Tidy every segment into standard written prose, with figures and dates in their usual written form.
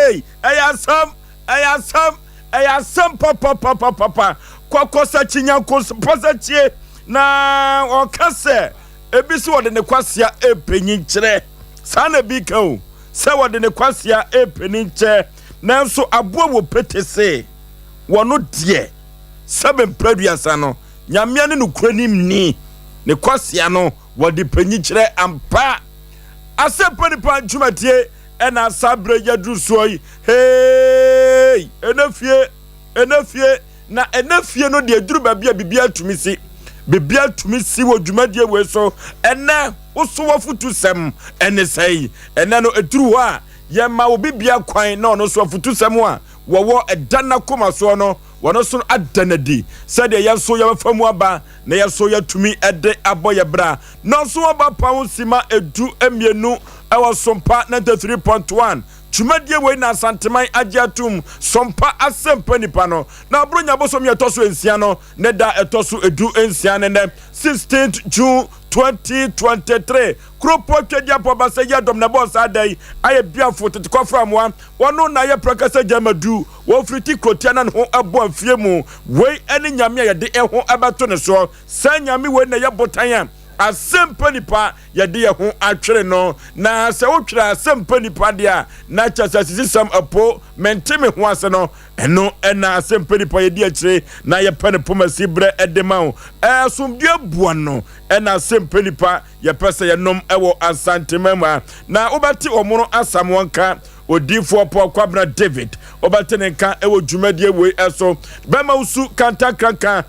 Hey, ɛyɛ asɛm, ɛyɛ asɛm, ɛyɛ asɛm papapapapa. Kɔkɔsakyi nyanko pɔsakyi na ɔka sɛ ebi sɛ wɔde ne kwasea ɛpɛnyi nkyerɛ saa na ebi ka o sɛ wɔde ne kwasea ɛpɛni nkyɛ, nanso aboa wɔ pete se wɔno deɛ sɛbe mprɛduasa no Nyamea ne nokura nim ni ne kwasea no wɔde panyi kyerɛ ampa. Asɛmpa Nipa dwumadie ɛna saa berɛ yɛduru soɔ yi. Hei, ɛnɛ fie, ɛnɛ fie na ɛnɛ fie no deɛ duru baabi a biribi atumi si, biribi atumi si wɔ dwumadie wei so. Ɛnɛ woso wafotu sɛm ɛne sɛn? Ɛnɛ no ɛduru hɔ a yɛma obi bia kwan na ɔno nso afotu sɛm a wɔwɔ ɛda n'akoma soɔ no wɔno nso ada n'adi sɛdeɛ yɛn nso yɛbɛfa mu aba na yɛn nso yɛtumi ɛde abɔ yɛ bra. Na nso wɔba pa ho 12:50 ɛwɔ Sompa 93.1. Dwumadie wei na Asanteman agye atom, Sompa Asɛmpa Nipa no. Na aburo nya bosom yɛ ɛtɔ so 6 no ne da ɛtɔ so 16 ne nɛ, 16th June 2023. Kuropɔ twɛdi apɔ basa yi adɔm na ɛbɔɔ saa da yi ayɛ biafo tete kɔfra amoa wɔno na ayɛ prɛkɛsɛ gyamadu wɔfiri ti kurotia na ne ho ɛbɔ afie mu. Wei ɛne Nyame a yɛde ɛho ɛbɛto ne soɔ. Saa Nyame wei na ɛyɛ botan a Asɛmpa Nipa yɛde yɛ ho atwere no. Na sɛ wotwerɛ Asɛmpa Nipa deɛ a, na kyɛ sɛ sisisɛm ɛpo mente me ho ase no, ɛno ɛna Asɛmpa Nipa yɛdi akyire na yɛpɛ ne pomasi berɛ ɛde ma wo. Ɛsomdua bua no ɛna Asɛmpa Nipa yɛpɛ sɛ yɛnom ɛwɔ Asantema mu a na wobɛte ɔmono asam wɔn ka Odiifoɔ Paul Kwabena David, wobɛte ne nka ɛwɔ dwumadie wei ɛso. Bɛma wosu kantankranka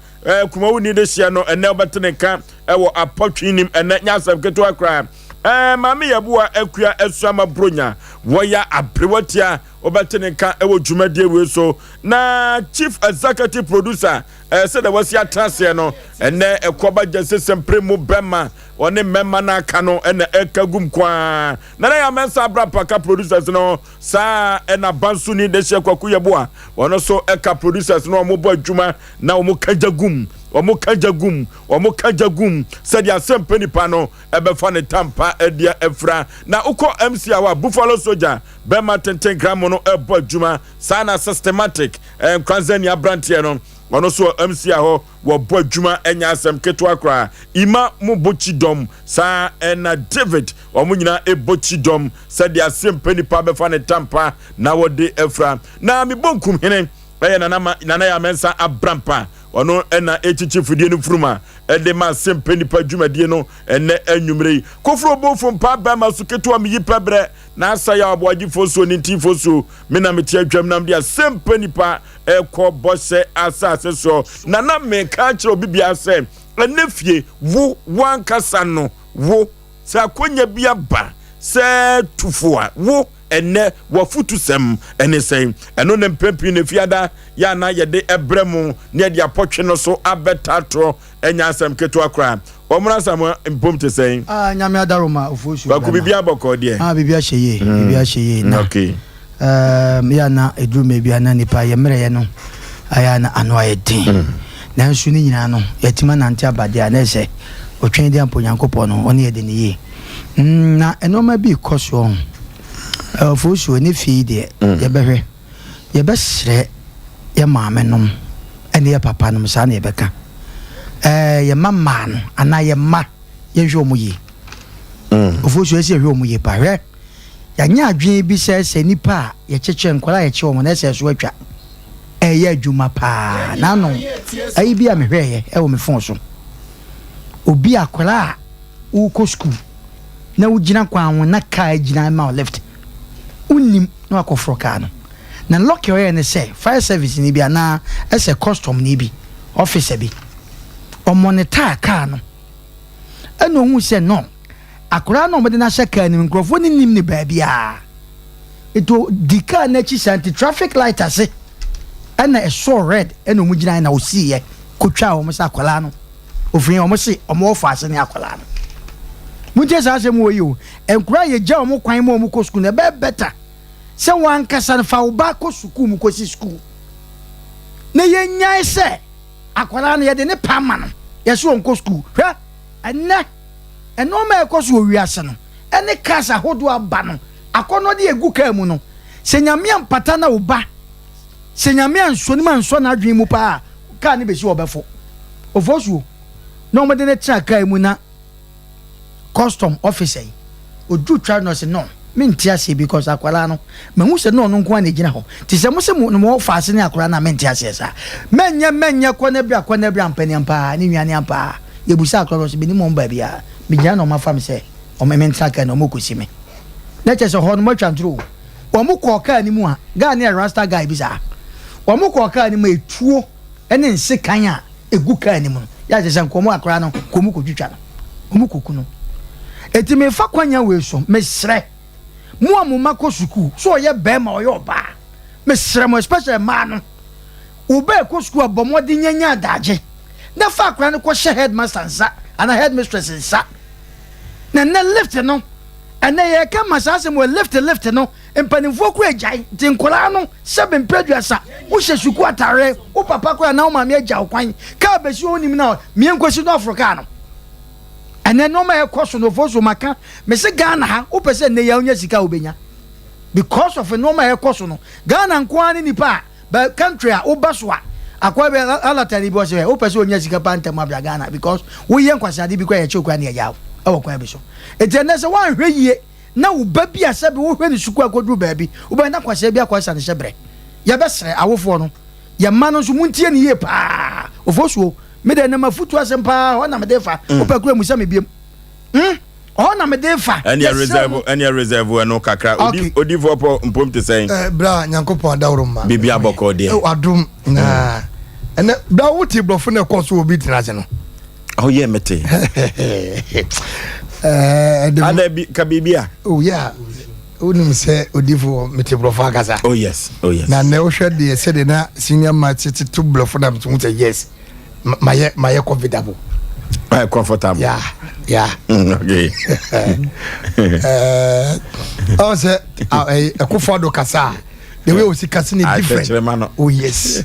kumawu ni de hyia no, ɛnɛ wobɛte ne nka ɛwɔ apɔtwe nim. Ɛnɛ nyɛ asɛm ketewa koraa. Maame Yɛboa Akua Asuama Bronya wɔyɛ aberewatia, wobɛte ne nka ɛwɔ dwumadie wei so. Na chief executive producer sɛdeɛ wasi atena aseɛ no, ɛnɛ ɛkɔba gyesesɛmpere mu bɛma ɔne mmɛma no aka no ɛna ɛka gum kwaa. Nana yɛ amɛnsa abra paka producers no saa ɛna banso ni de hyɛ Kwaku Yɛboa, ɔno nso ɛka producers no. Ɔmo bɔ adwuma na ɔmo ka gya gum, ɔmo ka gya gum, ɔmo ka gya gum sɛdeɛ Asɛmpa Nipa no ɛbɛfa ne tampa ɛdeɛ ɛfira. Na wokɔ MC a hɔ a, Buffalo Soldier bɛma tenten gram no ɛbɔ adwuma saa na systematic nkranzani aberanteɛ no, ɔno nso MC a hɔ wɔbɔ adwuma, ɛnya asɛm ketewa koraa. Ima mo bɔ kyidɔm saa ɛna David, wɔn nyinaa ɛbɔ kyidɔm sɛdeɛ Asɛmpa Nipa bɛfa ne tampa na wɔde afira. Na mebɔ nkumhene ɛyɛ Nana ma Nana yɛ amɛnsa abrampa, ɔno ɛna ɛkyikyi fidie no furuma ɛde ma Asɛmpa Nipa dwumadie no ɛnɛ anwummerɛ yi. Koforo bofo mpa bɛrima so ketewa meyi pɛ berɛ na asa yɛ aboagyefoɔ so ne ntimfoɔ so me na mete atwam nam de Asɛmpa Nipa ɛkɔ bɔhyɛ asase so. Nana meka kyerɛ obi bia sɛ ɛnɛ fie wo wankasa no wo sɛ akonya bi aba sɛ tufo a wo ɛnɛ wafutu sɛm ɛne sɛn? Ɛno ne mpɛmpii ne fiada yɛ ana yɛde ɛbrɛ mu ne yɛde apɔtwe no so abɛtatoɔ. Ɛnya asɛm ketewa koraa. Ɔmono asɛm mpom te sɛn? Ah, Nyame adaroma ofuo so. Kwaku, biribi abɔkɔ deɛ? Ah, biribi ahyɛ yie, biribi ahyɛ yie na yɛ ana ɛduru mmerɛ bi ana nipa yɛ mmerɛyɛ no ayɛ ana ano ayɛ den, nanso ne nyinaa no yɛtumi anante abadeɛ a na ɛsɛ ɔtwɛn de ampo Nyankopɔn no ɔne yɛde ne yie. Na nneɛma bi kɔ soɔ ho ɔfuo so ne fie yi deɛ, yɛbɛhwɛ, yɛbɛsrɛ yɛ maame nom ɛne yɛ papa nom saa na yɛbɛka yɛ mma mmaa no anaa yɛ mma, yɛnhwɛ wɔn yie. Ofuo so ɛsɛ yɛhwɛ wɔn yie pa. Hwɛ, yɛanyɛ adwene bi sɛ nipa a yɛkyekyɛ nkwadaa a yɛkye wɔn na ɛsɛ so atwa ɛyɛ adwuma paa n'ano ayi bi a mehwɛɛyɛ ɛwɔ me phone so. Obi akwadaa a wokɔ sukuu na wogyina kwan ho na kaa gyina ma wo lift, wonnim na wakɔforɔ kaa no na lucky ɔyɛ ne sɛ fire service ni bi anaa ɛsɛ custom ni bi, officer bi ɔmonitor kaa no ɛna ohun sɛ no akwadaa na ɔmɔde n'ahyɛ kaa nim, nkurɔfoɔ ne nim ne baabiara eto di kaa n'akyi saa nti traffic light ase ɛna ɛsɔɔ red ɛna ɔmo gyina ɛna osiiɛ kotwa wɔn sɛ akwadaa no ofiri wɔn se wɔn wɔ fa ase ne akwadaa no. Mo n tie saa asɛm wɔ yi o. Nkwadaa yɛ gya wɔn kwan ma wɔn kɔ sukuu na ɛbɛyɛ better sɛ wɔn ankasa no fa wo ba kɔ sukuu mu kɔsi sukuu na yɛnyae sɛ akwadaa no yɛde ne pa ma no yɛsɛ wɔn kɔ sukuu. Hwɛ, ɛnɛ nneɛma a ɛkɔ so wɔ wiase no ɛne cars ahodoɔ aba no akɔnɔde egu kaa mu no. Sɛ Nyame ampata na wo ba, sɛ Nyame ansɔ ne mu ansɔ n'adwene mu paa a, kaa no bɛsi hɔ ɔbɛfo. Ofosuo na wɔde no tena kaa mu na custom officer yi, ɔduru twa no ɔse no, mente aseɛ because akwadaa no, mahu sɛ na ɔno nko ara na ɛgyina hɔ. Nti sɛ mo se mo mo fa ase ne akwadaa no a mente aseɛ saa. Mɛnyɛ mɛnyɛ kɔ na bra kɔ na bra ampa ni ampa ne nua ne ampa. Yɛbusa akwadaa no ɔse menim wɔn baabiara. Megyina na wɔafa me sɛ wɔn mentena kaa no wɔrekɔsi me. Na kyerɛ sɛ hɔ no moatwa ntoro o. Wɔn kɔɔ kaa no mu a, guy no yɛ rasta guy bi saa. Wɔn kɔɔ kaa no mu a etuo ne nsekan a egu kaa no mu no, yɛ kyerɛ sɛ nka wɔn akora no nka wɔn kɔtwitwa no, wɔn kɔku no. Eti mefa kwanya wei so, mesrɛ mo a mo mma kɔ sukuu, so ɔyɛ bɛrima ɔyɛ ɔbaa, mesrɛ mo especially mmaa no, wo ba ɛkɔ sukuu a bɔ mmɔden nya nya adagye na fa akora no kɔhyɛ headmaster nsa anaa headmistress nsa. Na nnɛ lift no, ɛnɛ yɛreka ma saa asɛm wɔ lift lift no, mpanimfoɔ kora agyae, nti nkwadaa no sɛbe mpɛ aduasa, wohyɛ sukuu atareɛ, wo papa kora anaa wo maame agya wo kwan, kaa bɛsi hɔ wonim no a, mie nkɔsi no aforo kaa no. Ɛnɛ nneɛma a ɛkɔ so no, ofo so maka, mese Ghana ha, wopɛ sɛ nnɛ yi a wonya sika a wobɛnya. Because of nneɛma a ɛkɔ so no, Ghana nko ara ne nipa a But country a woba so a akoa bi alatani bi ɔsɛ wopɛ sɛ onya sika paa ntɛm abra Ghana because woyɛ nkwaseade bi koraa yɛkyew koraa ne yɛgyaa wo ɛwɔ kwan bi so. Enti ɛnɛ sɛ woanhwɛ yie na wo ba bi a sɛbi wohwɛ ne sukuu akɔduru baabi wobɛyɛ na kwasea bi akɔ asa ne hyɛ brɛ. Yɛbɛsrɛ awofoɔ no yɛ mma no nso montie ne yie paa. Ofosuo me deɛ ɛnɛ mafutu asɛm paa hɔ na mede fa wopɛ koraa musa me biom. Hmm? Ɔhɔ na mede fa. Ɛneɛ reserve ɛneɛ reserve ɛno kakra. Odi odifoɔ pɔ mpom te sɛn? Eh, bra Nyankopɔn adaworo ma. Biribi abɔkɔ deɛ. Eh, adom na ɛnɛ bra wo te brɔfo na ɛkɔ so obi tena ase no. Oh yeah, mete. Eh, Ada bi ka biribi a. Oh yeah. Wonim sɛ odifo mete brɔfo ankasa. Oh yes, oh yes. Na nɛ wohwɛ deɛ sɛdeɛ na senior ma tete to brɔfo na mete ho sɛ yes. mayɛ mayɛ comfortable. Mayɛ comfortable. Yeah, yeah. Okay. Ɔn sɛ ɛkofo ado kasa a the way osi kasa ni different. Atɛkyerɛma no. Oh yes.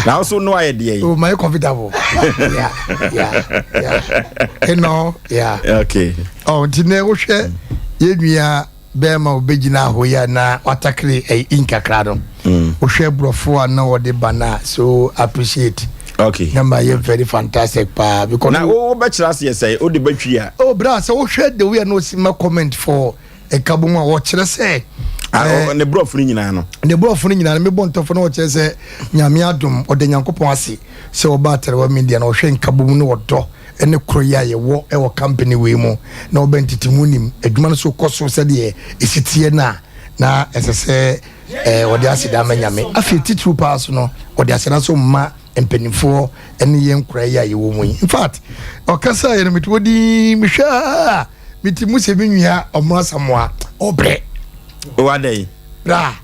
Na also no ayɛ deɛ yi. Oh mayɛ comfortable. Yeah, yeah, yeah. Ɛnɔ yeah. Okay. Ɔ nti nɛ wohwɛ yɛn nua. Bɛɛma obegyina hɔ yi a na watakere ɛyi in kakra no. Wohwɛ brɔfo a na wɔde ba no a so appreciate. Okay. Na ma yɛ very fantastic paa because. Na wo bɛkyerɛ aseɛ sɛ wode bɛtwi a. Oh bra sɛ wohwɛ the way a na osi ma comment for nkabom a wɔkyerɛ sɛ. Ah, eh, ne brɔfo no nyinaa no. Ne brɔfo no nyinaa no mebɔ ntɔfo na wɔkyerɛ sɛ Nyame adom ɔda Nyankopɔn ase sɛ ɔba Atɛrewa media na ɔhwɛ nkabom ne ɔdɔ ne koroyɛ a yɛwɔ wɔ company wei mu na ɔbɛn tete mu nim adwuma no so kɔ so sɛdeɛ ɛsi teɛ no a na ɛsɛ sɛ eh, ɔde aseda ma Nyame. Afei titiriw paa so no ɔde aseda so ma mpanimfoɔ ne yɛn nkora yi a yɛwɔ mu yi. In fact, ɔkasa yɛ no mete hɔ din mehwɛ a mete mu sɛ me nua Ɔmo Asamoah ɔbrɛ. Wadɛn? Bra.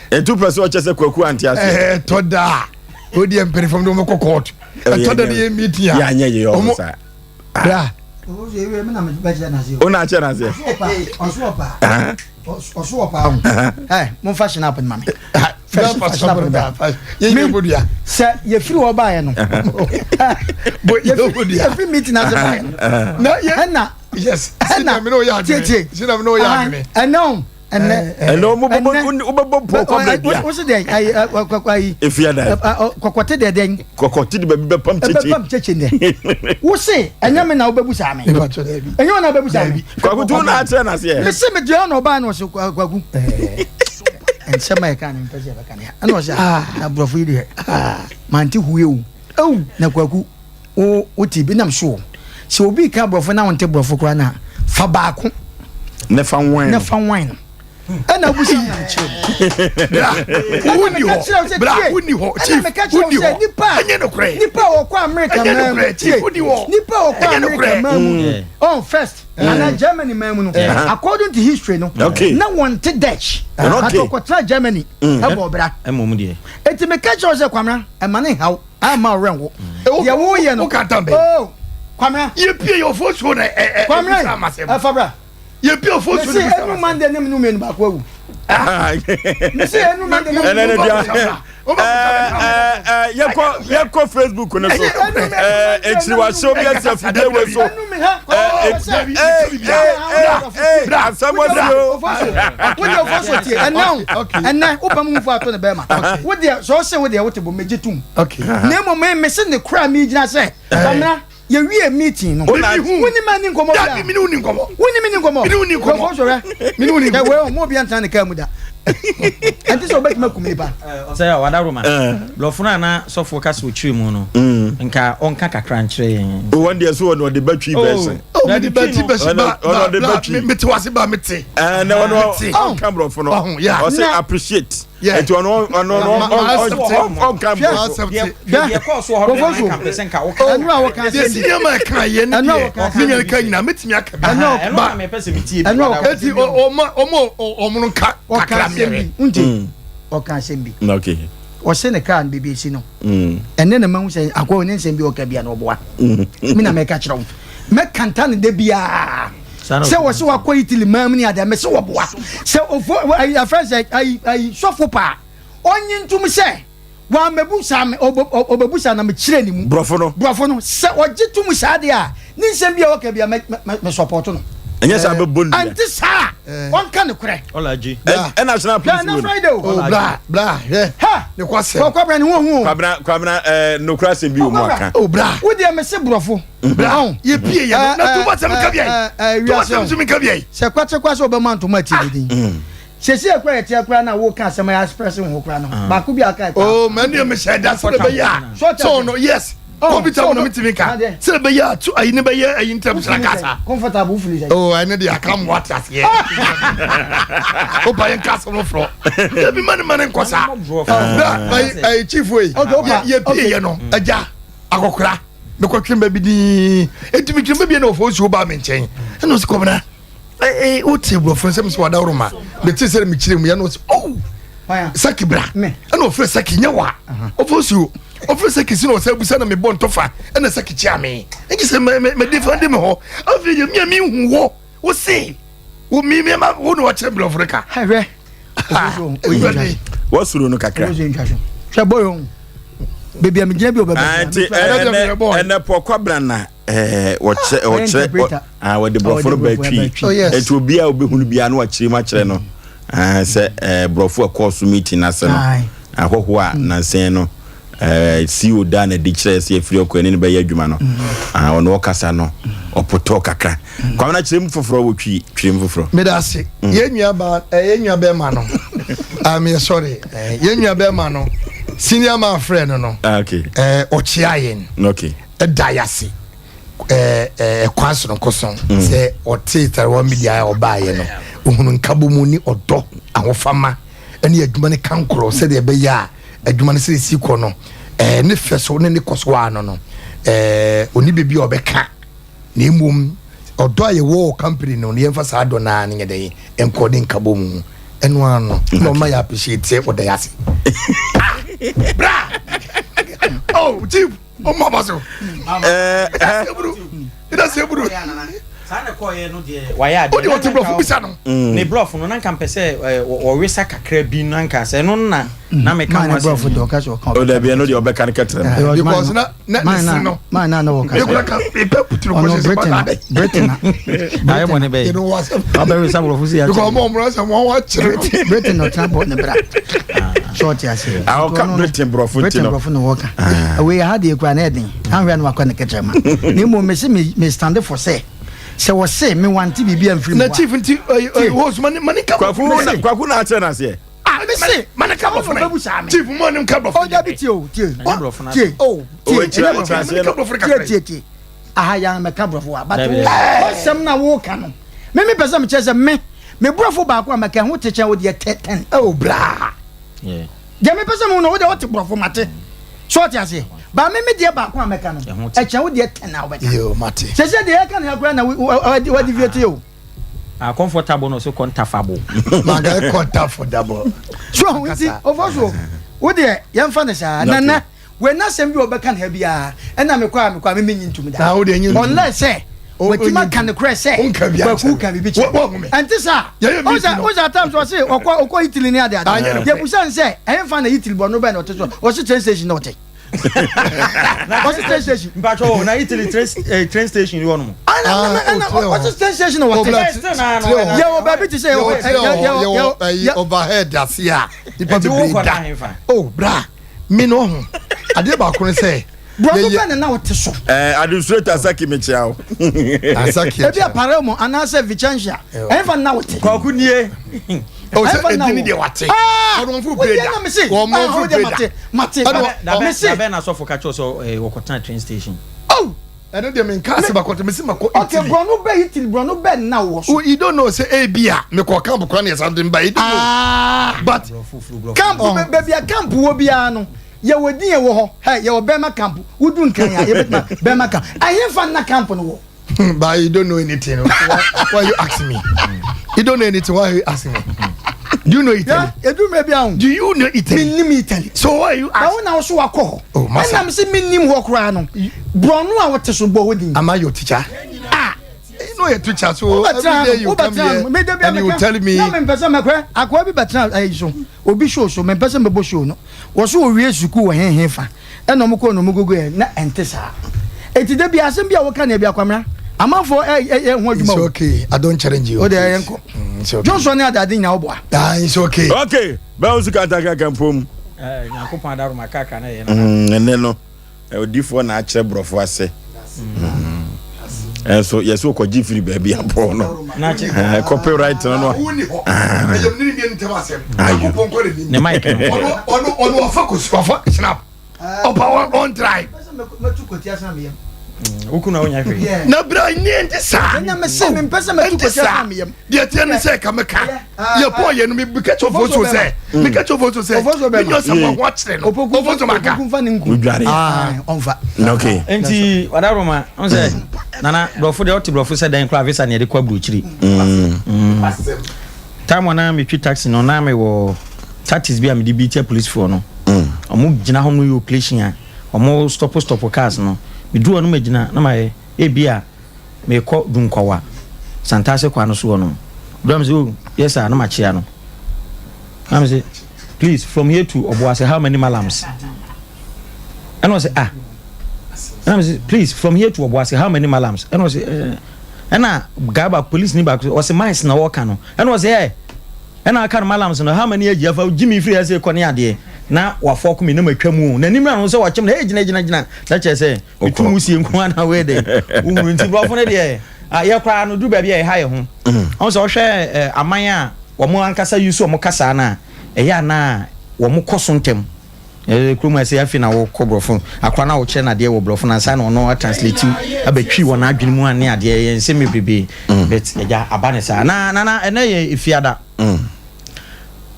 Ɛtu pɛ sɛ ɔkyɛ sɛ Kwaku ante aseɛ. Ɛtɔ da a ɔdi mpanimfoɔ de wɔn kɔ court. Ɛtɔ da de yɛ meeting a. Yɛanyɛ yɛ ɔmo saa. Bra. Wo na akyɛ n'aseɛ. Ɔso ɔpa ho. Ɛ momfa hyɛn no ma me. Sɛ yɛfiri hɔ baeɛ no. Yɛfiri meeting ase baeɛ no. Ɛna ɛna tietie. Ɛnɛ o. Ɛnɛ. Ɛnɛ ɔmo bɔbɔ wobɛbɔ pɔ kɔbɛ dua. Wosi dɛ ayi kɔkɔ ayi. Efia dan. Kɔkɔte dɛ dɛn. Kɔkɔte de baabi bɛpam kyekye. Bɛpam kyekye ndɛ. Wosi ɛnyɛ mi na wobɛbu saa mi. Ɛnyɛ wɔn na wobɛbu saa mi. Kwaku tu na akyerɛ n'aseɛ. Mesi mi deɛ ɔna ɔbaa na ɔsi kwaku. Nsɛm a yɛka no mpɛ sɛ yɛbɛka ne ha. Ɛna ɔsi ah na aborɔfo yi deɛ mante hue o. Na kwaku wo wote bi nam so o. Sɛ obi ka aborɔfo na wonte borɔfo koraa na fa baako. Ne fa wan no. Ne fa wan no. Ɛna abusa na mekyerɛ mu. Bra, wonni hɔ. Bra, wonni hɔ. Chief, wonni hɔ. Ɛnyɛ nokorɛ. Nipa a wɔkɔ Amerika man mu. Chief, wonni hɔ. Nipa a wɔkɔ Amerika man mu. Oh, first. Ana Germany man mu no. According to history no. Na wɔnte Dutch. But wɔkɔtena Germany. Ɛbɔ ɔbra. Ɛmmom deɛ. Eti meka kyerɛ wo sɛ Kwamina, ɛma ne nhaw. Ama ɔwerɛ nwo. Deɛ woyɛ no. Woka ntam bɛn? Oh, Kwamina. Yɛpie yɛ ɔfo suo na ɛ ɛ. Kwamina, ɛfa bra. Yɛpie ɔfo suo na ɛbusa. Mesi enu Monday ne mu mmienu baako awu. Mesi enu Monday ne mu mmienu baako awu. Yɛkɔ yɛkɔ Facebook no so akyiriwahyɛw bi asi afidie wei so asɛm asi o. Wodeɛ ɔfɔ so tie ɛnɛ o ɛnɛ wopɛ mu fo ato ne bɛrima wodeɛ sɛ ɔse wodeɛ wote bɔ megye tom na mmom mese ne kora megyina sɛ ɔmena Yɛwiee meeting no, wo ne me anni nkɔmmɔ biara. Dabi, me ne wo nni nkɔmmɔ. Wo ne me nni nkɔmmɔ. Me ne wo nni nkɔmmɔ. Nkurɔfoɔ sɔrɛ. Me ne wo nni nkɔmmɔ. Wei ɔmo obiara ntena ne kaa mu da. Ɛnte sɛ ɔbɛtumi akum nipa. Sɛ ɔwada Roma, borɔfo no a na sɔfoɔ ka sɛ ɔkyerɛ mu no, nka ɔnka kakra nkyerɛ yɛn. Wɔn deɛ so wɔn ɔde bɛtwi version. Oh, mede bɛtwi version ba ba ba mete wase ba mete. Ɛɛ na wɔn ɔnka borɔfo no. Ɔsɛ appreciate. Nti ɔno ɔno ɔno ɔnka mbrɔfo. Deɛ kɔɔ so hɔ no nka mpɛ sɛ nka woka. Ɛno a wɔka sɛ. Deɛ nneɛma ɛka yɛ ne deɛ me nua ka nyinaa mɛtumi aka bi. Ɛno na mepɛ sɛ metie bi. Eti ɔma ɔma ɔmo no nka kakra mmiɛnɛ. Nti ɔka asɛm bi. Okay. Ɔse ne kaa no baabi esi no. Ɛnɛ na mahu sɛ akɔ ne nsɛm bi ɔka bia na ɔboa. Me na mɛka kyerɛ wo. Mɛkanta no da biara. Sɛ wɔse wakɔ Italy man mu ne adeɛ mese wɔboa. Sɛ ofo ayi afrɛ sɛ ayi ayi sɔfo paa ɔnye ntom sɛ wamɛbu saa me ɔbɛbu saa na mekyerɛ ne mu. Borɔfo no. Borɔfo no sɛ ɔgye tom saa deɛ a ne nsɛm bi a ɔka bi a mɛ mɛ mɛ sɔpɔto no. Ɛnyɛ saa bɛbɔ nnua. Ɛnte saa a ɔnka nokorɛ. Ɔlagye. Ɛ national police wo no. Friday o. Oh bra bra hwɛ. Ha. Ne kɔ asɛm. Kɔ kwabra ne ho hu o. Kwabena kwabena ɛɛ nokora asɛm bi wɔ mu aka. Oh bra. Wo deɛ mese borɔfo. Bra yɛ pie yɛ no na to ba sɛm ka bi ayi. To ba sɛm so mi ka bi ayi. Sɛ kwakye kwa sɛ ɔbɛma ntoma atie ne din. Sɛsi ɛkora yɛte akora na woka asɛm a express wo ho kora no baako bi aka ɛkora. Oh mɛ ne mehyɛ da sɛ bɛyɛ a. So no yes. Kɔmputa mu na metumi nka sɛ bɛyɛ a to ayi ne bɛyɛ ayi ntɛm sɛ kasa. Comfortable wofili sɛ. Oh ɛne deɛ aka mmoa te aseɛ. Wopa yɛn ka asɛm foforɔ. Dabi ma ne ma ne nkɔ saa. Bra ayi chief wei yɛ pie yɛ no agya akɔkora mekɔtwe mba bi din enti metwe mba bi na ɔfɔ nsuo baa me nkyɛn ɛna ɔsi kɔmina ee wote borɔfo nsɛm sɛ wadaworo ma mete sɛ mekyerɛ mu yɛ na ɔsi oh saki bra ɛna ɔfrɛ saki nyɛ wa ɔfɔ nsuo ɔfrɛ saki si na ɔsɛ abusa na mebɔ ntɔfa ɛna saki kyia me ɛnti sɛ mɛde fa de me hɔ afei deɛ mea mehu wɔ wo se wo mi mi ma wo na ɔkyerɛ borɔfo no ka hwɛ wɔsuro no kakra hwɛ bɔyɔ ho baabi a megyina bi ɔbɛbɛ nti ɛnɛ pɔkɔ bra na wɔkyerɛ wɔkyerɛ wɔde borɔfo no bɛtwi nti obiara obɛhunu biara na wakyerɛ mu akyerɛ no sɛ borɔfo ɛkɔɔ so meeting ase no ahɔhoɔ a nansɛn no CEO da na di kyerɛ sɛ afiri ɔkɔ ɛne no bɛyɛ adwuma no ɔno ɔkasa no ɔpotɔ kakra Kwamina kyerɛ mu foforɔ wɔ twi kyerɛ mu foforɔ. Meda ase yɛn nua ba yɛn nua bɛrima no I'm sorry yɛn nua bɛrima no senior man frɛ no no ɔkyea yɛn ɛda yase ɛkwan soronko so sɛ ɔte Tariwa media a ɔbaayɛ no ohunu nkabom ne ɔdɔ ahofama ɛne adwuma ne kankorɔ sɛdeɛ ɛbɛyɛ a adwuma no sɛ ɛsi kɔ no ɛɛ ne fɛ so ne ne kɔ so ano no ɛɛ ɔni baabi a ɔbɛka na mmom ɔdɔ a yɛwɔ wɔ company no no yɛmfa saa dɔ no ara no nyɛ dɛn nkɔ ne nkabɔ mu ɛno ara no na ɔma yɛ appreciate sɛ ɔda yɛ ase bra oh chief ɔmo aba so ɛda se buru ɛda se buru saa na ɛkɔɔyɛ no deɛ wayɛ adeɛ wode ɔte borɔfo bisa no ne borɔfo no na nka mpɛ sɛ wɔwesa kakra bi na nka sɛ ɛno na na meka ho asɛm o dabi ɛno deɛ ɔbɛka no kɛtrɛ no because na na ne se no maa na na wɔka ekura ka epɛ puturu kɔ sɛ britain britain ayɛ bɔ ne bɛyɛ ɔbɛwesa borɔfo si akyerɛ because ɔmo ɔmo sɛ wɔn wa kyerɛ britain na ɔtena bɔ ne bra sɛ ɔte ase ɔka britain borɔfo nti britain borɔfo na wɔka wei ha deɛ kura na ɛden ahwɛ na wakɔ ne kɛtrɛ ma na mmom mese me stand for sɛ sɛ wɔse me wante biribi amfiri mu na chief nti host mane mane ka kwaku na akyerɛ no aseɛ ah mese mane ka borɔfo no chief mo ne ka borɔfo ɔda bi tie o tie tie o tie tie tie tie aha yan mɛka borɔfo a but wo asɛm na woka no me me pɛ sɛ mekyerɛ sɛ me me borɔfo baako a mɛka ho te kyɛn wo deɛ tɛ tɛn oh bra deɛ mepɛ sɛ mehu no wo deɛ wote borɔfo mate so ɔte aseɛ ba me me deɛ baako a mɛka no ɛkyɛn wo deɛ tɛn a wobɛka sɛ sɛ deɛ yɛka no akora na wadi vie o Ah, comfortable no so comfortable. Maga comfortable. So nti ofo so wo deɛ yɛmfa no saa nana wei n'asɛm bi a ɔbɛka no ha biara ɛna mekɔ a mekɔ a me menyi ntom da unless sɛ. Watumi aka nokorɛ sɛ Kwaku ka biribi kyerɛ me. Ɛnte saa? Wohu sɛ, wohu sɛ at times ɔse ɔkɔ, ɔkɔ Italy ne ade ade. Yɛbusa no sɛ, ɛhefa na Italy borɔno bɛn na ɔte so? Ɔse train station na ɔte. Ɔse train station. Mpakyɛ o, na Italy train, eh, train station yi wɔ nom? Ɛna, ɛna, ɔse train station na ɔte. Yɛwɔ baabi te sɛ, yɛwɔ, yɛwɔ, yɛwɔ, overhead ase a, nipa bebree da. Oh, bra, me no ho. Adeɛ baako ne sɛ, Borɔfo bɛn na na wote so? Eh, administrator Asaki mekyia wo. Asaki Ebi a Palermo anaasɛ Vicenza. Ɛhefa na na wote? Kwaku nie. Oh, sɛ Ɛhefa na edini wɔ? deɛ wate. Ah! Ɔno ɔmfo Wodeɛ breda. na mese, Wɔn ah, ɔmfo wodeɛ breda. mate, mate. Ɛna Dabɛn Mese, dabɛn na asɔfo ka kyerɛ sɛ eh, wɔkɔtena train station. oh! Ɛno deɛ menka ase bakɔtɔ mese makɔ Okay, Italy. borɔno bɛn Italy, borɔno bɛn na wowɔ so? Oh, you don't know sɛ ebi a mekɔ camp kora ne yɛsan de mba you don't know. Ah! But Borɔfo furu borɔfo. Camp, Oh. baabi a camp wɔ biara no, Yɛwɔ din a ɛwɔ hɔ. Hey, yɛwɔ Burma camp. Wodu Nkran a, yɛbɛtumi a Burma camp. Ɛhefa na camp no wɔ? But you don't know anything. Why, why you asking me? You don't know anything. Why are you asking me? Do you know Italy? Yeah, edu mmerɛ bi ahun. Do you know Italy? Menim Italy. So why are you asking? Na wo na wo so wakɔ hɔ. Oh, masa. Ɛna mese menim hɔ koraa no. Borɔno a wote so bɔ hɔ din. Am I your teacher? Ah. You know your teacher, so every day you come here and you tell me. Na mempɛ sɛ mɛkɔ akoa bi bɛtena ayi so obi show so mempɛ sɛ mɛbɔ show no. Wɔso wɔwie sukuu wɔ he he fa ɛna ɔmo kɔɔ na ɔmo gogo ɛ na ɛnte saa. Eti da bia asɛm bi a woka no ɛbia Kwamina amanfoɔ ɛ ɛ yɛ ho adwuma It's o. okay. I don't challenge you. O deɛ yɛnkɔ. It's okay. Johnson ne ade ade nyinaa woboa. Ah, it's okay. Okay, bɛn wo sika ntakraka mpom. Eh, Nyankopɔn adaroma kakra na ɛyɛ no. Ɛnɛ no. Odifoɔ na akyerɛ borɔfo ase. Ɛnso yɛsɛ ɔkɔgye firi baabi abɔɔ no. Copyright no no. Ne mic no. Ɔno ɔno ɔfa kosi ɔfa snap. Ɔpa ɔn try. Wokunu a wonya hwee. Na bra ni ɛnti saa. Ɛnti saa. Deɛ teɛ ne sɛ ka meka. Yɛ pɔ yɛ no meka kyɛ ofosuo sɛ meka kyɛ ofosuo sɛ menyɛ sɛ mo ho akyerɛ no ofosuo maka. Wodware. Ɔnfa. Okay. Nti wadaroma n sɛ nana borɔfo deɛ ɔte borɔfo sɛ dɛn koraa visa ne yɛde kɔ aburokyiri. Time a na metwi taxi no na mewɔ tactics bi a mede bi tia polisifoɔ no. Ɔmo gyina hɔ no yɛ operation a ɔmo stop stop cars no. Meduru hɔ no magyina na mayɛ ebi a mekɔ Dunkwawa Santase kwan no so hɔ no. Dura me sɛ oh yes sir na makyea no. Na me sɛ please from here to Obuasi how many malams? Ɛna ɔsɛ ah. Ɛna me sɛ please from here to Obuasi how many malams? Ɛna ɔsɛ eh. Ɛna guy baako police ni baako ɔsɛ miles na ɔka no. Ɛna ɔsɛ eh. Ɛna aka no malams no how many agyi afa gyi me firi ha sɛ kɔ ne adeɛ na wafɔk me na matwa mu o. N'anim na no sɛ wakyem na hey gyina gyina gyina. Na kyerɛ sɛ metu mu sie nko ara na wei de wohunu nti borɔfo no deɛ yɛ koraa no duru baabi a ɛha yɛ ho. Ɔn sɛ ɔhwɛ aman a wɔn ankasa yi so wɔn kasa no a ɛyɛ a na wɔn kɔ so ntɛm. Kurom ha sɛ afei na wɔkɔ borɔfo akora na wɔkyerɛ no adeɛ wɔ borɔfo no ansa na ɔno atranslate abɛtwi wɔn adwene mu ne adeɛ yɛ nsɛm bebrebe but agya aba ne saa na na na ɛnɛ yɛ efiada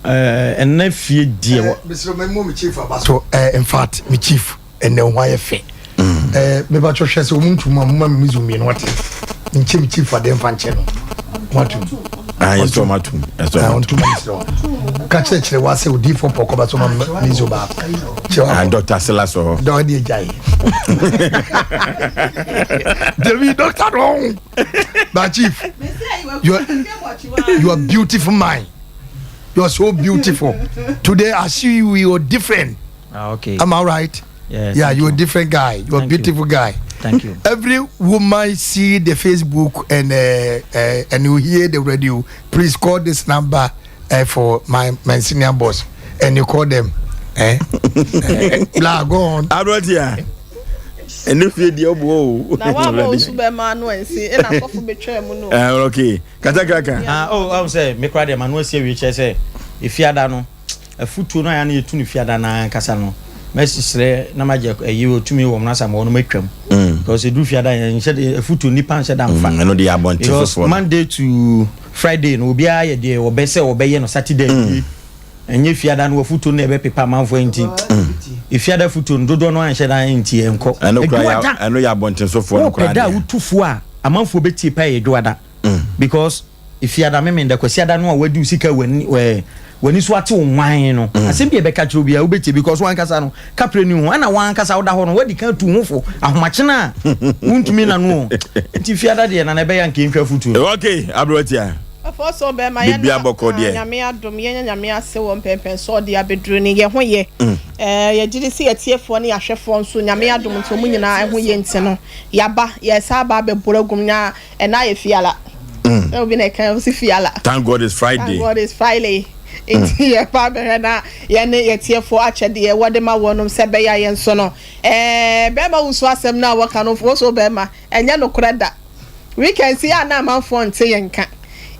ɛnɛ fie deɛ wɔ. Mesrɛ mɛmmɔ me chief aba so in fact me chief ɛnɛ ho ayɛ fɛ mebatwɛ hwɛ sɛ ɔmu ntum a moma me mizo mmienu ate nkyɛ me chief adeɛ mfa nkyɛ no moatum ɔntum mesrɛ ka kyerɛkyerɛ wa sɛ odiifoɔ pɔkɔ ba so ma mizo baako kyerɛ Dr. Silas wɔ hɔ dɔn deɛ gyae David doctor no but chief you are, you are beautiful man you are so beautiful today I see you you are different Ah, okay. Am I right? Yeah, yeah, you're you. a different guy. You're a beautiful you. guy. Thank you. Every woman see the Facebook and and you hear the radio. Please call this number for my my senior boss, and you call them. Eh? Blah, go on. Aberanteɛ ɛne fie deɛ ɔboɔ o. Na wa ma osu bɛ ma ano ɛnsi ɛna asɔfo bɛ twɛ mu no. Eh, okay. Katakraka. Ah, oh, ɔn sɛ mekora deɛ ma no asi awie kyerɛ sɛ efiada no. Afutuo no a na yɛtu no fiada no ankasa no, mɛsrɛ na magye ayi wɔ tumi wɔ mu na sɛ mewɔ no matwam. Because ɛduru fiada yɛnhyɛ de afutuo nnipa nhyɛ da mfa. Ɛno deɛ abɔnten Because foforɔ no. Monday to Friday no obiara yɛ deɛ ɔbɛ sɛ ɔbɛyɛ no Saturday awie. Ɛnyɛ fiada no afutuo no na ɛbɛpepa amanfoɔ nti. Efiada afutuo no dodoɔ no anhyɛ da nti ɛnkɔ. Ɛno koraa yɛ Adwuada. ɛno yɛ abɔnten sofoɔ no Wopɛ koraa da a deɛ. wotu fo a amanfoɔ bɛtie paa yɛ dwoada. Because Efiada, Memenda, Kwasiada no a wadi wo sika wɔ ani ɛɛ. w'ani so ate wo nwan no, asɛm bi a ɛbɛka kyerɛ obiara wobɛtie because wankasa no kapre ni ho, ɛna wankasa woda hɔ no wadi kan tu ho fo ahomakyena a wontumi na no o. Nti fiada deɛ na na ɛbɛyɛ anka yɛntwa fotuo no. Ok, aberewatia. Ɔfɔ so bɛrima yɛn Biribiara bɔkɔ deɛ. Nyame adom yɛn nya Nyame ase wɔ mpɛnpɛnsoɔ ɔde abɛduru ni yɛn ho yɛ ɛɛ yɛgye di sɛ yɛtiefoɔ ne yɛahwɛfoɔ nso Nyame adom nti wɔn nyinaa ɛho yɛ nti no yaba yɛsan aba abɛboro agum nya Ɛna ayɛ fiala. Sɛ obi na ɛka ɔsi fiala. Thank God it's Friday. Thank God it's Friday. Nti yɛ ba abɛhwɛ na yɛne yɛtiefoɔ akyɛ deɛ wɔde ma wɔnom sɛ ɛbɛyɛ a yɛn nso no ɛɛ bɛrima wusu asɛm no a wɔka no woso bɛrima ɛnyɛ nokorɛ da. Weekends yi a na amanfoɔ nte yɛn nka.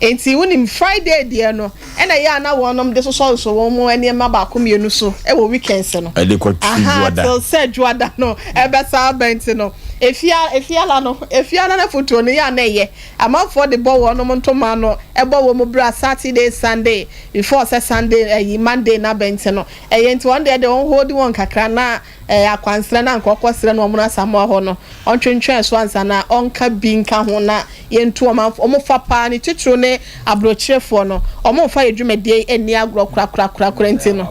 Nti wonim Friday deɛ no ɛna ɛyɛ a na wɔnom de sosɔsosɔ wɔn mu nneɛma baako mmienu so wɔ weekends no. Ɛde kɔ twi Aha dwoada. till sɛ dwoada no ɛbɛsan aba nti no Efia efiala no efiala no afotuo no yɛ a na ɛyɛ amanfoɔ de bɔ wɔnom ntoma ano bɔ wɔn bra Saturday Sunday before sɛ Sunday ɛyi Monday no aba nti no ɛyɛ nti wɔn deɛ deɛ wɔn hold wɔn kakra na ɛɛ akwansrɛ no anka ɔkɔ srɛ no wɔn Asamoah hɔ no ɔntwentwɛn so ansa na ɔnka bi nka ho na yɛntu wɔn afo wɔn fa paa ne titiriw ne abrokyerefoɔ no wɔn nfa yɛ dwumadie yi nni agorɔ korakorakorakora nti no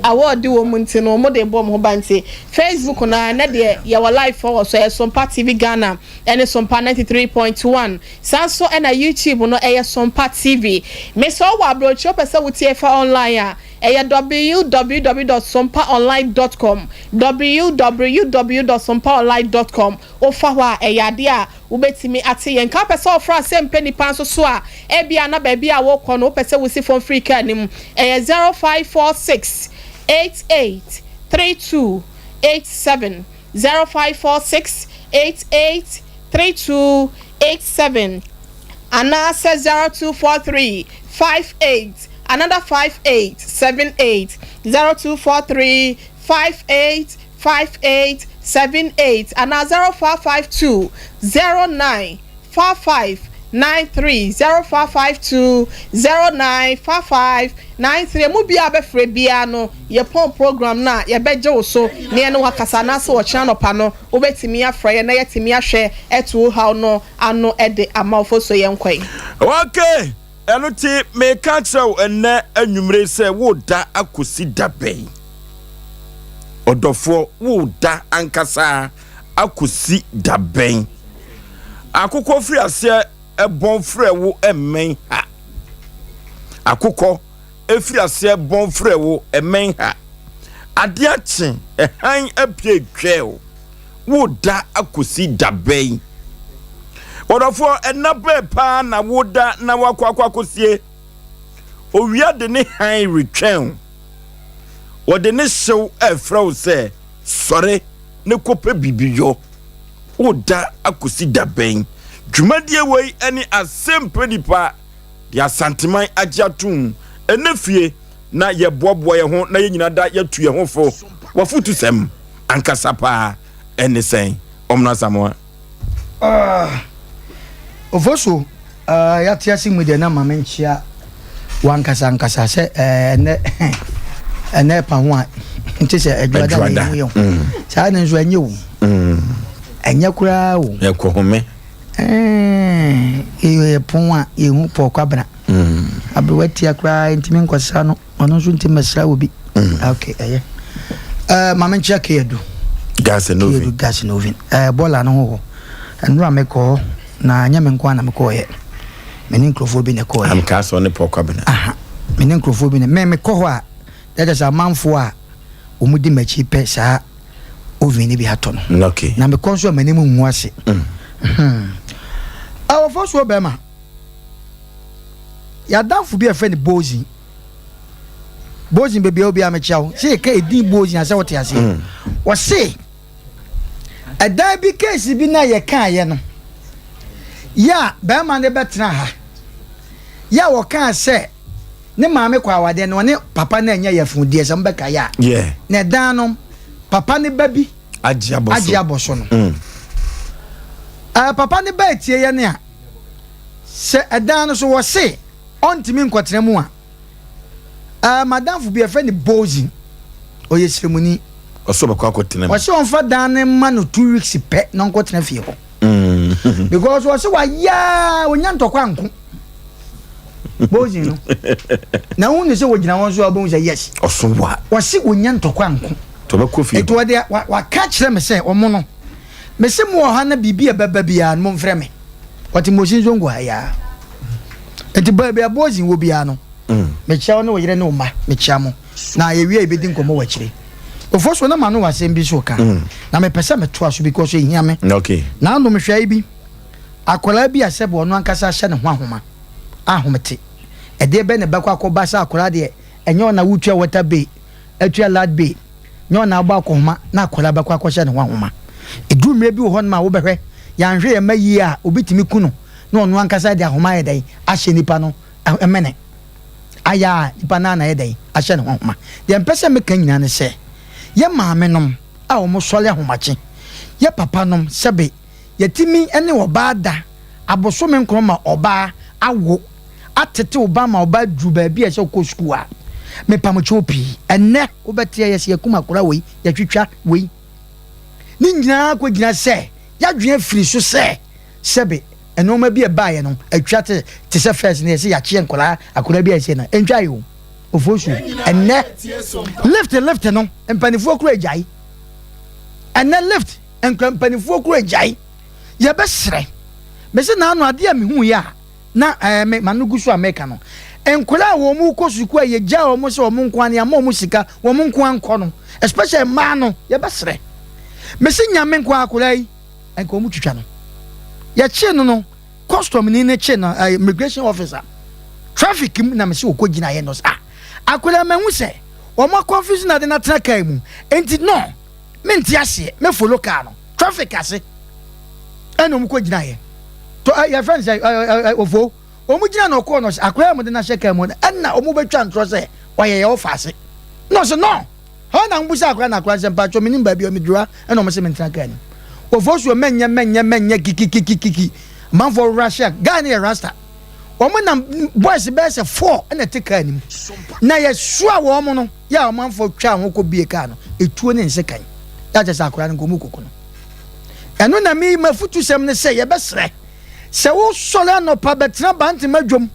awɔɔde wɔ mu nti no wɔn de bɔ wɔn ho ban nti Facebook no ara ɛnɛ deɛ yɛwɔ live foɔ wɔ so ɛyɛ Sompa TV Ghana ɛne Sompa 93.1 saa nso ɛna YouTube no ɛyɛ Sompa TV mesɛ wowɔ abrokyeɛ wopɛ sɛ wotie fa online a ɛyɛ www dot sompaonline dot com www dot sompaonline dot com wofa hɔ a ɛyɛ adeɛ a Wobɛtumi ate yɛn nka. Wopɛ sɛ wofra asɛmpɛ nipa nso so a, ebia na baabi a worekɔ no wopɛ sɛ wosi fam firi kaa no mu. Ɛyɛ 0546 88 32 87, 0546 88 32 87, anaasɛ 0243 58 another 58 78, 0243 58 58 78 anaa 0552 09 55 93 0552 09 55 93 Emu biara a wobɛfrɛ biara no, yɛpɔn program no a, yɛbɛgye wo so na yɛne wo akasa anaasɛ ɔkyena anɔpa no, wobɛtumi afrɛ yɛn na yɛatumi ahwɛ atu wo haw no ano de ama wo. Fosuo yɛnkɔ yi. Okay, ɛno nti meka akyerɛ wo ɛnnɛ anwummere yi sɛ woreda akɔsi da bɛn? Ɔdɔfoɔ, woreda ankasa akɔsi da bɛn? Akokɔ firi aseɛ bɔn frɛ wo mmɛn ha. Akokɔ firi aseɛ bɔn frɛ wo mmɛn ha. Adeɛ akye, ɛhan apue twɛw. Woreda akɔsi da bɛn? Ɔdɔfoɔ, ɛnna bɛn paa na woda na wakɔ akɔ akɔsie? Owia de ne hann retwɛn wo. Wɔde ne hyew refrɛ wo sɛ sɔre ne kɔpɛ biribi yɔ. Woda akosi da bɛn? Dwumadie wei ne Asɛmpɛ Nipa de Asanteman agye atom. Ɛnɛ fie na yɛboaboa yɛn ho na yɛn nyinaa da yɛtu yɛn ho fo. W'afotusɛm ankasa paa ɛne sɛn? Ɔmena Asamoah. Ah, Ofosu, ah, yɛate ase mu deɛ na ma menkyea wankasa ankasa sɛ eh, ɛnɛ ɛnɛ ɛpa ho a nte sɛ adwuada na ɛmu yɛ ho mm. saa ne nso ɛnyɛ o mm. ɛnyɛ koraa o ɛkɔ home eh, yɛ pon a yɛhu pɔɔkɔ abena mm. aberewa tia koraa ntumi nkɔsra no Ɔno nso nti mɛsra obi. Mm. Okay, ɛyɛ. Eh, maame nkyia Keadu. Gas and oven. Keadu gas and oven. Eh, bɔɔla no ho hɔ. Nnura mekɔ hɔ na nyɛ me nko ara na mekɔɔyɛ. Me ne nkurɔfoɔ bi na ɛkɔɔyɛ. Am kaa sɛ ɔne Paul Kwabena. Aha. Me ne nkurɔfoɔ bi na me mekɔ hɔ a, ɛkyɛ sɛ amanfoɔ a wɔn di m'akyi pɛ saa oven no bi atɔ no. Okay. Na mekɔ nso a m'anim ngu ase. Mm. Hmm. Awɔfo soɔ bɛrima. Yɛadamfo bi a yɛfrɛ no Bozin. Bozin baabi a obi a mekyia wo. Sɛ yɛka edin Bozin a sɛ wote aseɛ. Mm. Wɔse ɛdan bi keesi bi na yɛkaeɛ no yɛ a bɛrima no bɛtena ha yɛ a wɔkaa sɛ ne maame kɔ awadeɛ no ɔne papa no anyɛ yɛfodeɛ sɛ mobɛkaeɛ a na ɛdan no papa no ba bi agye abɔ so no. Mm. Uh, papa no ba etie yɛ ne a Sɛ ɛdan no so wɔse ɔntumi nkɔtena mu a, ɛɛ madamfo bi yɛfrɛ no Bozi, ɔyɛ sremuni. Ɔsɛ ɔbɛkɔ akɔtena mu. Ɔse ɔmfa dan no mma no 2 weeks pɛ na ɔnkɔtena fie hɔ. Because ɔse wayɛ a ɔnya ntɔkwa nko. Bosin no. Na wohu no sɛ wɔgyina hɔ nso a wobɛhu sɛ yes. Ɔso wa. Wɔse wɔnya ntɔkwa nko. Nti ɔbɛkɔ fie. Nti wɔde waka kyerɛ me sɛ wɔn no, mese mo wɔ ha na biribi a ɛbɛba biara no momfrɛ me. Wɔte Mosin Zongo ha yi ara. Nti baabi a Bosin wɔ biara no, mekyia wo ne wo yere ne wo mma, mekyia mo. Na yɛwie a yɛbɛdi nkɔmmɔ wɔ akyire. Ofosuo na m'ano wɔ asɛm bi so ka, na mepɛ sɛ metoa so because ɛhia me. Okay. Nanom hwɛ bi, akwadaa bi a sɛbe ɔno ankasa ahyɛ ne ho ahoma, ahomete. Ɛdeɛ bɛn na ɛbɛkɔ akɔba sɛ akwadaa deɛ ɛnyɛ ɔna wotua water bill, atua light bill, nyɛ ɔna abɔ akɔhoma na akwadaa bɛkɔ akɔhyɛ ne ho ahoma. Ɛduru mmerɛ bi wɔ hɔnom a wobɛhwɛ, yɛanhwɛ yɛn mma yie a, obi tumi ku no na ɔno ankasa de ahoma ayɛ dɛn ahyɛ nipa no mene. Ayɛ a nipa no ara na ayɛ dɛn ahyɛ ne ho ahoma. Deɛ mpɛ sɛ meka nyinaa ne sɛ, yɛ maamenom a wɔsɔre ahomakye, yɛ papanom sɛbe yɛtumi ne ɔbaa da abosome nkron ma ɔbaa awo atete wo ba ma ɔbaa duru baabi a ɛsɛ ɔkɔ sukuu a, mepamokyɛw pii. Ɛnnɛ wobɛteɛ yɛsɛ yɛkum akora wei, yɛtwitwa wei. Ne nyinaa kɔgyina sɛ yɛadwene afiri so sɛ sɛbe nnoɔma bi a ɛbaeɛ no atwa te te sɛ first no yɛsɛ yɛakyeɛ nkwadaa akwadaa bi a ɛsɛ no ɛntwae o ofosuo ɛnnɛ lift lift no mpanifoɔ kura agyae ɛnnɛ lift nkura mpanifoɔ kura agyae yɛbɛsrɛ mese naano adeɛ a mehu yɛ a na ɛɛ me ma no gu so a meka no nkwadaa a wɔn kɔ sukuu a yɛgya wɔn sɛ wɔn nko ara yɛama wɔn sika wɔn nko ara nkɔ no especially mmaa no yɛbɛsrɛ mese nyame nko akwadaa yi nka wɔn twitwa no yɛkye no no custom ni ne kye no ɛɛ immigration officer traffic mu na mese wɔkɔ gyina yɛ no sɛ ah akwadaa mahu sɛ wɔn akɔnfuse na de na tena kaa mu nti no mente aseɛ me follow kaa no traffic ase ɛna wɔn kɔ gyina yɛ to ɛ yɛfrɛ no sɛ ɛ ɛ ɛ ofo wɔn gyina na ɔkɔɔ no akwadaa a wɔde no ahyɛ kaa mu no ɛna wɔn bɛtwa ntorɔ sɛ ɔyɛ yɛ ɔfa ase na ɔsɛ no hɔ na wɔn bisa akwadaa na akwadaa sɛ mpatsɔ mi nim baabi a mi dura ɛna wɔn sɛ mi ntena kaa no ofo so mɛnyɛ mɛnyɛ mɛnyɛ kikikikiki amanfoɔ rush a guy no yɛ rasta wɔn nam boys bɛyɛ sɛ four ɛna ɛte kaa no mu na yɛsoa wɔn no yɛ a ɔmanfoɔ twaa ho kɔ bie kaa no etuo ne nsekan yɛ akyɛ sɛ akwadaa no nkɔmu koko no ɛno na mi mafutusɛm ne sɛ yɛbɛsrɛ sɛ wosɔre anɔpa bɛtena bantema dwom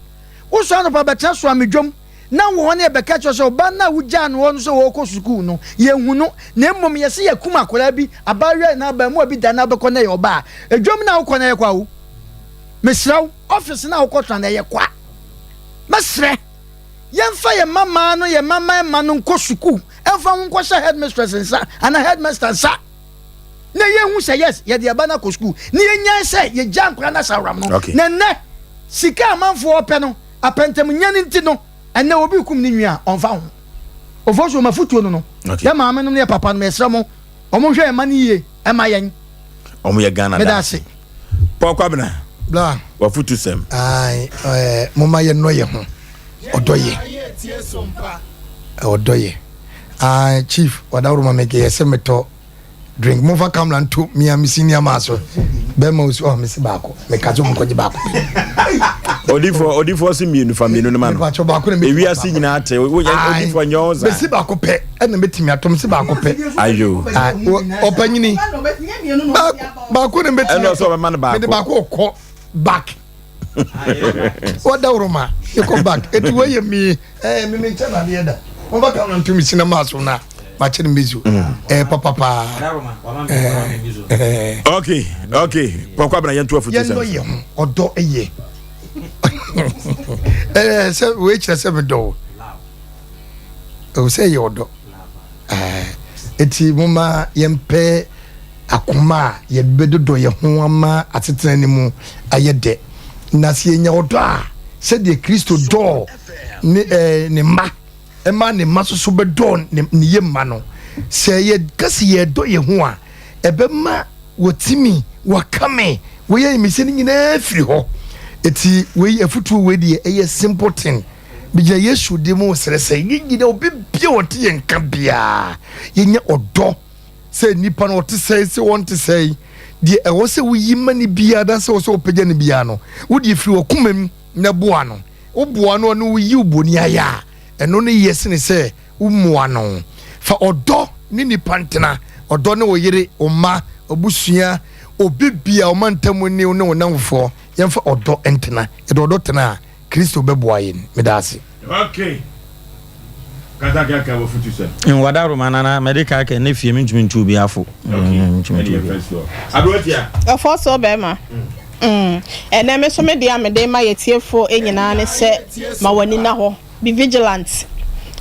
wosɔre anɔpa bɛtena soame dwom na wɔ hɔ ne yɛbɛka kyerɛ sɛ ɔba no a wogyaa no hɔ no sɛ wɔrekɔ sukuu no yɛhu no na mmom yɛsɛ yɛkum akwadaa bi abaayewa na abaamuwa bi da na wobɛkɔ na ɛyɛ ɔbaa edwom na wokɔ na ɛyɛ kwa o mesrɛ wo ɔfisi na wokɔtena na ɛyɛ kwa mɛsrɛ yɛmfa yɛn mma no yɛn mma mma no nkɔ sukuu ɛmfa ho nkɔhyɛ headmistress nsa anaa headmaster nsa na yɛhu sɛ yes yɛde ɛba no akɔ sukuu na yɛnyae sɛ yɛgya nkora no asaworam no Okay. na nnɛ sika amanfoɔ ɔpɛ no apɛntɛm nya no nti no ɛnnɛ obi kum ne nua a ɔmfa ho ofo so mafotuo no no Okay. yɛ maame nom ne yɛ papa nom yɛsrɛ mo ɔmo nhwɛ yɛn mma no yie ɛma yɛn ɔmo yɛ Ghana meda da ase. Paul Kwabena bla wafotu sɛm ai eh, momma yɛnnɔ yɛ ho ɔdɔ yɛ ɔdɔ yɛ ai chief wadaworo ma meke yɛ sɛ metɔ drink momfa camera nto mea me senior maa so bɛma osi ɔ mese baako meka sɛ monkɔgye baako pɛ odifoɔ odifoɔ si mmienu fa mmienu no ma no mepakyɛ baako na mɛtumi ewiase nyinaa te wo Ai, odifoɔ nyɛ ɔn mesi saa baako pɛ ɛna mɛtumi atɔ mese baako pɛ ayo Ai, ɔpanyini baako na mɛtumi ɛna ɔsɛ ɔbɛma no mede baako baako kɔ back wɔdaworo ma ɛkɔ back ɛti wɔyɛ mi ɛɛ mi mi nkyɛn na adeɛ da wɔn bɛ ka na ntumi si na maa so na ma kyɛ ne mi so ɛɛ papapaa ɛɛ ɛɛ okay okay Paul Kwabena yɛnto afotu yɛn dɔ sɛm yɛ ho ɔdɔ yɛ ɛɛ sɛ wei kyerɛ sɛ mi dɔ o ɛwɔ sɛ yɛ ɔdɔ ɛɛ eti mo ma yɛn pɛ akoma a yɛbɛdodɔ yɛn ho ama asetena no mu ayɛ dɛ na sɛ yɛnya ɔdɔ a sɛdeɛ Kristo dɔɔ ne ɛɛ ne mma ɛma ne mma soso bɛdɔɔ ne ne yɛ mma no sɛ yɛka sɛ yɛdɔ yɛn ho a ɛbɛma wɔtumi wɔkame wɔyɛ mmehyɛ no nyinaa firi hɔ eti wei afutuo wei deɛ ɛyɛ simple thing bɛgyina Yesu de mu srɛ sɛ yɛn nyinaa obi bia ɔte yɛn nka biara yɛnya ɔdɔ sɛ nipa no ɔte sɛe sɛ ɔnte sɛe deɛ ɛwɔ sɛ woyi ma ne biara dan sɛ wɔ sɛ wopagya ne biara no wode firi ɔkoma mu na boa no woboa no ɔno woyi wo bɔni ayɛ a ɛno no yɛ sene sɛ wommoa no fa ɔdɔ ne nipa ntena ɔdɔ ne wo yere wo mma abusua obi bia ɔma ntamu ne wo ne wo namfoɔ yɛmfa ɔdɔ ntena yɛde ɔdɔ tena a Kristo bɛboa yɛn. Meda ase. Okay. Kasa kaka wɔ futu sɛ. Nwada roma nana mɛde ka kɛ ne fie mentumi ntu obi afo. Mentumi ntu obi afo. Aberanteɛ. Ɛfɔ so bɛrima. Mm. Ɛnɛ me so me deɛ a mede ma yɛtiefoɔ nyinaa ne sɛ ma w'ani na hɔ. Be vigilant.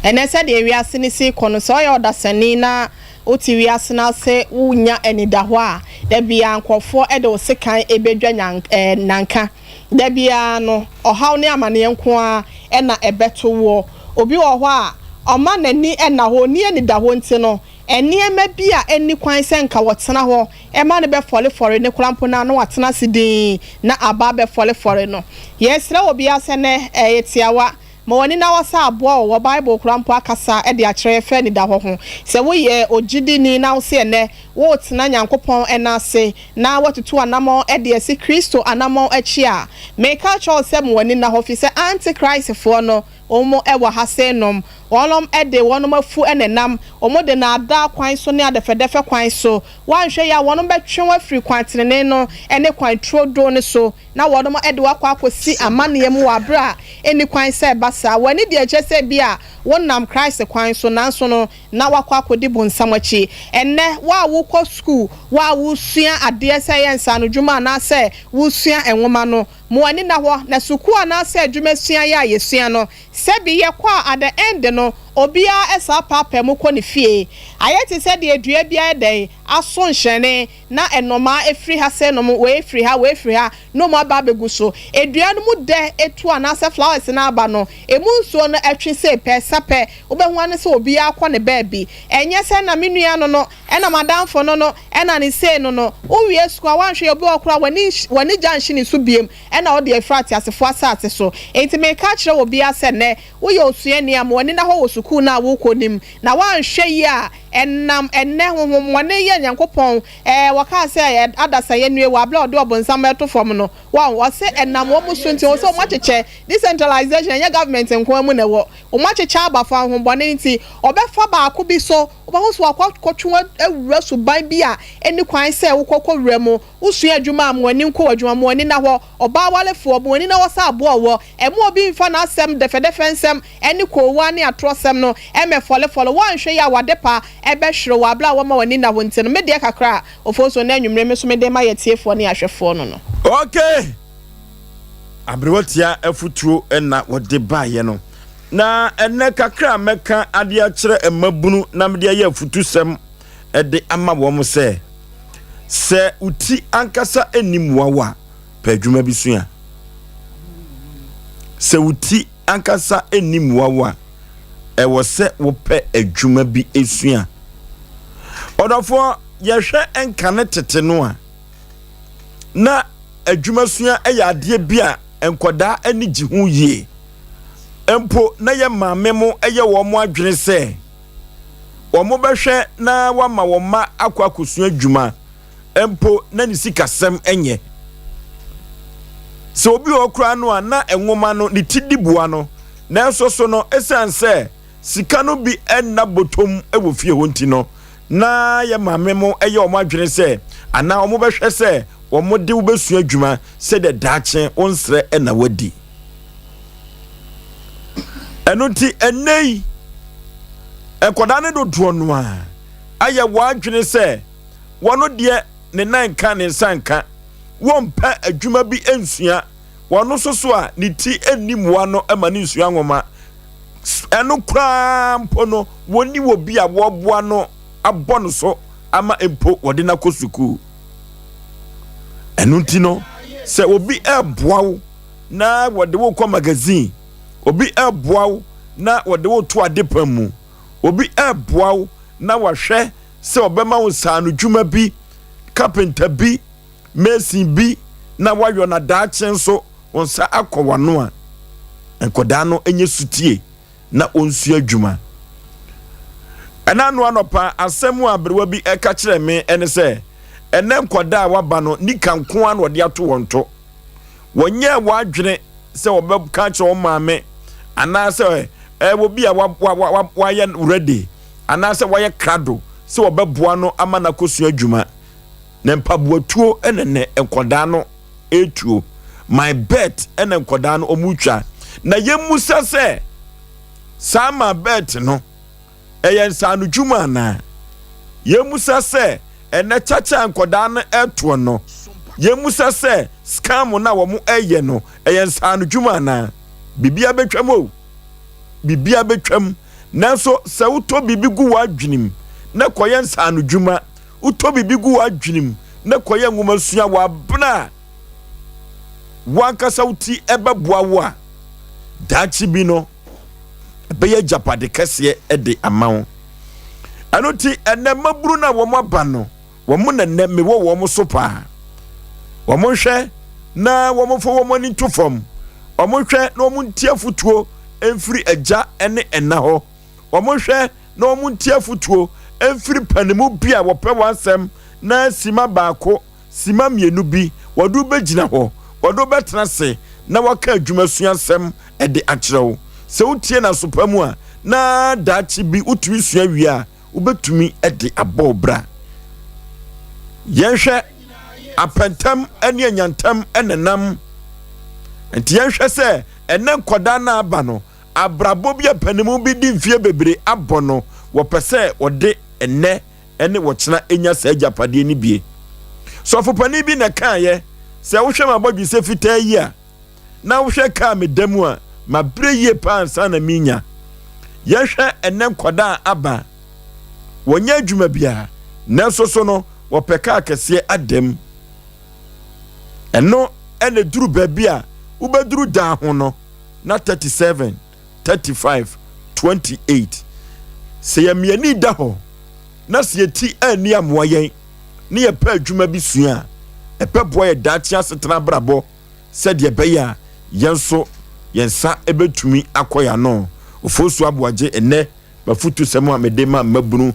Ɛnɛ sɛdeɛ wiase no si kɔ no sɛ ɔyɛ ɔdasani na wote wiase no ase wonya anidahɔ a da biara nkurɔfoɔ de wo sekan ɛbɛdwa nyan ɛɛ nanka. Da biara no, ɔhaw ne amaneɛ nko ara na ɛbɛto woɔ. Obi wɔ hɔ a, ɔma n'ani nna hɔ, ɔnni anidahɔ nti no, nneɛma bi a ɛnni kwan sɛ nka ɔtena hɔ ma no bɛfɔrefɔre no koraa mpo no a, na watena ase dinn na aba abɛfɔrefɔre no. Yɛsrɛ obiara sɛ nnɛ ɛyɛ tiawa, Ma w'ani nna hɔ sɛ aboa a ɔwɔ Bible koraa mpo akasa de akyerɛ yɛ fa anidahɔ ho. Sɛ woyɛ ogyidini na wose ɛnnɛ woretena Nyankopɔn nan ase na woatutu anammɔn de asi Kristo anammɔn akyi a, meka akyerɛ wo sɛ ma w'ani nna hɔ firi sɛ Antichristfoɔ no wɔn wɔ ha sei nom. Wɔnom de wɔnom afu na ɛnam. Wɔn de naadaa kwan so ne adɛfɛdɛfɛ kwan so. Woanhwɛ yie a wɔnom bɛtwe wo afiri kwan tenenee no ne kwan turodoo no so. na wɔnom de wo akɔ akɔsi amaneɛ mu wɔ aberɛ a ɛnni kwan sɛ ɛba saa. W'ani deɛ kyerɛ sɛ ebia wonam Christ kwan so, nanso no na woakɔ akɔdi bonsam akyi. Ɛnnɛ, wo a wokɔ sukuu, wo a wosua adeɛ sɛ ɛyɛ nsaanodwuma anaasɛ wosua nwoma no, ma w'ani nna hɔ na sukuu anaasɛ adwuma suaeɛ a yɛsua no, sɛbi yɛkɔ a at the end no, obiara saa paapaa mu kɔ ne fie. Ayɛ te sɛ deɛ dua bi ayɛ dɛn? Aso nhyerɛne. na nnomaa firi ha sɛ nom, wei firi ha, wei firi ha, na wɔn aba abɛgu so. Dua no mu dɛ tu anaasɛ flowers no aba no, ɛmu nsuo no twe sei pɛ, sa pɛ, wobɛhu ara ne sɛ obiara kɔ ne baabi. Ɛnyɛ sɛ na me nua no no, ɛna m'adamfo no no, ɛna ne sei no no. Wowie sukuu a, woanhwɛ yie, obi wɔ hɔ koraa a, w'ani w'ani gya nhye ne so biom, ɛna wode afiri ateasefoɔ asase so. Enti mereka akyerɛ obiara sɛ nnɛ, woyɛ osuani a, ma w'ani nna hɔ wɔ sukuu no a worekɔ no mu, na woanhwɛ yie a, Ɛnam ɛnnɛ honhommɔne yi a Nyankopɔn, ɛɛ, wɔkaa sɛ, Adasa yɛnnue, wɔ aberɛ a ɔde ɔbonsam bɛto fam no. Wahu? Ɔse ɛnam wɔn so nti, ɔse wɔn akyekyɛ, decentralization, ɛnyɛ government nko ara mu na ɛwɔ, wɔn akyekyɛ aba fa honhommɔne nti, ɔbɛfa baako bi so, wobɛhu sɛ wakɔ akɔtwe wo awura suban bi a ɛnni kwan sɛ wokɔ kɔwura mu. Wosua adwuma a, ma w'ani nkɔ w'adwuma, ma w'ani nna hɔ. Ɔbaa warefoɔ, ma w'ani nna hɔ sɛ aboa ɔwɔ. Ɛmma obi mfa n'asɛm, dɛfɛdɛfɛ nsɛm, ne koowaa ne atorɔsɛm no mmɛfɔlefɔle wo. Woanhwɛ yie a, w'adepa bɛhwere wo berɛ a woama w'ani nna hɔ nti no. Me deɛ kakra a, Ofosuo, nnɛ anwummere me nso mede rema yɛn atiefoɔ ne ahwɛfoɔ no no. Ok! Aberewa tia afutuo na wɔde baeɛ no. Na ɛnnɛ kakra a mɛka ade akyerɛ mmabunu na mede ayɛ afutusɛm de ama wɔn sɛ, sɛ wo ti ankasa nni mmoa wo a, pɛ adwuma bi sua. Sɛ wo ti ankasa nni mmoa wo a, ɛwɔ sɛ wopɛ adwuma bi sua. Ɔdɔfoɔ, yɛhwɛ nkane tete no a, na adwuma sua yɛ adeɛ bi a nkwadaa ani gye ho yie. Mpo na yɛ maame mo yɛ wɔn adwene sɛ wɔbɛhwɛ na wɔama wɔn mma akɔ akɔsua adwuma mpo na ne sikasɛm nyɛ. Sɛ obi wɔ hɔ koraa no a na nwoma no ne ti di boa no, nanso so no esiane sɛ sika no bi nna bɔtɔm wɔ fie hɔ nti no, na yɛ maame mo yɛ wɔn adwene sɛ anaa wɔbɛhwɛ sɛ wɔde wo bɛsua adwuma sɛdeɛ daakye wo nsrɛ na wadi. Ɛno nti ɛnnɛ yi nkwadaa no dodoɔ no a ayɛ wɔn adwene sɛ wɔn deɛ ne nan nka ne nsa nka, wɔmpɛ adwuma bi nsua, wɔn nso so a ne ti nni mmoa no ma ne nsua nwoma. Ɛno koraa mpo no, wɔnni wɔ bi a wɔboa no abɔ no so ama mpo wɔde no akɔ sukuu. Ɛno nti no, sɛ obi ɛreboa wo na wɔde wo kɔ magazine, obi ɛreboa wo na wɔde wo to adepam mu, obi ɛreboa wo na wahwɛ sɛ ɔbɛma wo nsaanodwuma bi, kapenta bi, mason bi na woayɔ na daakye nso wo nsa akɔ w'ano a, nkwadaa no nyɛ sutie na wɔnsua adwuma. Ɛna ano anɔpa asɛm a aberewa bi ɛka kyerɛ me ɛne sɛ ɛnɛ nkwadaa a waba no nika nko ara na wɔde ato wɔn to. Wɔnyɛɛ wɔn adwene sɛ wɔbɛka akyerɛ wɔn maame anaasɛ ɛwɔ bi a wayɛ ready anaasɛ wayɛ krado sɛ wɔbɛboa no ama no akɔsua adwuma. Na mpaboatuo na nnɛ nkwadaa no retuo. My bet na nkwadaa no wɔretwa. Na yɛmmusa sɛ, saa ma bet no, ɛyɛ nsaanodwuma anaa? Yɛmmusa sɛ, ɛnnɛ kyakya a nkwadaa no ɛtoɔ no, yɛmmusa sɛ scam no a wɔn ɛyɛ no, ɛyɛ nsaanodwuma anaa? Biribiara bɛtwam o, biribiara bɛtwam. Nanso sɛ wotɔ biribi gu w'adwenem na kɔyɛ nsaanodwuma, wotɔ biribi gu w'adwenem na kɔyɛ nwomasua wɔ abena a w'ankasa wo ti ɛbɛboa wo a, daakye bi no, ɛbɛyɛ agyapade kɛseɛ de ama wo. Ɛno nti, ɛnɛ mmabunu no a wɔn aba no, wɔn na nnɛ mewɔ wɔn so paa. Wɔn nhwɛ na wɔn mfa wɔn ani nto fam. Wɔn nhwɛ na wɔn ntie afotuo mfiri agya ne ɛna hɔ. Wɔn nhwɛ na wɔn ntie afotuo mfiri panimu bi a wɔpɛ wɔn asɛm na sima baako Simma mmienu bi, wɔde wo bɛgyina hɔ, wɔde wo bɛtena ase na wɔaka adwumasuasɛm de akyerɛ wo. Sɛ wotie no aso pa mu a, na daakye bi wotumi sua wie a, wobɛtumi de abɔ wo bra. Yɛnhwɛ apɛntɛm ne anyantam nenam. Nti yɛnhwɛ sɛ ɛnɛ nkwadaa no aba no, abrabɔ bi a panimu bi de mfie bebree abɔ no, wɔpɛ sɛ wɔde ɛnɛ ne wɔkyena nya saa agyapadeɛ no bie. Sɔfopanin bi na ɛkaeɛ sɛ wohwɛ m'abɔdwesɛ fitaa yi a, na wohwɛ kaa meda mu a, mabrɛ yie paa ansa na menya. Yɛhwɛ ɛnɛ nkwadaa a aba, wɔnyɛ adwuma biara, nanso so no wɔpɛ kaa kɛseɛ ada mu. Ɛno ɛna duru baabi a wobɛduru daa ho no na 37 35, 28. Sɛ yɛn ani da hɔ na sɛ yɛn ti anni amoa yɛn na yɛpɛ adwuma bi sua a, ɛbɛboa yɛn daakye asetena abrabɔ sɛdeɛ ɛbɛyɛ a yɛn nso yɛn nsa bɛtumi akɔ yɛn ano. Ofosu Aboagye ɛnnɛ m'afutusɛm a mede ma mmabunu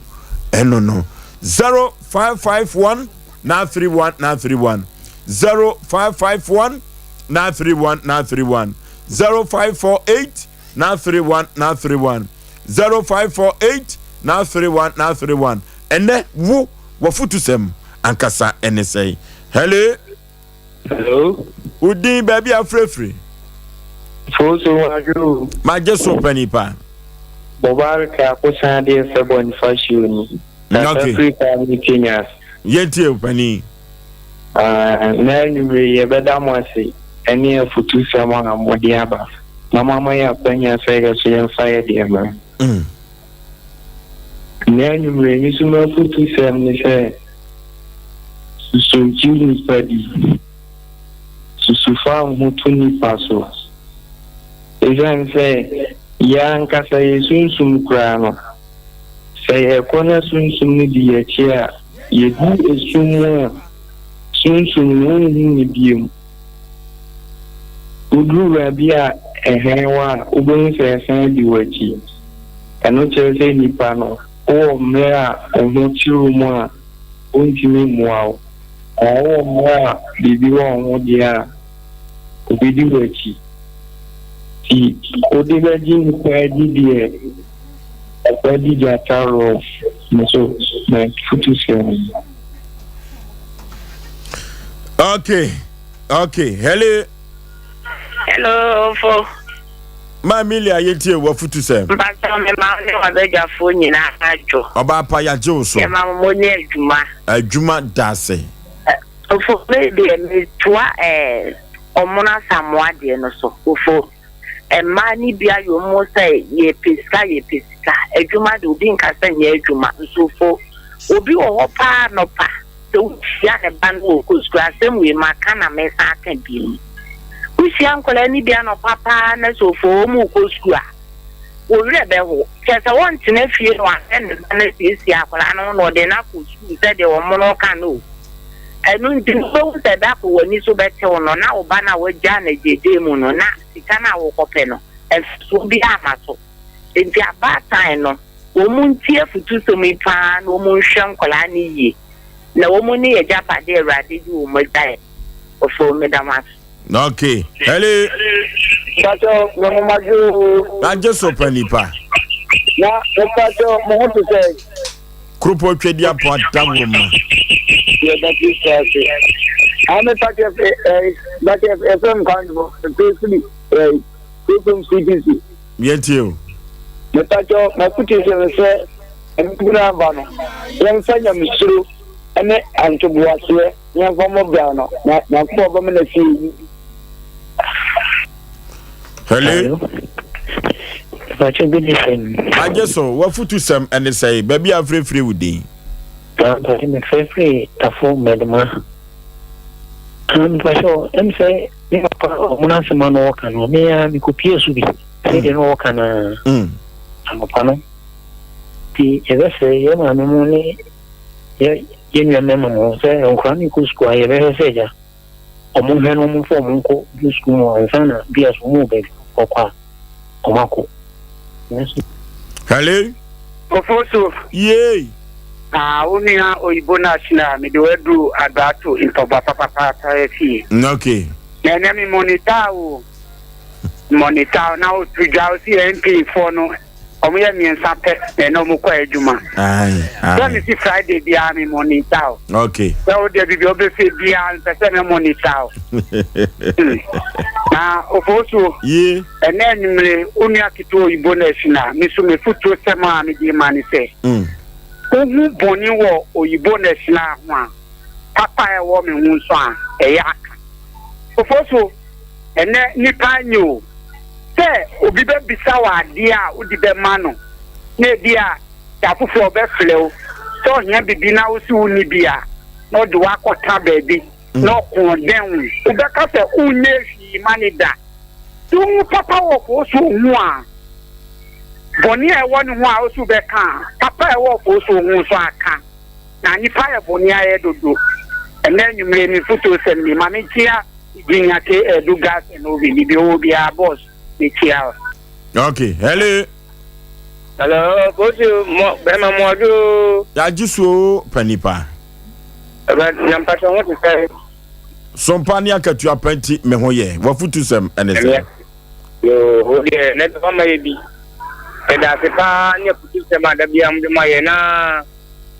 ɛno no 0551 931 931 0551 931 931 0548 931 931 0548 931 931 Ɛnɛ wo w'afotusɛm ankasa ɛne sɛn? Hello. Hello. Wo din baabi a afirafiri? Foso wadwo. Magye so panipa. Mubarak akosan adeɛ fɛ Bonifacio ni. Kasa firi paa ne Kenya. Yɛntie wo panin. Ah, na anwummere yi yɛbɛda mo ase ne afutusɛm a mode aba na moama yɛn akwanya sɛ yɛ so yɛmfa yɛ deɛ mmra. Mm. Na anwummere yi nso m'afutusɛm ne sɛ susu gye nnipa di, susu fa wo ho to nnipa so. Esiane sɛ yɛn ankasa yɛ sunsum koraa no, sɛ yɛkɔ na sunsum no di yɛn akyi a, Yedu esum mu a, sunsum no wonhu no bio. Woduru baabi a hann wɔ a, wobɛhu sɛ ɛsan di w'akyi. Ɛno kyerɛ sɛ nipa no, wowɔ mmerɛ a wo ho kyere wo mu a, ontumi mmoa wo. Na wowɔ mmerɛ a biribi wɔ wo ho deɛ a, obɛdi w'akyi. Nti wode bɛgye nipa adi deɛ, Ɔba di gyata rɔ nso na futu sɛ no. Okay, okay. Hello. Hello, fo. Ma Amelia yɛtie wafutu sɛ. Mpatɔ me ma ne wabadwafoɔ nyinaa adwo. Ɔbaa pa yɛagye wo so. Yɛma mo ne adwuma. Adwuma daase. Ofo me deɛ metoa ɛɛ ɔmono asamoa deɛ no so ofo. Mmaa no bi ayɛ wɔn sɛ yɛpɛ sika yɛpɛ sika adwuma de obi nka sɛ nyɛ adwuma nso fo obi wɔ hɔ paa nɔpa sɛ wohyia ne ba no wɔ kɔ sukuu asɛm wei maka na mesan aka bi mu wohyia nkwadaa no bi anɔpa paa na sɛ ofo wɔn mu kɔ sukuu a wɔ werɛ bɛho kyɛ sɛ wɔntena fie no ahwɛ ne ba no asiesie akwadaa no ho na ɔde no akɔ sukuu sɛdeɛ wɔn no ka no o Ɛno nti, wubehu sɛ da koro w'ani so bɛtew no, na wo ba no a woagyaa no agyeegyee mu no, na sika no a worekɔpɛ no, mfasoɔ biara mma so. Enti abaatan no, wɔntie afutusɛm yi pa ara na wɔnhwɛ nkwadaa no yie, na wɔn ne yɛn agyapadeɛ a Awurade de wɔn agya yɛn. Ɔfo, meda mo ase. Okay. Hello. Mpatsɔ, me ho magye o. Magye so pa nipa. Na mpatsɔ, mo ho te sɛ. Kuropɔn Twadiapɔ Adawuruma. Yɛda Kristo ase. Ame pakyɛ ɛ pakyɛ ɛfɛ mu kwan do fɛ firi ɛ. Kurom CDC. Yɛntie o. Mepakyɛw, m'afotusɛm ne sɛ mmabunu aba no, yɛmfa nyamesuro ne ntoboaseɛ na yɛmfa mmɔ bra no, na Nyankopɔn bɛma no afie yi. Hello. Mepakyɛw, good evening. Agye so, w'afotusɛm ne sɛe? Baabi a afirefire wo din. Mepakyɛw, mefrɛfrɛ Tafo Mmɛdoma. Mepakyɛw, ɛm sɛ Me papa ɔmo n'asɛm a na ɔka no me ara mekɔpie so bi sɛ deɛ na ɔka no ara mm. anɔpa no nti yɛbɛsrɛ yɛ maame mu ne yɛ yɛ nua mmarima mu sɛ nkwadaa no kɔ sukuu a yɛbɛhwɛ sɛ agya ɔmo nhwɛ no ɔmo mfa ɔmo nkɔ du sukuu mu ansa na bi a so ɔmo wɔ baabi kɔkɔ a ɔmo akɔ. Hello. Ofosu. Yay. Ah, wo nua oyibo no ahyina a mede wadu Adoato mpaboa papapaapa fie. Okay. Na ɛnɛ me monitor wo. Monitor na woto dwa wo si MP foɔ no wɔn yɛ mmiɛnsa pɛ na ɛnɛ wɔn kɔ adwuma. Aye, aye. Sɛ me si Friday biara me monitor wo. Okay. Sɛ wo deɛ bibi ɔbɛfɛ biara mpɛ sɛ me monitor wo. Hmm. Na ofosuo. Yie. Ɛnɛ anwummere wo nua ketewa oyibo no ahyina me so me fotuo sɛm a mede ma ne sɛ. Mm. Wohu bɔne wɔ oyibo na asinaa ho a, papa a ɛwɔ me ho nso a, ɛyɛ aka. Ofosu, ɛnnɛ nnipa nye o. Sɛ obi bɛbisa wo adeɛ a wode bɛma no, na ebia da foforɔ ɔbɛfrɛ wo sɛ ɔhia biribi na wo se wonni bi a, na ɔde wo akɔtena baabi na ɔko dɛn wo. Wobɛka sɛ wonyɛɛ hwee ma no da. Sɛ wohu papa wɔ Ofosu ho a, Bɔne a ɛwɔ ne ho a ɔso bɛka a, papa a ɛwɔ ɔfo so ho nso aka. Na nnipa yɛ bɔne ayɛ dodo. Ɛnnɛ anwummere yi, me mfotosɛm ni. Ma menkyia Junior K. Adu Gas and Oven, baabi ɔwɔ biara, boss, mekyia wo. Okay, hello. Hello, kosi mo bɛrima mo adwo. Yagye so o panipa. Ɛbɛ na mpatsɔ ho te sɛ. Sompa ne akatua pa nti me ho yɛ. Wafutusɛm ɛne sɛ. Yoo, wo deɛ na ɛbɛfa ma yɛ bi. Yɛda ase paa ne afutusɛm a da biara mode ma yɛ na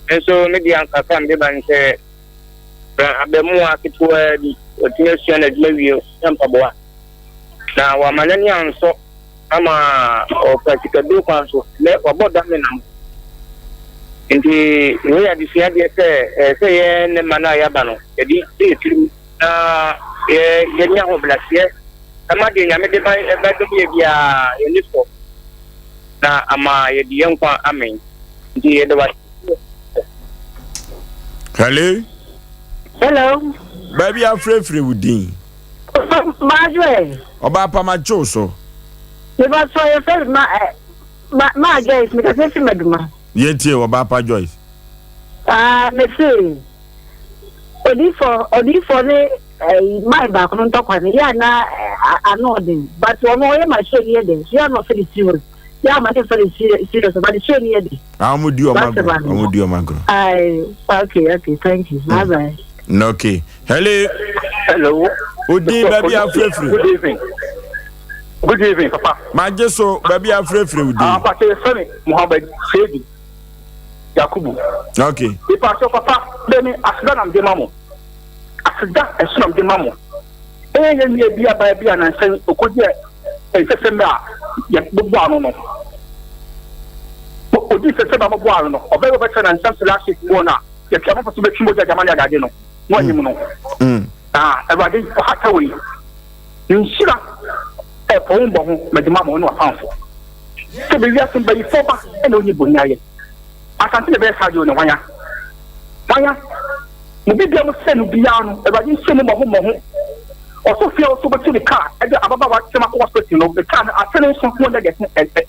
nso me deɛ ankasa mede ba ne sɛ abɛmoa ketewaa bi watumi asua n'adwuma wie sɛ mpaboa na wama n'ani ansɔ ama ɔfa sikaduro kwan so nɛ wabɔ da me nam nti wei yɛ adesua deɛ sɛ ɛɛ sɛ yɛ ne ma no a yɛaba no yɛde yɛ tirim na yɛ yɛnya ahobrɛaseɛ ɛma deɛ Nyame de ba bɛdom yɛ biara yɛn ani sɔ na ama yɛde yɛn nkwa amen nti yɛda wase. Hello. Hello. Baabi afrɛfrɛ wo din. Maadwoɛ. Ɔbaa pa ma kyew so. Meba so yɛ fɛ ma eh, ma ma Joyce mekasa fi Maduma. Yɛntie ɔbaa pa Joyce. Ah, mese odifo odifo ne ɛyi man baako no ntɔkwa no yɛ ana ano ɔden but ɔno ɔyɛ ma show no yɛ den so yɛ ana ɔfɛ ne serious yɛ ama ne nfa ne serious but show no yɛ den. Ah, ɔmo di ɔmo agorɔ ɔmo di ɔmo agorɔ. Ayi okay okay thank you bye bye. Mm. Okay hello. Hello. Odin baabi afirafiri. Good evening. Good evening papa. Magye so baabi afirafiri odin. Ah papa yɛ fɛ mi Muhammed Seidu Yakubu. Okay. Ipa so papa bɛ mi aseda na mde ma mo. Aseda nso na mede ma mo. Ɛyɛ yɛn nua bi abaa bi a nansa yi okodii nsɛsɛmɛ a yɛbobɔ ano no. Odii nsɛsɛmɛ a mobɔ ano no, ɔbɛyɛ ɔbɛkyerɛ nansa sɛ last week mu hɔ no a yɛte amafo so bɛtwi mogya gyama ne adade no mo anim no. Na Awurade ɔhata wei. Ne nhyira ɛpɔ wo mbɔ ho mede ma mo ne w'apamfo. Sɛ bɛ wiase mbayifo ba ɛna onyi boni ayɛ. Asante na ɛbɛyɛ saa deɛ o na hwan a? Hwan a? Mo bibia mo sɛ no biara no awurade nhyɛ mu mmɔho mmɔho. Ɔsɔfo a ɔsɛ ɔbɛtu ne kaa ɛde ababaawa kyɛm akɔ hospital no ne kaa no ase ne nso ho nyɛ deɛ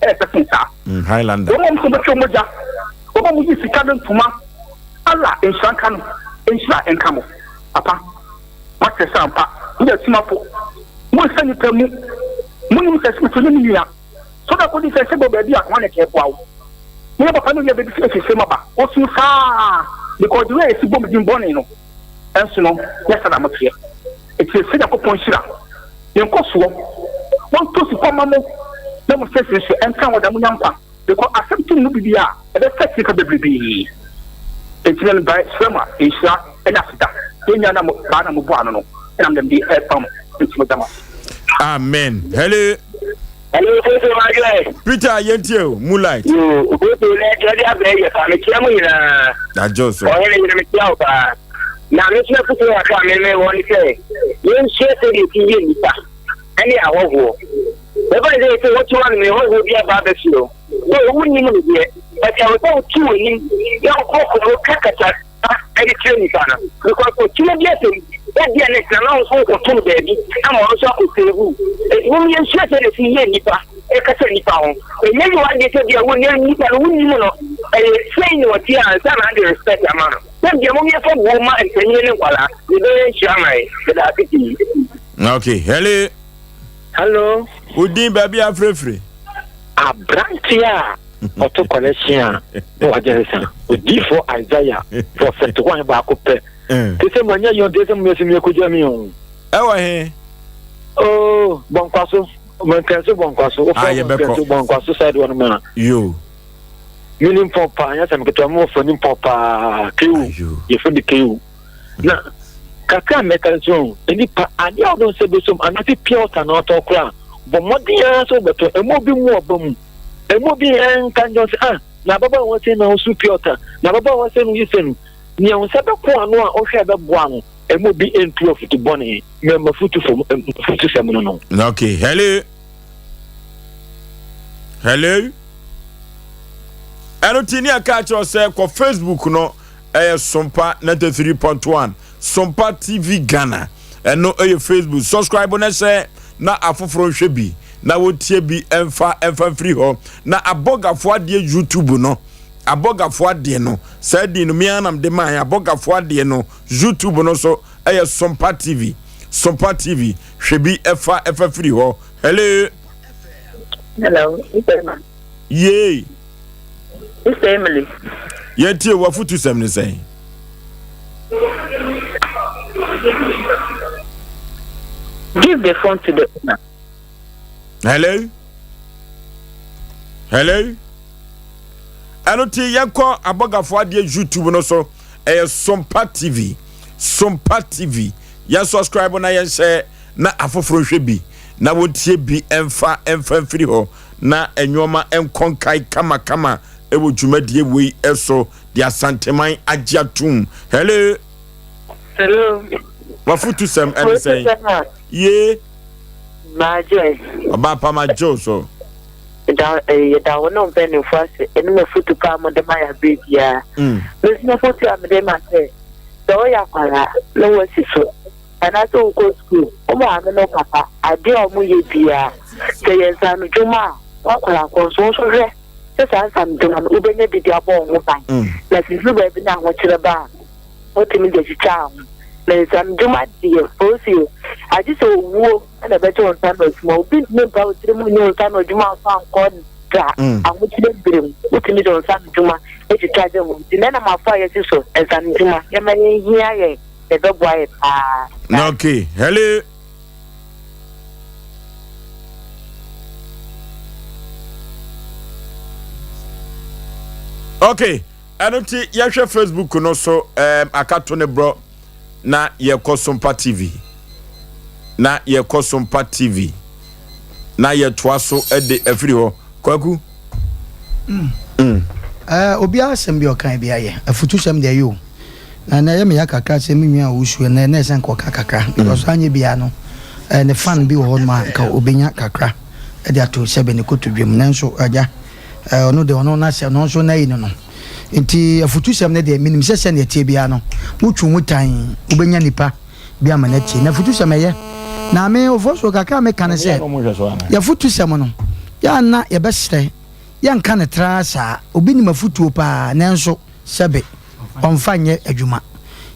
ɛɛfɛ sen saa. Mm, Highlander. Wɔn a wɔn nso bɛtwe mogya, wɔn a wɔyi sika ne ntoma, Allah nhyira nka no, nhyira nka mo. Papa, moakyerɛ sɛ ampa moyɛ atumafo, monsa nnipa mu, monim sɛ Smith ne me nua. So da kodi sɛ sɛ bɔ baabi a hwan na ɛboa wo? Meyɛ papa no yɛ baabi sɛ ɛsese maba. Osu saa because the way esi bɔ me din bɔne no ɛnso no nyɛ saa na moteɛ. Eti ɛsɛ Nyankopɔn nhyira ne nkɔsoɔ. Wɔntɔ sukɔ ma mo na mo sɛsi nso ɛnka hɔ da monya nkwa because asɛm to mo bibi a ɛbɛfɛt nipa bebrebee. Enti na mebae srɛ mo a nhyira ɛne aseda yɛn nua na mo baa na mo bɔ ano no ɛna mede ɛba mo nti meda mo ase. Amen. Hello. Hello, Koto Madwe. Peter, yɛntie o, Moonlight. Yo, Koto ne kyerɛ de abɛɛ yɛ paa, mekyia mo nyinaa. Adwo so. Ɔhene nyina mekyia wo paa. Na me nso afotuo kakra a meme wɔ ne sɛ, yɛnsua sɛdeɛ ɛsi yɛ nnipa ɛne ahɔhoɔ. Bɛfa ne sɛ sɛ wote hɔ nom hɔhoɔ bi aba abɛfie o, sɛ wonnim no deɛ, but ɛwɔ sɛ wotu w'anim na wokɔ woka kasa pa de kyerɛ nipa no because ɔkyena bi asɛm ebia ne tena na nso wokɔto no baabi ama ɔno nso akɔ save wo. Enti mom yɛnsua sɛdeɛ ɛsi yɛ nnipa ɛkasa nnipa ho. Ɛnyɛ yɛ w'adeɛ sɛ bia wo nipa no wonim no ɛyɛ sei na ɔteɛ ansa na ade respect ama no. Sɛ bia mom yɛfa buo ma mpanyini ne nkwadaa na ɛbɛyɛ nhyira ama yɛn. Meda ase pii. Okay, hello. Hello. Wo din baabi afirefire. Aberanteɛ a ɔto kɔlɛhyen a na wagye nsa. Odiyifoɔ Isaiah, prɔfɛt hwan baako pɛ. Eh. Te sɛ manya yɔn te sɛ mo yɛsɛ mi akogya mi o. Ɛwɔ he? Oh, bɔnkwa so. Mɛnkɛn so bɔnkwa so. Ah, Wofɛ mɛnkɛn so bɔnkwa so side wɔn ma. Yo. Mi ni mpɔ paa, nyɛ sɛm ketewa, mi wɔ fɔ ni mpɔ paa. Kewu, yɛfɛ de kewu. Na kakra a mɛka no so, nipa adeɛ a wɔde nsa bɛsom anaasɛ pure water na ɔtɔ koraa, bɔ mmɔden ara sɛ wobɛtɔ. Ɛmu obi mu ɔba mu. Ɛmu obi nka nkyɛn sɛ ah na ababaawa sɛ na ɔso pure water, na ababaawa sɛ no yi sɛ no. Nea wo nsa bɛko ano a wohwɛ bɛboa no, ɛmu obi ntu afutu bɔne. Mɛ mafutu fam mafutu sɛm no no. Okay, hello. Hello. Ɛno ti ne ɛka kyerɛ sɛ kɔ Facebook no ɛyɛ Sompa 93.1 Sompa TV Ghana ɛno ɛyɛ Facebook subscribe na hyɛ na afoforɔ nhwɛ bi na wɔntie bi ɛmfa ɛmfa mfiri hɔ na abɔgafoɔ adeɛ YouTube no abɔgafoɔ adeɛ no saa din no mmea nam de maa abɔgafoɔ adeɛ no YouTube no so ɛyɛ Sompa TV Sompa TV hwɛ bi ɛfa ɛfa firi hɔ hello. Hello, Yay. Sister Emily. Yɛntie w'afotusɛm ne sɛn? Give the phone to the owner. Hello? Hello? Ɛno ti yɛnkɔ abɔgafo adeɛ YouTube no so ɛyɛ Sompa TV Sompa TV yɛn subscribe na yɛnhyɛ na afoforɔ nhwɛ bi na wɔntie bi ɛmfa ɛmfa mfiri hɔ na nnoɔma nkɔ nkae kamakama wɔ dwumadie wei so de Asanteman agye atom. Hello. Hello. Wafutu sɛm ɛne sɛn? Yee. Maagye. Ɔbaa pa ma gye so. Da eh, yɛda wo ne mpanyinfo ase ɛne mo afutu pa a mode ma yɛ abere biara. Mm. Me nso m'afutu a mede ma sɛ sɛ woyɛ akwadaa na woasi so anaasɛ wokɔ sukuu, wo maame ne wo papa, adeɛ a wɔyɛ biara, sɛ ɛyɛ nsaanodwuma a, woakora akɔ nso, wo nso hwɛ sɛ saa nsaanodwuma no, wobɛnya bi de abɔ wo ho ban. Mm. Na sɛ ɛduru baabi na ahokyerɛ ba a, wotumi de atwitwa ho. Na nsaanodwuma deɛ, polisi o, agye sɛ owuo na ɛbɛgye wo nsa ano adwuma. Obi ntumi mpa wo tiri mu nyɛ wo nsa ano adwuma mfa nkɔ da mm. ahokyerɛ berɛ mu. Wotumi de wo nsa ano adwuma atwitwa gye ho. Nti na ɛnam afɔ a yɛsi so nsaanodwuma, yɛma yɛhia yɛn. Ɛbɛboa yɛ paa. Okay, hello. Okay, ɛno nti yɛhwɛ Facebook no so um, akato ne borɔ na yɛkɔ Sompa TV na yɛkɔ Sompa TV na yɛtoa so de afiri hɔ kwaku. Mm. Mm. Uh, obiara asɛm bi ɔkan bi ayɛ afutusɛm deɛ yɛ o Na na ɛyɛ me ya kakra sɛ me nua a ɔresu ɛnɛ na ɛsɛ nka ɔka kakra because anyɛ biara no eh, ne fan bi wɔ hɔ nom a nka ɔbɛnya kakra de ato sɛbe ne kotodwe mu nanso agya eh, ɔno deɛ ɔno n'asɛ ɔno nso n'ayi no no nti afutusɛm no deɛ menim sɛ sɛnea ɛteɛ biara no wotwe mu tan wobɛnya nipa bi ama no atie na afutusɛm ɛyɛ na me ɔfoɔ so kakra meka ne sɛ yɛafutusɛm no yɛanna yɛbɛserɛ yɛnka no traa saa obi nim afutuo paa nanso sɛbe ɔmfa nyɛ adwuma.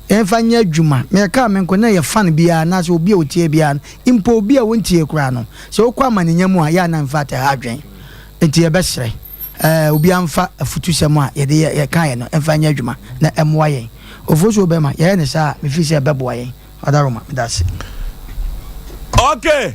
Yɛmfa nyɛ adwuma. Mekaa me nko na yɛ fan biara anaasɛ obi a ɔtie biara no, mpo obi a ɔntie koraa no, sɛ wokɔ amanenya mu a, yɛ a na infact ɛha adwene. Nti yɛbɛsrɛ eh, obiara mfa afutusɛm a yɛde yɛ yɛkaeɛ no mfa nyɛ adwuma na ɛmmoa yɛn. Ofosuo bɛma yɛyɛ no saa a, mefiri sɛ ɛbɛboa yɛn. Ɔdaroma, meda ase. Okay.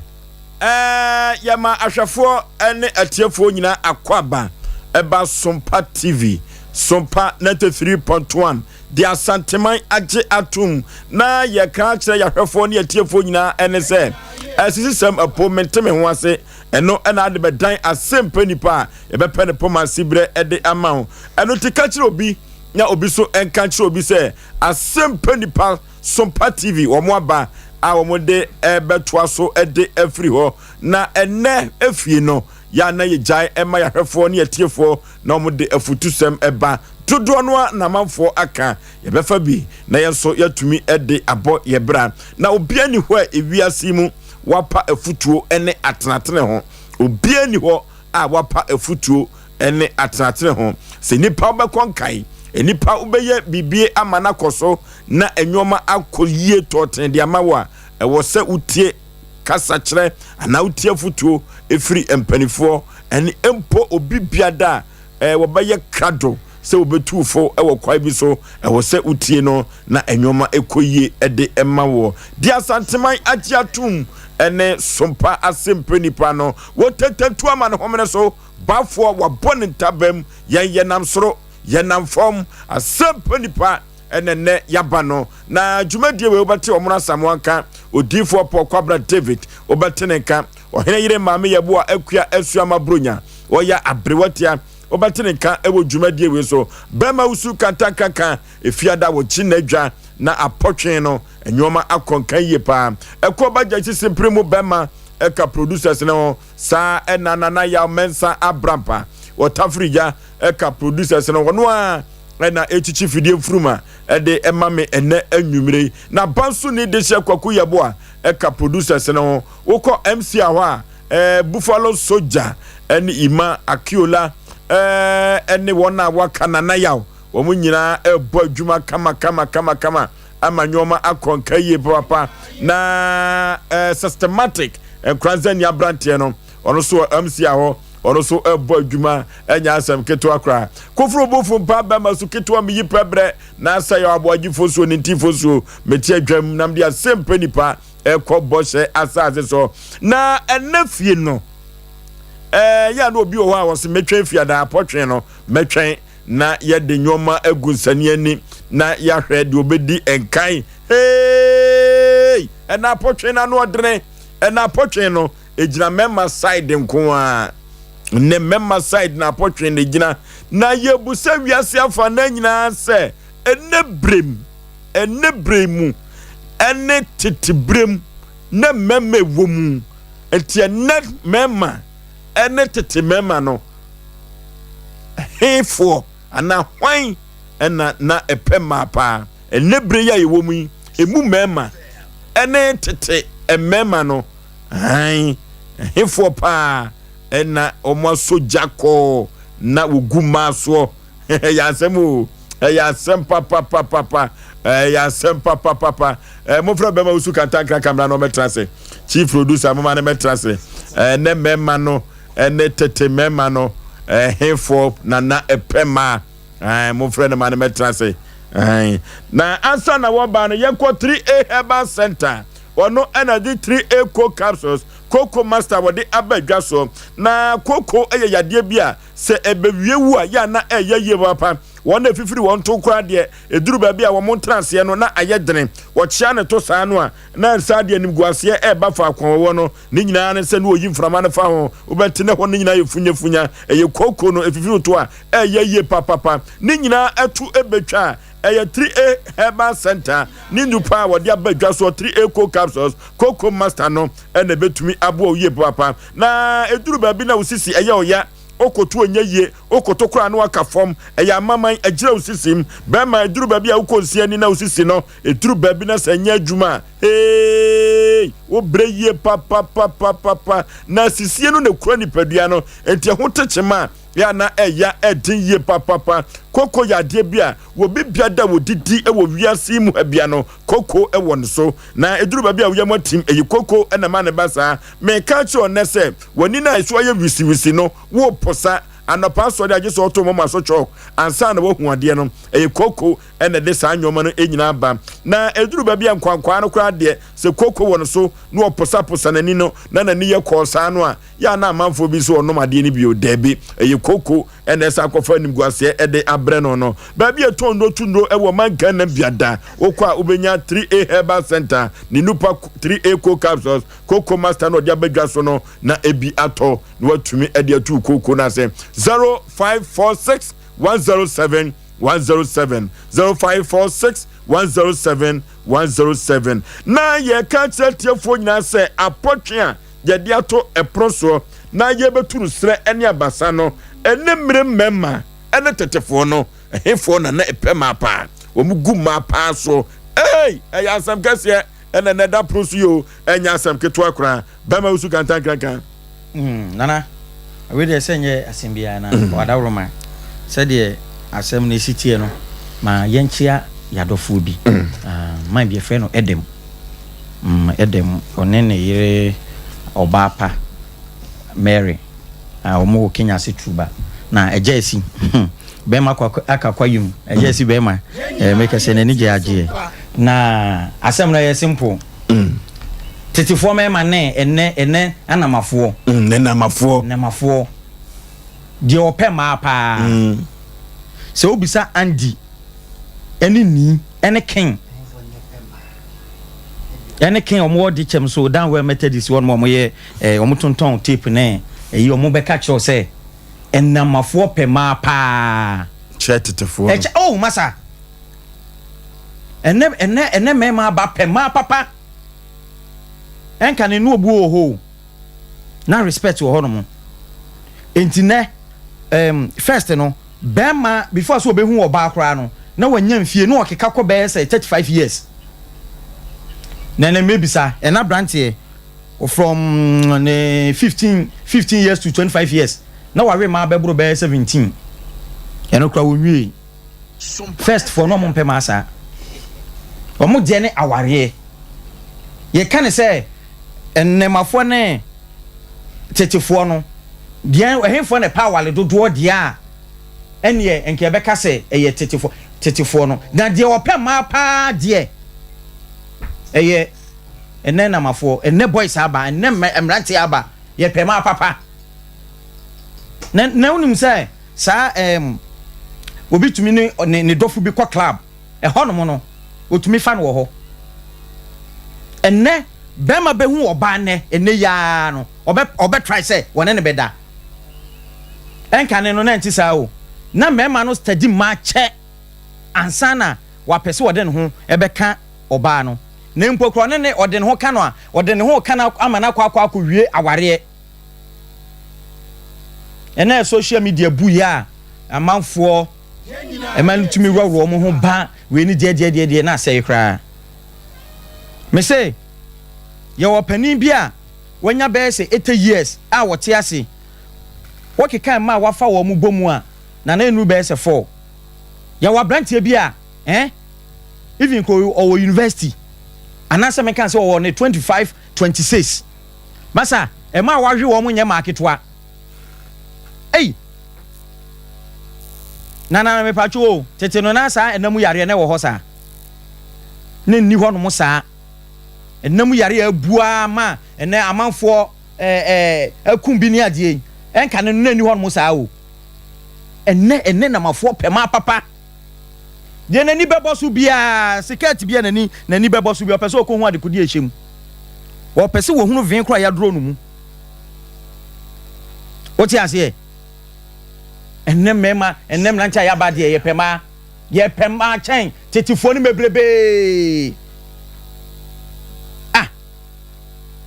Ɛɛ yɛma ahwɛfoɔ ne atiefoɔ nyinaa akwaaba ɛba Sompa TV, Sompa 93.1 de Asanteman agye atom na yɛka akyerɛ yɛahwɛfoɔ ne atiefoɔ nyinaa ɛne sɛ asisisɛm apo mente me ho ase. Ɛno na ade bɛdan asɛmpa nipa a yɛbɛpɛ ne poma siberɛ de ama wo. Ɛno nti ka kyerɛ obi na obi so nka nkyerɛ obi sɛ asɛmpa nipa Sompa TV wɔn aba a wɔn de ɛbɛtoa so de afiri hɔ. Na ɛnɛ efie no yɛ a na yɛgyae ɛma yɛahwɛfoɔ ne yɛtiefoɔ na wɔn de afutusɛm ɛba dodoɔ no a na amanfoɔ aka yɛbɛfa bi na yɛn nso yɛatumi de abɔ yɛ bra. Na obiara ni hɔ a ewiase mu wapa afutuo ne atenatene ho. Obiara ni hɔ a wapa afutuo ne atenatene ho. Sɛ nipa wobɛkɔ nkan, nipa wobɛyɛ biribi ama no akɔ so na nneɛma akɔ yie tɔɔten de ama wo a, ɛwɔ sɛ wotie kasakyerɛ anaa wotie afutuo ɛfiri mpanimfoɔ ɛne mpo obi biada a eh, wɔbɛyɛ krado sɛ wɔbɛtu wo fo wɔ kwan bi so. Ɛwɔ sɛ wotie no na nneɛma ɛkɔ yie de ma woɔ. Deɛ Asanteman agye atom ne Sompa asɛmpɛ nipa no, wɔtɛtɛtu ama ne homene so, bafoɔ wabɔ ne ntabam, yɛn yɛnam soro, yɛnam fam, asɛmpɛ nipa ɛna nnɛ yaba no. Na dwumadie wei wobɛte Ɔmono Asamoah nka, Odiyifoɔ Paul Kwabena David wobɛte ne nka, Ɔhene yere Maame Yeboah Akua Asuama Bronya wɔyɛ aberewatia wobɛte ne nka wɔ dwumadie wei so. Bɛrima wusu kantankanka efiada wɔkyi n'adwa na apɔtwe no nneɛma akɔ nka yie paa. Ɛkɔ bagya sisi mpere mu bɛrima ɛka producers ne ho saa ɛna Nana Yaw Mensah Abrampa wɔtafiri gya ɛka producers no wɔn a ɛna ɛkyikyi fidie mfuruma ɛde ɛma me ɛnɛ anwummere yi. Na banso ne de hyɛ Kwaku Yeboah ɛka producers no ho. Wokɔ MC hɔ a eh, Buffalo Soldier ɛne Ima Akiola eh, ɛne wɔn a wɔaka Nana Yaw, wɔn nyinaa ɛrebɔ adwuma kama kama kama kama ama nneɛma akɔ nka yie papapa. Na eh, systematic Nkoranza ni aberanteɛ no, ɔno nso wɔ MC hɔ, ɔno nso ɛrebɔ adwuma, ɛnyɛ asɛm ketewa koraa. Koforo bofo mpa bɛma so ketewa meyi pɛbrɛ na asɛ yɛ aboagyefo suo ne ntifo suo mete adwam nam de asɛmpɛ nipa ɛkɔ bɔhyɛ asase so. Na ɛnɛ fie no, ɛɛ yɛ na obi wɔ hɔ a wɔsi mɛtwɛn fie adan apɔtwe no mɛtwɛn na yɛde nneɛma agu nsani ani na yɛahwɛ deɛ obɛdi nkan. Hey! Ɛna apɔtwe no ano ɔdene. Ɛna apɔtwe no egyina mɛma side nko ara. Ne mɛma side na apɔtwe no egyina. Na yɛbusa wiase afa na nyinaa sɛ ɛnɛ brem ɛnnɛ berɛ mu ɛne tete berɛ mu na mmarima ɛwɔ mu. Nti ɛnnɛ mmarima ɛne tete mmarima no hefoɔ anaa hwan ɛna na ɛpɛ mmaa paa? Ɛnnɛ berɛ yi a yɛwɔ mu yi, ɛmu mmarima ɛne tete mmarima no han hefoɔ paa ɛna wɔn asɔ gya kɔɔ na wɔgu mmaa soɔ? Ɛyɛ asɛm o, ɛyɛ asɛm papapapapa, ɛyɛ asɛm papapapa. Ɛɛ mofrɛ bɛma wosu kantankra kamera na ɔmɛtra ase. Chief producer moma no mɛtra ase. Ɛnɛ mɛma no ɛne tete mɛma no ɛhefoɔ nana ɛpɛ maa. Ɛɛ mofrɛ no ma no mɛtra ase. Ɛɛ na ansa na wɔba no yɛnkɔ 3A Herbal Center. Ɔno ɛna de 3A Co capsules, Coco Master wɔde aba dwa so. Na koko yɛ yadeɛ bi a Sɛ ɛbɛwie wu a, yɛ a na ɛyɛ yie papaapa. Wɔn a ɛfifiri wɔn to koraa deɛ, ɛduru baabi a wɔn ntenaseɛ no, na ayɛ dene. Wɔkyea ne to saa no a, na nsa de animguaseɛ reba faako a wɔwɔ no. Ne nyinaa ne sɛ na wɔyi mframa no fa ho. Wobɛte na ɛhɔ no nyinaa yɛ funyafunya. Ɛyɛ kooko no, ɛfifiri wo to a, ɛyɛ yie papaapa. Ne nyinaa ɛto bɛtwa a, ɛyɛ 3A Herbal Centre ne nnupa a wɔde aba dwa soɔ, 3A Cold Capsules, Cocoa Master no na ɛbɛtumi aboa wo yie papaapa. Na ɛduru baabi na wo sisi ɛyɛ ɔya, wokoto ɛnyɛ yie, wokoto koraa na waka fam, ɛyɛ amaman, ɛgyina wo sisim. Bɛrima, ɛduru baabi a wokɔ nsia ani na wo sisi no, ɛduru baabi na sɛ ɛnyɛ adwuma a, hey, wobrɛ yie papapapapapa. Na sisie no na ɛkura nipadua no, enti ɛho te kyema a, yɛ a na ɛya ɛden yie papapa. Koko yɛ adeɛ bi a wɔbi bia da wɔdidi wɔ wiase yi mu ha bia no, koko wɔ ne so. Na ɛduru baabi a wo yam atim, ɛyɛ koko na ɛma no ba saa. Meka akyerɛ wo nnɛ sɛ, w'ani no a ɛso ayɛ wisiwisi no, woreposa. Anɔpa asɔre a, gye sɛ woto moma so chalk ansa na woahu adeɛ no. Ɛyɛ kooko na ɛde saa nneɛma no nyinaa ba. Na ɛduru baabi a nkwankwaa no koraa deɛ, sɛ Sɛ kooko wɔ no so na ɔposaposa n'ani no na n'ani yɛ kɔɔ saa no a, yɛ a na amanfoɔ bi nso ɔnom adeɛ no bio. Daabi, ɛyɛ kooko na ɛsan akɔfa animguaseɛ de abrɛ no no. Baabi a ɛtɔn nnuro tu nnuro wɔ man Ghana biada, wokɔ a wobɛnya 3A Herbal Center, ne Nupa 3A Co Capsules, Coco Master na ɔde aba dwa so no na ebi atɔ na watumi de atu kooko no ase. 0546 107 107 0546 107 107. Na yɛka kyerɛ atiefoɔ nyinaa sɛ apɔtwe a yɛde ato ɛpono soɔ na yɛbɛtu no serɛ ne abasa no, ɛne mmere mmarima ne tetefoɔ no, ɛhefoɔ na na ɛpɛ mmaa paa? Wɔn gu mmaa paa so. Ei, ɛyɛ asɛm kɛseɛ ɛna na ɛda pono so yi o, ɛnyɛ asɛm ketewa koraa. Bɛrima wusu kantankrankran. Nana, wei deɛ sɛ nyɛ asɛm biara na wadaworoma sɛdeɛ asɛm no ɛsi teɛ no, ma yɛnkyea yɛadɔfoɔ bi. Man bi yɛfrɛ no Edem. Edem, ɔne ne yere ɔbaa pa Mary a wɔn wɔ Kenya ase Tuba. Na ɛgya asi bɛrima kɔ aka kwayum, ɛgya asi bɛrima meka sɛ n'ani gye agyeɛ. Na asɛm no ɛyɛ simple. Tetefoɔ mmarima ne ɛnɛ ɛnɛ anamafoɔ. Nnamafoɔ. Nnamafoɔ. Deɛ ɔpɛ mmaa paa. Sɛ wobisa Andy ɛne Nii ɛne Ken ɛne Ken wɔn wɔ de kyɛm so Danwell Methodist wɔn wɔn yɛ ɛɛ wɔn tontɔn tape ne ɛyi wɔn bɛka kyerɛw sɛ nnamafoɔ pɛ mmaa paa. Kyerɛ tetefoɔ no. Ɛkyɛ oh masa. Ɛnɛ ɛnɛ ɛnɛ mmarima aba pɛ mmaa papa. Ɛnka ne no obuo wɔ hɔ o. Na respect wɔ hɔ nom. Enti nɛ um, first no bɛrima before sɛ ɔbɛhu ɔbaa koraa no na wanya mfie na ɔkeka kɔ bɛyɛ sɛ 35 years. Na ɛnɛ mɛbisa ɛna aberanteɛ from ne 15 15 years to 25 years na wawe mmaa bɛboro bɛyɛ 17. Ɛno koraa wɔnwie. First foɔ no ɔmo mpɛ maa saa. Ɔmo deɛ ne awareɛ. Yɛka ne sɛ nnɛmafoɔ ne tetefoɔ no deɛ ɛhefoɔ na ɛpɛ awale dodoɔ deɛ a ɛneɛ nka yɛbɛka sɛ ɛyɛ tetefoɔ tetefoɔ no. Na deɛ ɔpɛ mmaa paa deɛ ɛyɛ ɛnɛ nnamafoɔ, ɛnɛ boys aba, ɛnɛ mmeranteɛ aba, yɛpɛ mmaa papa. Na na wonim sɛ saa ɛɛm obi tumi ne ne ne dɔfo bi kɔ club, ɛhɔnom no otumi fa no wɔ hɔ. Ɛnnɛ bɛrima bɛhu ɔbaa nnɛ ɛnnɛ yi ara no ɔbɛ ɔbɛ try sɛ wɔne no bɛda. Ɛnkane no na ɛnte saa o. Na mmarima no study mmaa kyɛ ansa na wapɛ sɛ ɔde ne ho ɛbɛka ɔbaa no. Na mpo koraa ɔne ne ɔde ne ho ka no a, ɔde ne ho reka no ama no akɔ akɔ akɔwie awareɛ. Ɛnɛ social media bu yɛ a amanfoɔ ɛma no tumi worɔworɔ wɔn ho ba wei ne deɛ deɛ deɛ deɛ na asɛe koraa. Me se yɛwɔ panin bi a wanya bɛyɛ sɛ 80 years a wɔte ase, wɔkeka mma a wafa wɔn bɔ mu a na na ɛnuru bɛyɛ sɛ 4. Yɛwɔ aberanteɛ bi a eh, even ko ɔwɔ university anaasɛ meka sɛ ɔwɔ ne 25 26. Masa, ɛma a wahwe wɔn nyɛ maa ketewa. Ei! Nana mepatwo o, tete no na saa ɛna mu yareɛ na ɛwɔ hɔ saa. Na nni hɔ nom saa. Ɛna mu yareɛ abua ma ɛnɛ amanfoɔ ɛɛ ɛkum bi ne adeɛ yi. Ɛnka no na nni hɔ nom saa o. Ɛnɛ ɛnɛ namafoɔ pɛ maa papa. Deɛ n'ani bɛbɔ so biara, sikɛɛte bi a n'ani n'ani bɛbɔ so biara, ɔpɛ sɛ ɔkɔhu adekodeɛ a ɛhyɛ mu. Ɔpɛ sɛ wɔhunu vee koraa a yɛadorɔ no mu. Wote aseɛ? Ɛnnɛ mmarima, ɛnnɛ mmeranteɛ a yɛaba deɛ, yɛpɛ mmaa. Yɛpɛ mmaa kyɛn tetefoɔ no bebrebee. Ah!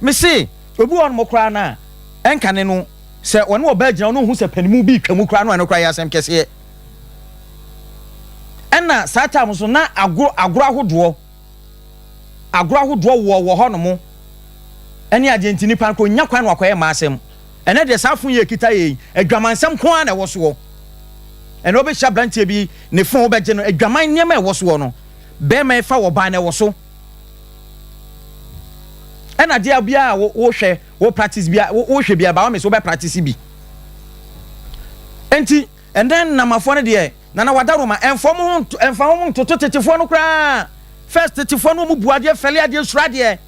Mese, obi wɔ hɔnom koraa no a, ɛnkane no, sɛ ɔne ɔbaa gyina hɔ na ɔhu sɛ panimu bi retwa mu koraa no a, ɛno koraa yɛ asɛm kɛseɛ. Ɛna saa time nso na agorɔ agorɔ ahodoɔ agorɔ ahodoɔ wɔ wɔ hɔ nom ɛne adeɛ nti nipa nko nya kwan na wakɔyɛ mmaa asɛm. Ɛnɛ deɛ saa fon yi ekita yɛ yi adwamansɛm nko ara na ɛwɔ soɔ. Ɛnɛ wobɛhyia abranteɛ bi ne fon wobɛgye no adwaman nneɛma ɛwɔ soɔ no bɛrima ɛfa wɔ baa na ɛwɔ so. Ɛna adeɛ biara a wohwɛ wo practice biara wohwɛ biara by all means wobɛ practice bi. Nti Ɛndɛ nnamafoɔ no deɛ Nana Wadaroma ɛnfa ɔmo ho ɛnfa ɔmo ntoto tetefoɔ no koraa. First tetefoɔ no ɔmo bu adeɛ fɛle adeɛ suro adeɛ.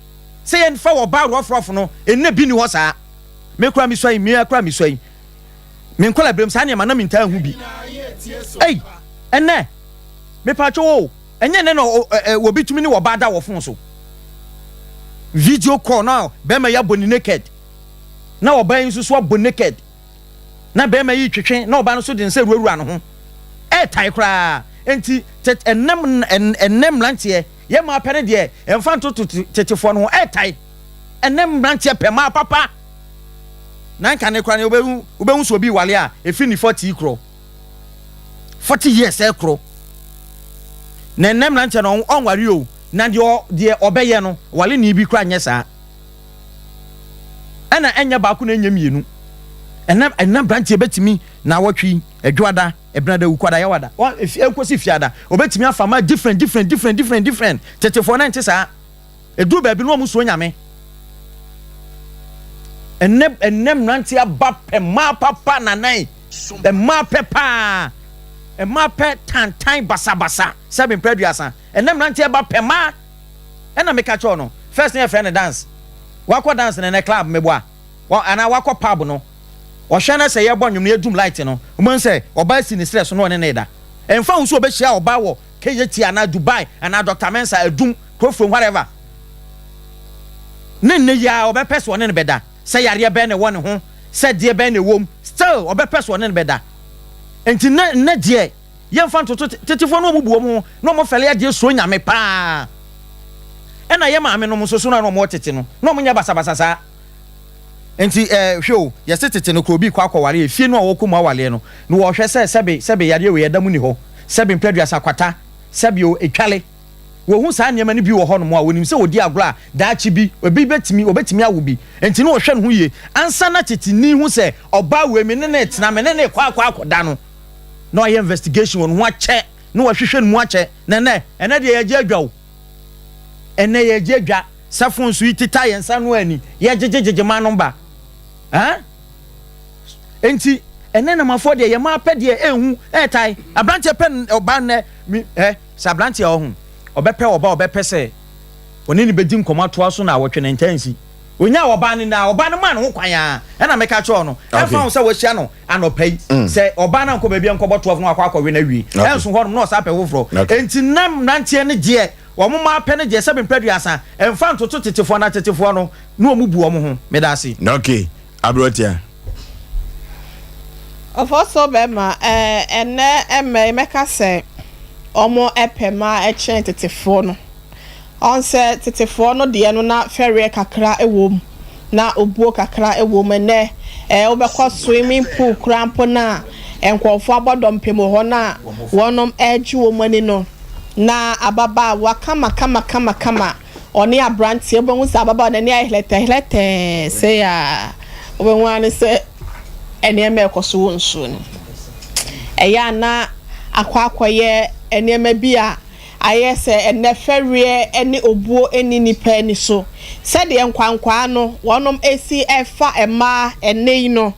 Sɛ yɛn fa wɔ ɔbaa rɔfrɔf no, ɛnnɛ bi ni hɔ saa. Me koraa mesua yi, me koraa mesua yi. Me nkɔla berem saa nneɛma na mentaa nhu bi. Ei, ɛnnɛ, mepatwo o, ɛnyɛ nnɛ na obi tumi ne ɔbaa da wɔ fon so. Video call na bɛrima yi abɔ ne naked. Na ɔbaa yi nso so abɔ naked. Na bɛrima yi twetwe na ɔbaa no nso de nsa wurawura ne ho. Ɛɛtae koraa. Enti, ɛnnɛ ɛnnɛ mmeranteɛ, yɛn mmaa pɛ no deɛ, ɛmfa ntoto tetefoɔ no ho. Ɛɛtae. Ɛnnɛ mmeranteɛ pɛ mmaa papa. Na nka ne koraa no wobɛhu wobɛhu sɛ obi wale a ɛfiri ne 40 korɔ. 40 years ɛkorɔ. Na ɛnnɛ mmeranteɛ no ɔnware o. Na deɛ deɛ ɔbɛyɛ no, wale ne bi koraa nyɛ saa. Ɛna ɛnyɛ baako na ɛnyɛ mmienu. Ɛnɛ ɛnɛ mmeranteɛ bɛtumi na awɔtwe adwoada ɛbenada wukwada yawada ɛnkosi fiada obɛtumi afa ma different different different different different. Tetefoɔ no nte saa. Ɛduru baabi no wɔn suro Nyame. Ɛnɛ ɛnɛ mmeranteɛ aba pɛ mmaa papa nanan. Mmaa pɛ paa. Mmaa pɛ tantan basabasa sɛbi mpɛ aduasa. Ɛnɛ mmeranteɛ ba pɛ mmaa. Ɛna meka kyerɛw no. First ne yɛfrɛ no dance. Wakɔ dance no ɛnɛ club meboa. Anaa wakɔ pub no. Ɔhwɛ na sɛ yɛbɔ nnwom no yɛdum light no. Wobɛhu sɛ ɔbaa si ne serɛ so na ɔne ne da. Ɛmfa ho sɛ ɔbɛhyia ɔbaa wɔ KJT anaa Dubai anaa Dr. Mensah Adum Kurofrom whatever. Ne nnɛ yi ara ɔbɛpɛ sɛ ɔne no bɛda. Sɛ yareɛ bɛn na ɛwɔ ne ho, sɛ deɛ bɛn na ɛwɔ mu, still ɔbɛpɛ sɛ ɔne no bɛda. Nti nnɛ nnɛ deɛ yɛmfa ntoto tetefoɔ no wɔn bu wɔn ho na wɔn fɛle adeɛ suro Nyame paa. Ɛna yɛ maame nom nso so na wɔn wɔ tete no na wɔn nyɛ basabasa saa. Nti eh, hwɛ o, yɛse tete no koraa obi rekɔ akɔware a, efie no a ɔrekɔ mu awareɛ no, na wɔhwɛ sɛ sɛbe, sɛbe yareɛ wei ɛda mu nni hɔ, sɛbe mprɛduasa kwata, sɛbe o, etwale. Wɔhu saa nneɛma no bi wɔ hɔnom a, wɔnim sɛ wɔdi agorɔ a, daakye bi, ebi bɛtumi, wɔbɛtumi awo bi. Nti na wɔhwɛ ne ho yie. Ansa na teteni hu sɛ ɔbaa wei, me ne no retena, me ne no rekɔ akɔ akɔda no, na wayɛ investigation wɔ ne ho akyɛ, na wahwehwɛ ne mu akyɛ. Na ɛnnɛ, ɛnnɛ deɛ yɛgye adwa o. Ɛnnɛ yɛgye adwa. Sɛ phone so yi teta yɛn nsa no ani, yɛgyegyegyegye ma no ba. Ɛn? Enti, ɛnɛ namafoɔ deɛ yɛ maa pɛ deɛ ɛnhu, ɛɛtae. Aberanteɛ pɛ ɔba nnɛ, mi, ɛ, sɛ aberanteɛ ɔho, ɔbɛpɛ ɔba ɔbɛpɛ sɛ ɔne ne bɛdi nkɔmmɔ atoa so na awɔtwe ne ntaa nsi. Ɔnyaa ɔbaa no na ɔbaa no maa ne ho kwan a, ɛna meka kyerɛ no, ɛmfa ho sɛ wahyia no anɔpa yi, sɛ ɔbaa no ankɔ baabi a nkɔbɔ 12 no wakɔ akɔwe no awie, ɛnso hɔnom na ɔsan pɛ foforɔ. Enti na mmeranteɛ no deɛ, Wɔn mma apɛ no deɛ sɛbe mpɛ aduasa, ɛmfa ntoto tetefoɔ na tetefoɔ no ne wɔn bu wɔn ho. Meda ase. Ok, aberanteɛ. Ɔfɔsɔ bɛma eh, ɛnɛ ɛmɛ yi mɛka sɛ ɔmo ɛpɛ ma ɛkyɛn tetefoɔ no. Ɔn sɛ tetefoɔ no deɛ no na fɛreɛ kakra ɛwɔ mu, na obuo kakra ɛwɔ mu. Ɛnɛ eh, wobɛkɔ swimming pool koraa mpo no a, nkorɔfoɔ abɔ dɔmpem wɔ hɔ no a wɔnom ɛɛgye wɔn ani no, Na ababaawa kamakamakamakama, ɔne aberanteɛ, wobɛhu sɛ ababaawa no ani ayɛ hlɛtɛhlɛtɛɛ sei a, wobɛhu ara ne sɛ nneɛma ɛrekɔ so wɔ nsuo no mu. Ɛyɛ a na akɔ akɔyɛ nneɛma bi a ayɛ sɛ ɛnnɛ fɛreɛ ne obuo nni nnipa ani so. Sɛdeɛ nkwankwaa no wɔnom si fa mmaa ɛnnɛ yi no,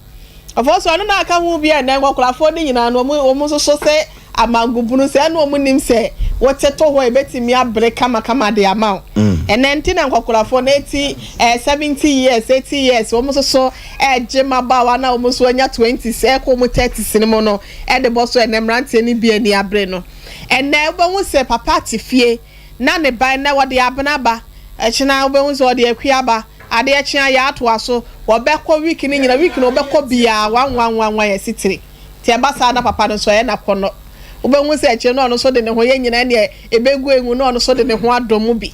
Afei nso ɛno na aka ho bi a ɛnnɛ nkɔkorafoɔ no nyinaa no wɔn nso so sɛ Amangobunu sɛ ɛna ɔmo nim sɛ wo te to hɔ a ebetumi abere kamakama de ama wo. Ɛnɛ nti na nkɔkorafoɔ no eti ɛɛ 70 years, 80 years wɔn nso so ɛɛgye mmabaawa na wɔn nso anya 20s ɛɛkɔ wɔn 30s no mu no ɛde bɔ so ɛnɛ mmeranteɛ no bi ani abere no. Ɛnɛ wobɛhu sɛ papa te fie na ne ba ɛnɛ wɔde abena aba, ɛkyena wobɛhu sɛ ɔde akua aba, adeɛ kye a yɛatoa so, wɔbɛkɔ week no nyina, week no wɔbɛkɔ biaa one one one one yɛsi tiri. Nti ɛba saa na papa no nso ɛyɛ no akɔnnɔ. Wobɛhu sɛ akyire no ɔno nso de ne ho, yɛn nyinaa neɛ ɛbɛgu angu na ɔno nso de ne ho adɔ mu bi.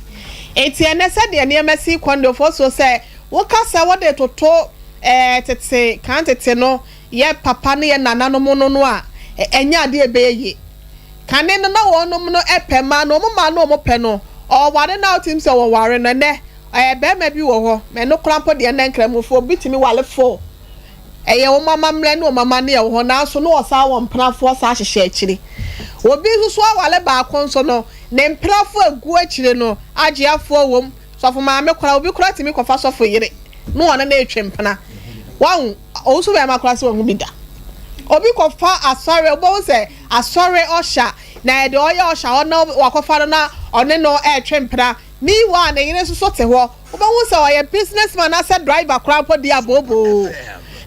Nti ɛnnɛ sɛdeɛ nneɛma si kɔ no deɛ ɔfoɔ sɛ woka sɛ wode toto ɛɛ tete, kan tete no yɛ papa ne yɛ nananom no no a, ɛnyɛ adeɛ a ɛbɛyɛ yie. Kane no na wɔnom no pɛ mmaa no, wɔn mmaa no wɔn pɛ no, ɔware no a wotumi sɛ wɔware no. Ɛnnɛ ɛɛ barima bi wɔ hɔ, ɛno koraa mpo deɛ ɛnnɛ nkramofoɔ bi tumi ware four. Ɛyɛ wɔn amammerɛ ne wɔn amanneɛ wɔ hɔ, nanso na wɔsan wɔ mpenafoɔ san hyehyɛ akyire. Obi nso so aware baako nso no, ne mpenafoɔ a ɛgu akyire no, agyeafoɔ wɔ mu, sɔfo maame koraa, obi koraa tumi kɔfa sɔfo yere na ɔne no retwe mpena. Wahu, ɔwo nso bɛrima koraa sɛ wahu bi da. Obi kɔfa asɔre, wobɛhu sɛ asɔre ɔhyɛ, na ɛde ɔyɛ ɔhyɛ a ɔna wakɔfa no na ɔne no retwe mpena. Meanwhile, ne yere nso so te hɔ. Wobɛhu sɛ ɔyɛ business man anaasɛ driver koraa mpo deɛ abooboo.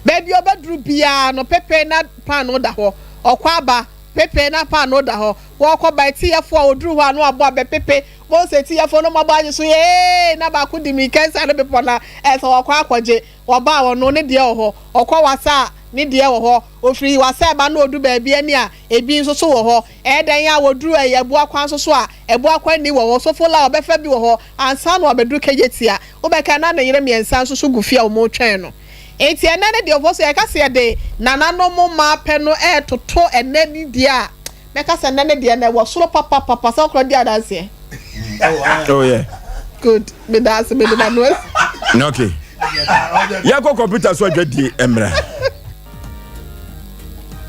Baabi a ɔbɛduru biara no, pepe na paanoo da hɔ. Ɔkɔ aba, pepe na paanoo da hɔ. Wɔkɔ ba, atiyɛfoɔ a ɔduru hɔ a na wabɔ abɛ pepe. Wobɛhu sɛ atiyɛfoɔ no mmɔbɔ agye so yee na baako di mmirika asiane bepɔ no a, ɛsɛ ɔkɔ akɔgye. Ɔba a, ɔno ne deɛ wɔ hɔ. Ɔkɔ wasa a, ne deɛ wɔ hɔ. Ɔfiri wasa reba na ɔdu baabi ɛne a, ebi nso so wɔ hɔ. Ɛyɛ dɛn a wɔduru ɛyɛ Abua kwan nso so a, Abua kwan nni wɔ hɔ. Sofola a, ɔbɛfa bi wɔ hɔ ansa na wabɛduru Kejetia. Wobɛka na ne yere mmiɛnsa nso so gu fie a wɔretwɛn no. Enti ɛnnɛ ne deɛ ɔfo so yɛka sɛ yɛde nananom mmaa pɛ no retoto ɛnnɛ ne deɛ a, mɛka sɛ nnɛ ne deɛ no ɛwɔ soro papapapa sɛ wokora di adanseɛ. Oh yeah. Good. Meda ase mede m'ano asi. Okay. Yɛkɔ kɔmputa so adwadie mmra.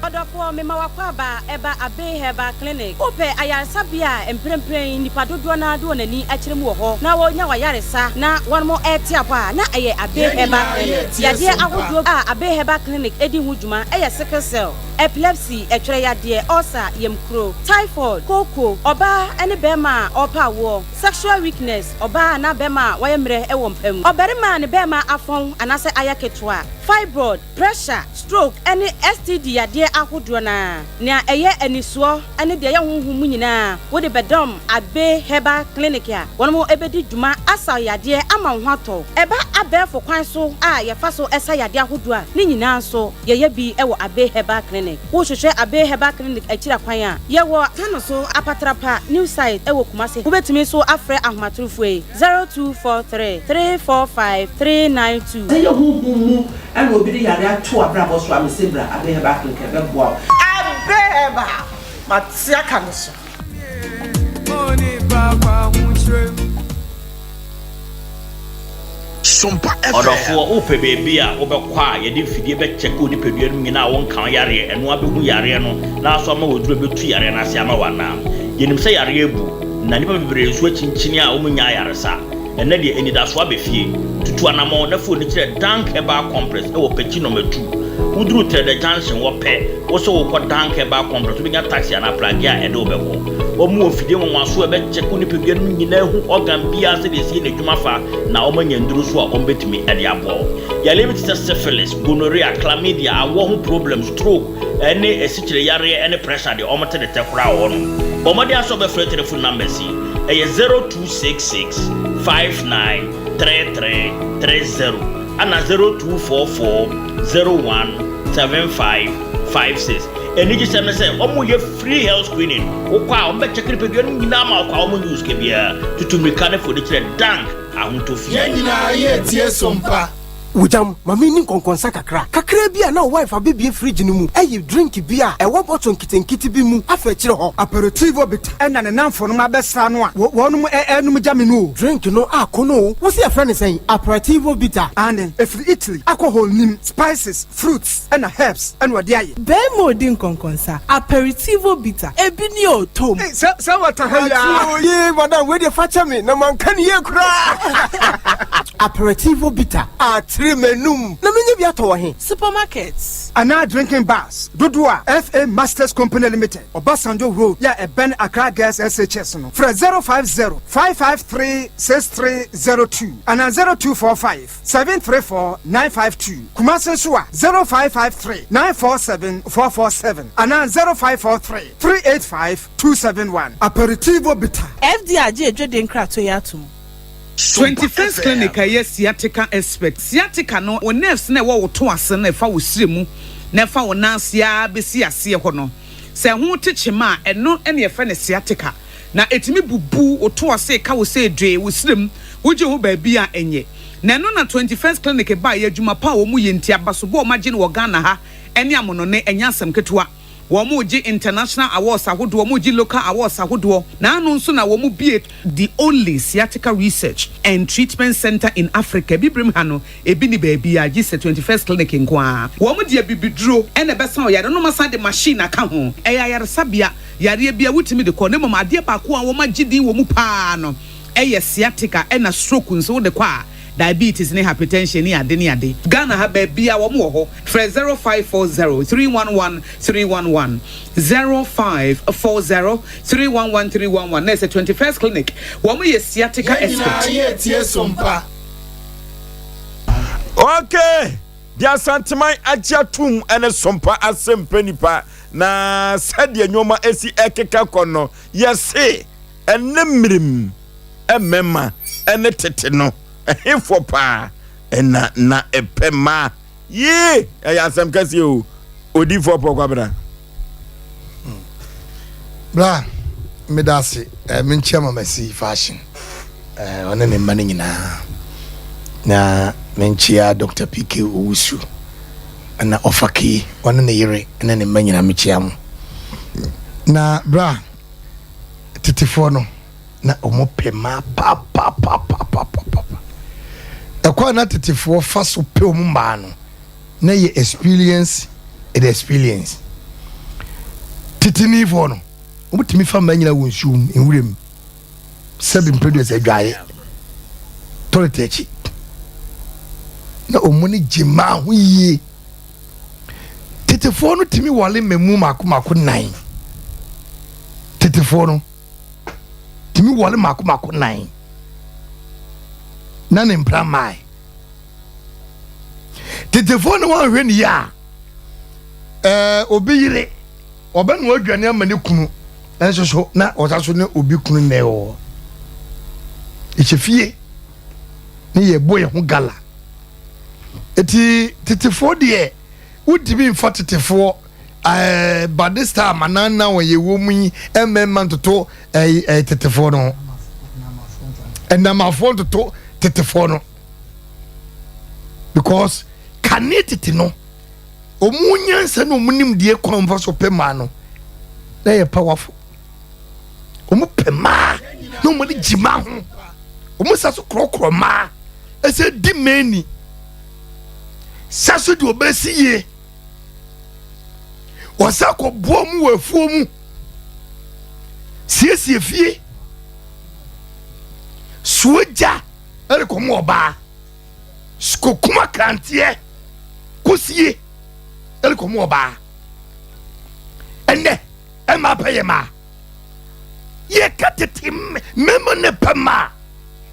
Ɔdɔfoɔ, mema w'akwaaba ɛba Abbey Herbal Clinic. Wopɛ ayaresabea a mprempren nnipa dodoɔ no ara de wɔn ani akyerɛ mu wɔ hɔ na wɔnya w'ayaresa na wɔn rete apɔ a, na ɛyɛ Abbey Herbal Clinic. Yadeɛ ahodoɔ a Abbey Herbal Clinic di ho dwuma yɛ sickle cell, epilepsy, ɛtwerɛ yadeɛ, ulcer, yamkuro, typhoid, kooko, ɔbaa ne barima a ɔrepɛ awoɔ, sexual weakness, ɔbaa anaa barima a wayɛ mmerɛ wɔ mpa mu, ɔbarima a ne barima afɔn anaasɛ ayɛ ketewa, fibroid, pressure, stroke ne STD yadeɛ ahodoɔ no ara, nea ɛyɛ anisoɔ ne deɛ ɛyɛ honhom mu nyinaa, wode bɛdɔm Abbey Herbal Clinic a wɔn bɛdi dwuma asa wo yadeɛ ama wo ho atɔ wo. Ɛba abɛɛfo kwan so a yɛfa so sa yadeɛ ahodoɔ a, ne nyinaa nso yɛyɛ bi wɔ Abbey Herbal Clinic. Wohwehwɛ Abbey Herbal Clinic akyiri akwan a, yɛwɔ Tanoso Apatrapa New Site wɔ Kumasi. Wobɛtumi nso afrɛ ahomatorofoɔ yi, 0243 345 392. Sɛ ɛyɛ honhom mu na obi de yare ato w'abrabɔ so a, mese bra Abbey Herbal Clinic ɛbɛboa wo. Abbey Herbal, mate aka no so. Ɔdɔfoɔ, wopɛ baabi a wobɛkɔ a yɛde mfidie bɛkyɛke wo nipadua no mu nyinaa a wonka wo yareɛ, ɛno ara bɛhu yareɛ no na aso ama wo aduro a ɛbɛtu yareɛ no ase ama wo anaa? Yɛnim sɛ yareɛ abu, na nnipa bebree nso akyinkyini a wɔnnya ayaresa. Ɛnnɛ deɛ, anidasoɔ aba fie. Tutu anammɔn na fa w'ani kyerɛ Dank Herbal Complex wɔ Pekyi Nɔma Tu. Woduru Trɛdɛ Junction hɔ pɛ, wo sɛ worekɔ Dank Herbal Complex, wobɛnya taxi anaa pragea a ɛde wo bɛkɔ. Wɔwɔ mfidie nwanwasoɔ a ɛbɛkyɛke wo nipadua no mu nyinaa ahu organ biara sɛdeɛ ɛsi yɛ n'adwuma fa na wɔanya nnuro nso a wɔbɛtumi de aboa wo. Yareɛ bi te sɛ syphilis, gonorrhea, chlamydia, awoɔ ho problems, stroke, ne asikyire yareɛ ne pressure deɛ wɔte de tɛ koraa wɔ hɔnom. Bɔ mmɔden ara sɛ wobɛfrɛ telephone numbers yi, ɛyɛ 0266 59 33 30 ɛna 0244 01 75 56. Anigyesɛm ne sɛ wɔyɛ free health screening. Wokɔ a wɔbɛkyɛke nipadua no nyinaa ma wokɔ a wɔnnye wo sika biara. Tutu mmirika ne fa w'ani kyerɛ Dank Ahotɔ Fie. Yɛn nyinaa yɛretie som pa. Wogyam, ma menni nkɔnkɔnsa kakra. Kakraa bi a na wo wife abɛbue fridge no mu ayi drink bi a ɛwɔ bottle nketenkete bi mu afa akyire hɔ. Aperitivo bitter ɛna ne namfonom abɛsra no a wɔnom ɛɛnom gya me no o. Drink no akɔ no o. Wose yɛfrɛ no sɛn? Aperitivo bitter. Aane, ɛfiri Italy, alcohol nnim, spices, fruits ɛna herbs ɛna ɔde ayɛ. Bɛɛma odi nkɔnkɔnsa, aperitivo bitter, ebi ni o, tom. Ei, sɛ sɛ wata ha yi aa. Yee madam wei deɛ fakyɛ me na manka no yie koraa. Aperitivo bitter atere m'anum na menya bi atɔ wɔ he? Supermarkets. Anaa drinking bars dodoɔ a FA Masters Company Limited, Obasanjo Road yɛ a ɛbɛn Accra Girls SHS no, frɛ 050 553 6302 anaa 0245 734 952. Kumasi nso a, 0553 947 447 anaa 0543 385 271. Aperitivo Bitter. FDA agye adwadie nkratoɔ yi atom. 21st Clinic a ɛyɛ sciatica expert. Sciatica no, wo nerves no a ɛwɔ wo to ase no a ɛfa wo srɛ mu na ɛfa wo nan ase ara bɛsi aseɛ hɔ no, sɛ ɛho te kyema a, ɛno na yɛfrɛ no sciatica. Na ɛtumi bubu wo to ase, ɛka wo sɛ dwee, wo srɛ mu, wogye ho baabi a ɛnyɛ. Na ɛno na 21st Clinic baeɛ, adwuma pa a wɔyɛ nti, abasobɔ a wɔagye no wɔ Ghana ha ne amonɔne, ɛnyɛ asɛm ketewa. Wɔregye international awards ahodoɔ, wɔregye local awards ahodoɔ, na ano nso na wɔbue the only sciatica research and treatment centre in Africa, Abibirem ha no, ebi nni baabiara gye sɛ 21st Clinic nko ara. Wɔde abibiduro na ɛbɛsa ɔyare no na wɔasan de machine aka ho. Ɛyɛ ayaresabea, yareɛ biara wotumi de kɔ, na mmom adeɛ baako a wɔagye din wɔ mu pa ara no yɛ sciatica ɛna stroke nso wode kɔ a, diabetes ne hypertension ne ade ne ade. Ghana ha baabiaa wɔn wɔ hɔ. Frɛ 0540 311 311, 0540 311 311 na ɛsɛ 21st clinic wɔn yɛ sciatica Yɛn nyinaa expert. yɛretie som pa. Okay, deɛ Asanteman agye atom ne Sompa asɛmpɛ nipa na sɛdeɛ nneɛma esi ɛkeka kɔ no yɛse ɛne mmerem mmɛma ɛne tete no ɛhefoɔ paa ɛna na ɛpɛ mmaa yee ɛyɛ asɛm kɛseɛ o odiifoɔ pɔ kwabena. Bra meda ase eh, menkyia Mama Si Fashion eh, ɔne ne mma no nyinaa na menkyia Dr. PK Owusu na Ɔfaki ɔne ne yere ne ne mma nyinaa mekyia mo na bra tetefoɔ no na wɔn pɛ mmaa papapapapapapa ɛkɔ a na tetefoɔ fa so pɛ wɔn mmaa no na yɛ experience the experience tetenifoɔ no wɔn tumi fa mmaa nyinaa wɔ nsuo mu nwura mu sɛbi mpɛdu sɛ adwaeɛ toilet akyi na wɔn ani gye mmaa ho yie tetefoɔ no tumi wale mmamu mako mako nan tetefoɔ no tumi wale mako mako nan na ne mpira mmaa. Tetefoɔ na wɔanhwɛ ne yie a, ɛɛ obi yere ɔbɛnoa aduane ama ne kunu nso so na ɔsa so ne obi kunu na ɛwɔ ɛhyɛ fie ne yɛbɔ yɛn ho gala. Eti tetefoɔ deɛ wotumi nfa tetefoɔ ɛɛ badista amanana wɔn yɛwɔ mu yi mmarima ntoto ɛɛ ɛɛ tetefoɔ no ho ɛnamafoɔ ntoto tetefoɔ no. because kane tete no wɔn nyansa ne wɔn nimdeɛ kwan fa so pɛ mmaa no na yɛ powerful wɔn pɛ mmaa na wɔn de gye mmaa ho wɔn sa so korɔkorɔ mmaa ɛsɛ di mmaa ni sa so de ɔbɛsi yie wɔsa kɔ boɔ mu wɔ afuo mu siesie fie soa gya. Ɛrekɔm ɔbaa kokum akranteɛ kɔsie ɛrekɔm ɔbaa ɛnɛ ɛma pɛ yɛ maa yɛka tete mmarima ne pɛ maa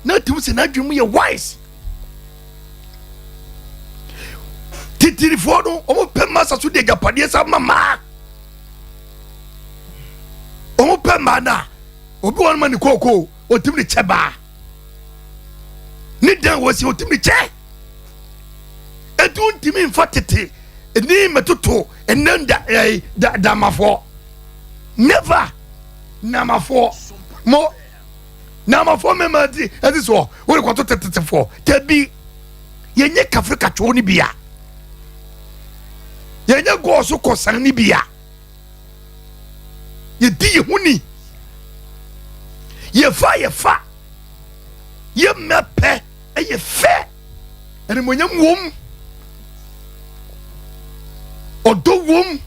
na atumi sɛ n'adwene mu yɛ wise titirifoɔ no wɔn pɛ mmaa sa so de agyapadeɛ sa ma maa wɔn pɛ mmaa no a obi wɔn ma ne kookoo otumi de kyɛ baa ne dan wɔ si otumi kyɛ etu ntumi nfa tete ne mɛtoto ɛnɛ da ɛɛ da damafoɔ never namafoɔ mo namafoɔ mɛma ti ɛti soɔ wɔde kɔto tetetefoɔ tɛbi yɛnyɛ kafiri katwoo ne bia yɛnyɛ gɔɔso kɔsan ne bia. Yɛdi yɛn ho ni. Yɛfa yɛfa. Yɛ mmɛ pɛ ɛyɛ fɛ. Animonyam wom. Ɔdɔ wom.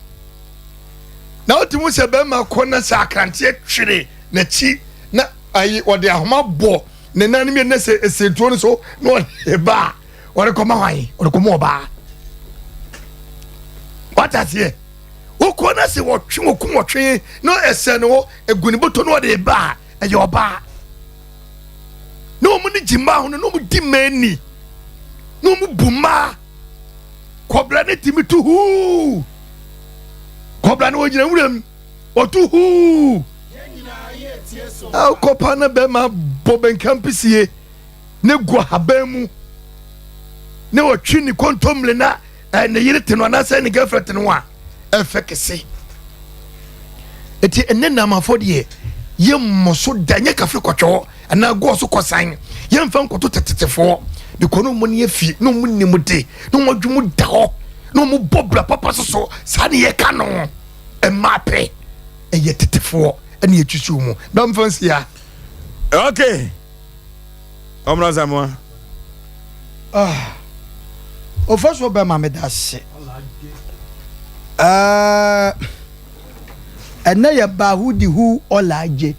Na wote mu sɛ bɛrima kɔ na sɛ akranteɛ twere n'akyi na ayi ɔde ahoma bɔ ne nan mmienu na sɛ esentuo no so na ɔde ba a ɔde kɔma hwan ɔde kɔma ɔbaa. Wate aseɛ? Wokɔ na sɛ wɔtwe wɔkum wɔtwe na ɛsɛ no hɔ egu ne bɔtɔ na ɔde ba a ɛyɛ ɔbaa. Na wɔn ne gye mmaa ho no na wɔn di mmaa ni na wɔn bu mmaa. Kɔbra ne tumi tu huu. Kɔbra no wɔgyina wuram wɔtu huu. Akɔpa na bɛrima bɔ bɛnkampisie ne gu ahaban mu na wɔtwe ne kontommire na eh, ne yere te no anaasɛ ne girlfriend te no a ɛfɛ kɛse eti ɛnɛ namafo deɛ yɛmmɔ so da nyɛ kafe kɔtwɛɔ anaa gɔɔ so kɔsan yɛmfa nkɔto tetetefoɔ because na ɔmo ne afi na ɔmo nim de na ɔmo adwo mu da hɔ na ɔmo bɔ bra papa soso saa ne yɛka no mmaa pɛ ɛyɛ tetefoɔ ɛne yɛtwitwi mu bɛmfa nsia. Okay. Ɔmra Samoa. Ah, ofa so bɛma me da se. Eh, ɛnɛ yɛ baahu di hu ɔla agye.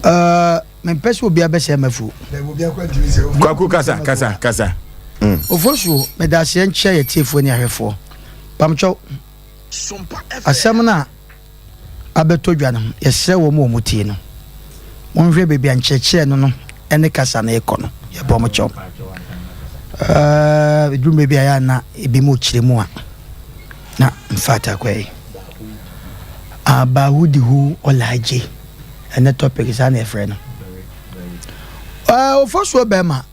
Eh, mempɛ sɛ obi abɛsɛ mafuo. Kwaku kasa kasa kasa. Mm. Ofosuo, meda aseɛ nkyɛ yɛ tiefoɔ ne ahwɛfoɔ. Pamkyɛw, asɛm no a abɛtɔ dwa no, yɛsrɛ wɔn a wɔtie no, monhwɛ baabi a nkyerɛkyerɛ no no ne kasa no rekɔ no. Yɛbɔ mo kyɛw. Ɛduru mmerɛ bi a yɛ ana ebi mu kyerɛ mu a na mfata akɔ yi. Abahudihu ɔlagye ɛnɛ topic saa na yɛfrɛ no. Ofosuo bɛrima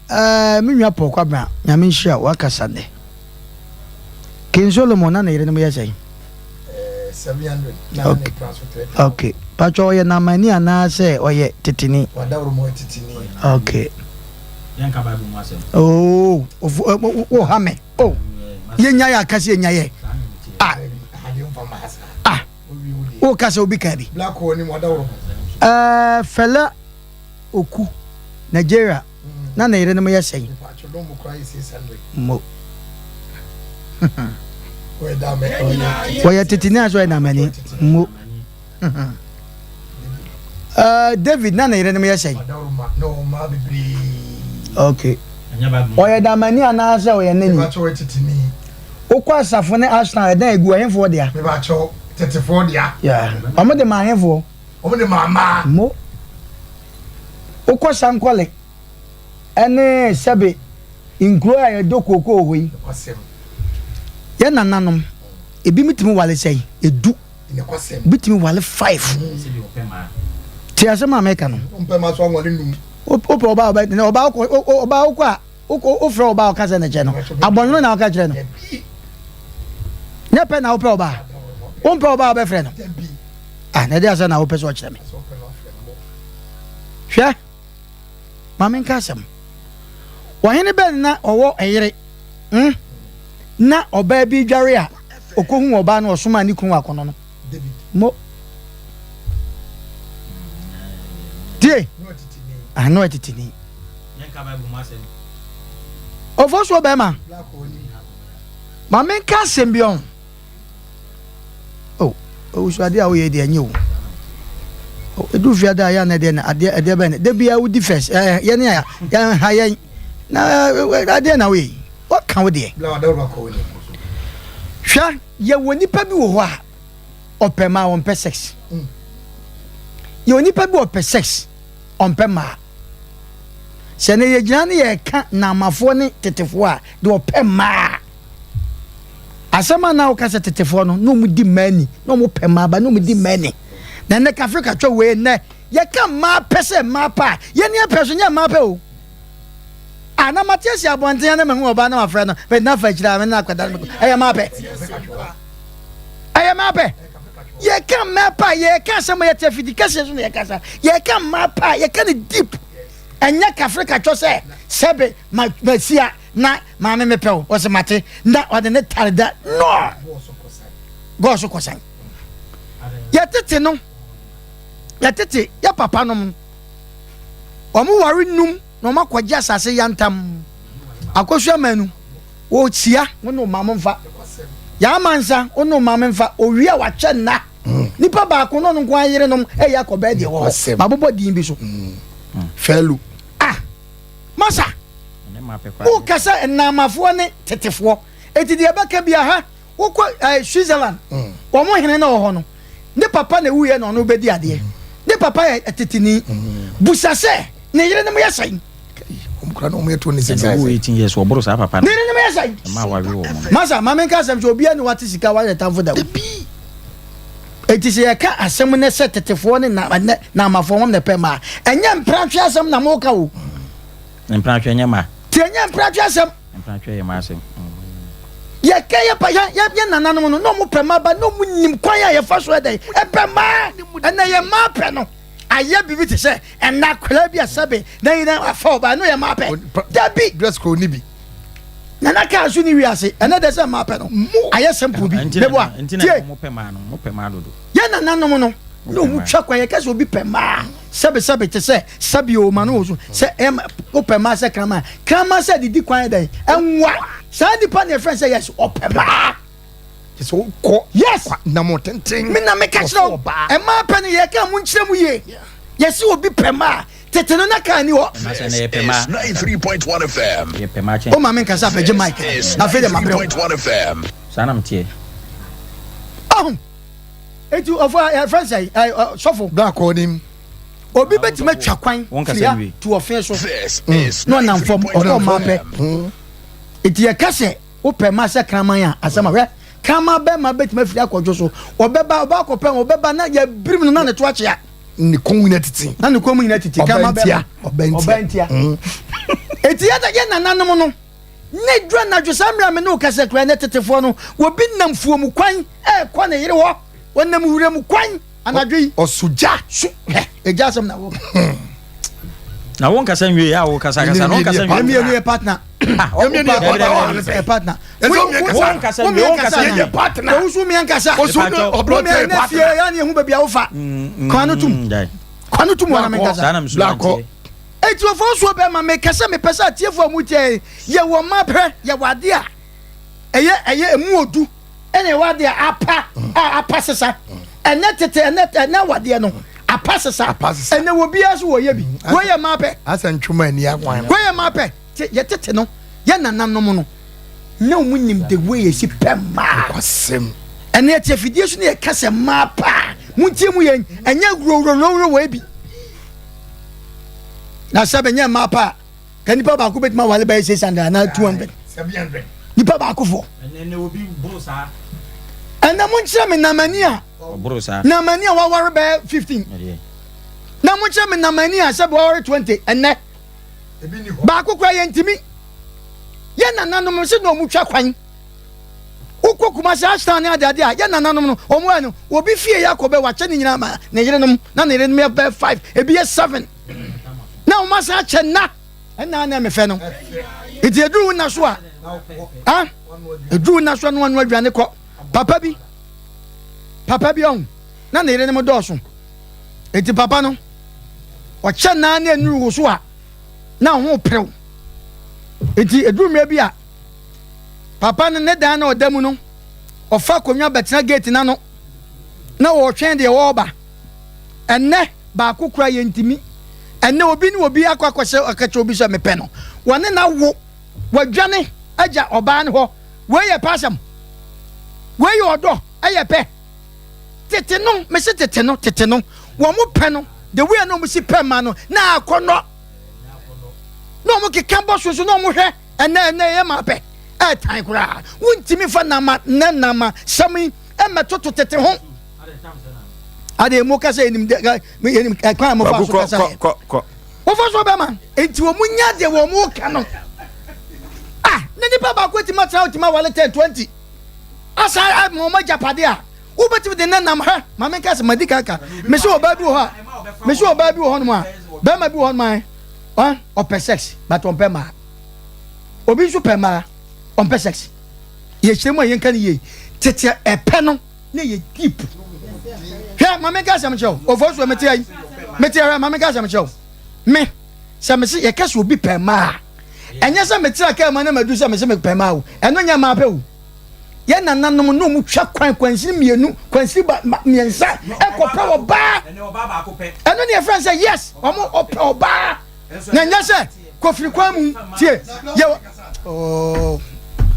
me nua Paul Kwabena nyame nhyira wakasa nnɛ. King Solomon na ne yerenom yɛ sɛn? 700 Okay. Patro ɔyɛ namani anaasɛ ɔyɛ teteni? Okay. Oh, wo ha me. Oh. Yɛnya yɛ akase yɛnya yɛ. Ah. Ah. Wo kasa obi ka bi. Eh, fela Oku, Nigeria, na ne yerenom yɛ sɛn? Mo. Wɔyɛ teteni a sɛ ɔyɛ namani. Mo. Uh, David na ne yerenom yɛ sɛn? Okay. Ɔyɛ damani anaasɛ ɔyɛ nani? Wokɔ asafo ne Arsenal ɛdan egu ɛhefoɔ dea? Yeah. Wɔn de ma ahefoɔ. Wɔn de maa mmaa. Mo. Wokɔ Sankɔle ne sɛbe nkuro a yɛdɔ kookoo wɔ hɔ yi, yɛn nananom, ebi tumi wale sɛn? Edu. Bi tumi wale five. Te asɛm a meka no. Wopɛ ɔbaa ɔbɛ ɔbaa wokɔ ɔbaa wokɔ a wofrɛ ɔbaa ɔka sɛ ne kyɛ no abɔnwono na ɔka kyerɛ no. Nyɛ pɛ na wopɛ ɔbaa. Wompɛ ɔbaa ɔbɛfrɛ no. Ah, na ɛde asɛ na wopɛ sɛ ɔkyerɛ me. Hwɛ, ma menka asɛm. Ɔhene bɛn na ɔwɔ ɛyere hmm? na ɔbaa bi dware a ɔkɔhu ɔbaa no ɔsomaa ne kunu akɔnɔ no. Mo. Tie. Ano ɛteteni. Ɔfɔ soɔ bɛrima. Ma menka asɛm bi ɔn. Oh, owusu adeɛ a woyɛ deɛ ɛnyɛ o. Oh, edu fia da yɛ na deɛ na adeɛ ɛdeɛ bɛn de bia wodi first ɛɛ yɛ ne ya yɛn ha yɛn na adeɛ na woyɛ wɔka wo deɛ. Hwɛ yɛ wɔ nipa bi wɔ hɔ a ɔpɛ maa ɔmpɛ sex. Yɛ wɔ nipa bi ɔpɛ sex ɔmpɛ maa. Sɛ ne yɛ gyina ne yɛ ka naamafoɔ ne tetefoɔ a deɛ ɔpɛ maa. Asɛm a na woka sɛ tetefoɔ no na wɔn di mmaa ni, na wɔn pɛ mmaa ba, na wɔn di mmaa ni. Na nnɛ kafre katwa wei nnɛ yɛka mmaa pɛ sɛ mmaa pɛ a, yɛn ni pɛ so nyɛ mmaa pɛ o. A na mate asi abɔnten na mahu ɔbaa na mafrɛ no, mede no afa akyire a me ne no akɔda no ɛyɛ mmaa pɛ. Ɛyɛ mmaa pɛ. Yɛka mmaa pɛ a yɛka asɛm a yɛte afidi kɛseɛ so na yɛkasa. Yɛka mmaa pɛ a yɛka no deep. Ɛnyɛ kafre katwa sɛ sɛbe ma masia na maame mepɛ wo ɔsɛ mate na ɔde ne tare da no gɔɔ so kɔsan yɛtete no yɛtete yɛ papa nom wɔn ware num na wɔn akɔgye asase yantam akɔsua manu wɔkyia wɔn ne ɔmaame nfa yɛama nsa wɔn ne ɔmaame nfa owie a wakyɛ nna mm. nipa baako no nko ayere nom ɛyɛ akɔ bɛɛ deɛ wɔ hɔ mabobɔ din bi so mm. fɛlu ah Masa, woka sɛ nnaamafoɔ ne tetefoɔ, enti deɛ ɛbɛka bi aha, wokɔ eh, Switzerland, mm. wɔn hene na wɔ hɔ no, ne papa na ewuiɛ na ɔno bɛdi adeɛ. Mm. Ne papa yɛ teteni. Mm. Busa sɛ, ne yerenom yɛ sɛn? Ne yerenom yɛ sɛn? Masa, maame nka asɛm sɛ obiara ne wate sika wayɛ tamfo da. Enti sɛ yɛka asɛm nnɛ sɛ tetefoɔ ne na ɛnɛ naamafoɔ wɔn na ɛpɛ mmaa, ɛnyɛ mpratwe asɛm na moka o. Mpratwe nyɛ mmaa. Ti ɛnyɛ mpratwe asɛm. Mpratwe yɛ mmaa asɛm. Yɛka yɛ pa yɛ yɛ yɛ nananom no na wɔn pɛ mmaa ba na wɔn nim kwan a yɛfa so ɛdɛn ɛpɛ mmaa ɛnɛ yɛ mmaa pɛ no ayɛ biribi te sɛ ɛnna akwadaa bi a sɛbe na yi na afa ɔbaa no yɛ mmaa pɛ dabi. Dress code ni bi. Nana kaa so ne wiase ɛnɛ dɛ sɛ mmaa pɛ no ayɛ simple bi meboa tie yɛ nananom no na ɔmu twa kwan yɛka sɛ obi pɛ mmaa sɛbesɛbe te sɛ sɛbe o ma no wɔ so sɛ wopɛ mmaa sɛ kraman kraman sɛ didi kwan dɛn ɛnwa saa nipa ne ɛfrɛ sɛ yes ɔpɛ mmaa sɛ wokɔ yes nam tenten me na meka kyerɛ wo ɛmaa pɛ no yɛka mu nkyerɛ mu yie yɛse obi pɛ mmaa Tete no na kaa ni hɔ. This is 93.1 FM. O maame nkasa abɛgye mic na afei de ma brɛ wo. FM. Saa na meteɛ. Ɔho. Eti ɔfo a yɛfrɛ sɛ ɛ sɔfo. Black ɔnim. Obi bɛtumi atwa kwan firi ha to ɔfe so na ɔnam fam ɔkɔ mmaa pɛ. Eti yɛka sɛ wopɛ mmaa sɛ kraman a asɛm a hwɛ kraman bɛrima bɛtumi afiri akɔdwo so ɔbɛba ɔba akɔpɛ ɔbɛba na yɛbirim no na ne to akyea. Ne kɔn mu nyinaa titi. Na ne kɔn mu nyinaa titi kraman bɛrima ɔbɛntia ntia. Eti yɛ yɛ nananom no ne dura anadwo saa mmerɛ a me ne wo kasa kura ne tetefoɔ no obi nam fuom kwan ɛrekɔ ne yere hɔ ɔnam wuram kwan. Anadwo yi. Ɔso gya. So hwɛ egya asɛm na wɔka. Na wɔn kasa nwie a wɔkasa kasa na wɔn kasa nwie. Ɛmi yɛ partner. Ɛmi yɛ partner. Yɛ partner. Wɔn kasa nwie wɔn kasa nwie. Yɛ partner. Owusu mi ankasa. Osu ne ɔbrɔ tɛ partner. Fie ya ni ehu baabi a wofa. Kwan tum. Kwan tum wɔn na mi nkasa. Blakɔ. Eti ofo nsuo bɛɛ ma mi kasa mi pɛ sɛ atiefo a mu tiɛ yɛ wɔ mma pɛ yɛ wɔ ade a ɛyɛ ɛyɛ emu odu. Ɛna ɛwɔ adeɛ a apa a apa sesa ɛnɛ tete ɛnɛ ɛnɛ awadeɛ no apa sesa ɛnɛ wɔ biara so wɔyɛ bi wɔyɛ mmaa pɛ asɛ ntwoma ani akwan wɔyɛ mmaa pɛ te yɛ tete no yɛ nananom no na wɔn nim the way yɛsi pɛ mmaa kwasɛm ɛnɛ yɛte afidie so ne yɛka sɛ mmaa paa montie mu yɛn ɛnyɛ wurowurowuro wɔ ebi na sɛ bɛnyɛ mmaa paa ka nipa baako bɛtumi awale bɛyɛ 600 anaa 200 nipa baako fo ɛnɛ mo nkyerɛ me namani a namani a waware bɛyɛ 15 na mo nkyerɛ me namani a sɛ waware 20 ɛnɛ baako kora yɛntumi yɛ nananom sɛ na ɔmo twa kwan wokɔ Kumasi ashtown ne adeade a yɛ nananom no ɔmo ayɛ no obi fie yɛ akɔ bɛ wakyɛ ne nyinaa ma ne yerenom na ne yerenom yɛ bɛ 5 ebi yɛ 7 na wɔn asan akyɛ nna ɛna na mefɛ no nti eduru wo nna so a ah eduru wo nna so a no ano aduane kɔ papa bi papa bi ɔho na ne yere no dɔɔso nti papa no ɔkyɛ nna na enuru wo so a na ho perew nti eduru mmerɛ bi a papa no ne dan na ɔda mu no ɔfa akonnwa bɛtena gate n'ano na ɔretwɛn deɛ ɔreba ɛnɛ baako koraa yɛntumi. Ɛnnɛ obi ne obi akɔ akɔhyɛ akakyɛ obi sɛ mepɛ no, wɔne no awo, wadwane agya ɔbaa no hɔ. Wei yɛ pɛ asɛm? Wei yɛ ɔdɔ? Ɛyɛ pɛ? Tete no, mese tete no, tete no, wɔn pɛ no, the way a na wɔn si pɛ mmaa no, na akɔnnɔ. Na wɔn keka bɔ so nso na wɔn hwɛ, ɛnnɛ ɛnnɛ yɛ maa pɛ, ɛɛtan koraa. Wontumi fa nama, nnɛ nama sɛm yi ɛmmɛtoto tete ho. Ade mo kasa yɛnim yɛnim ɛkwan a mofa so kasa yɛ. Wofa so bɛma nti wɔn nya deɛ wɔn ka no. Ah, na nipa baako atumi atena otumi awale 10 20 asa ama wɔn agyapade a wobɛtumi de ne nam ha maame nka sɛ madi kanka mesi ɔbaa bi wɔ hɔ a mesi ɔbaa bi wɔ hɔnom a bɛrima bi wɔ hɔnom a ɔpɛ sex but ɔmpɛ mmaa obi nso pɛ mmaa ɔmpɛ sex yɛhyɛ mu a yɛnka no yie tete ɛpɛ no ne yɛ deep hwɛ maame nka asɛm kyerɛ wo ofo so mete ayi mete hwɛ maame nka asɛm kyerɛ wo me sɛ mese yɛka sɛ obi pɛ mmaa ɛnyɛ sɛ metra kaa mu na madu sɛ mese mepɛ mmaa o ɛno nyɛ mmaa pɛ o yɛ nananom ne ɔmo twa kwan kwansini mmienu kwansini ba mmiɛnsa ɛkɔpɛ ɔbaa ɛno ne yɛfrɛ sɛ yes ɔmo ɔpɛ ɔbaa na nyɛ sɛ kofiri kwan mu tie yɛ oh.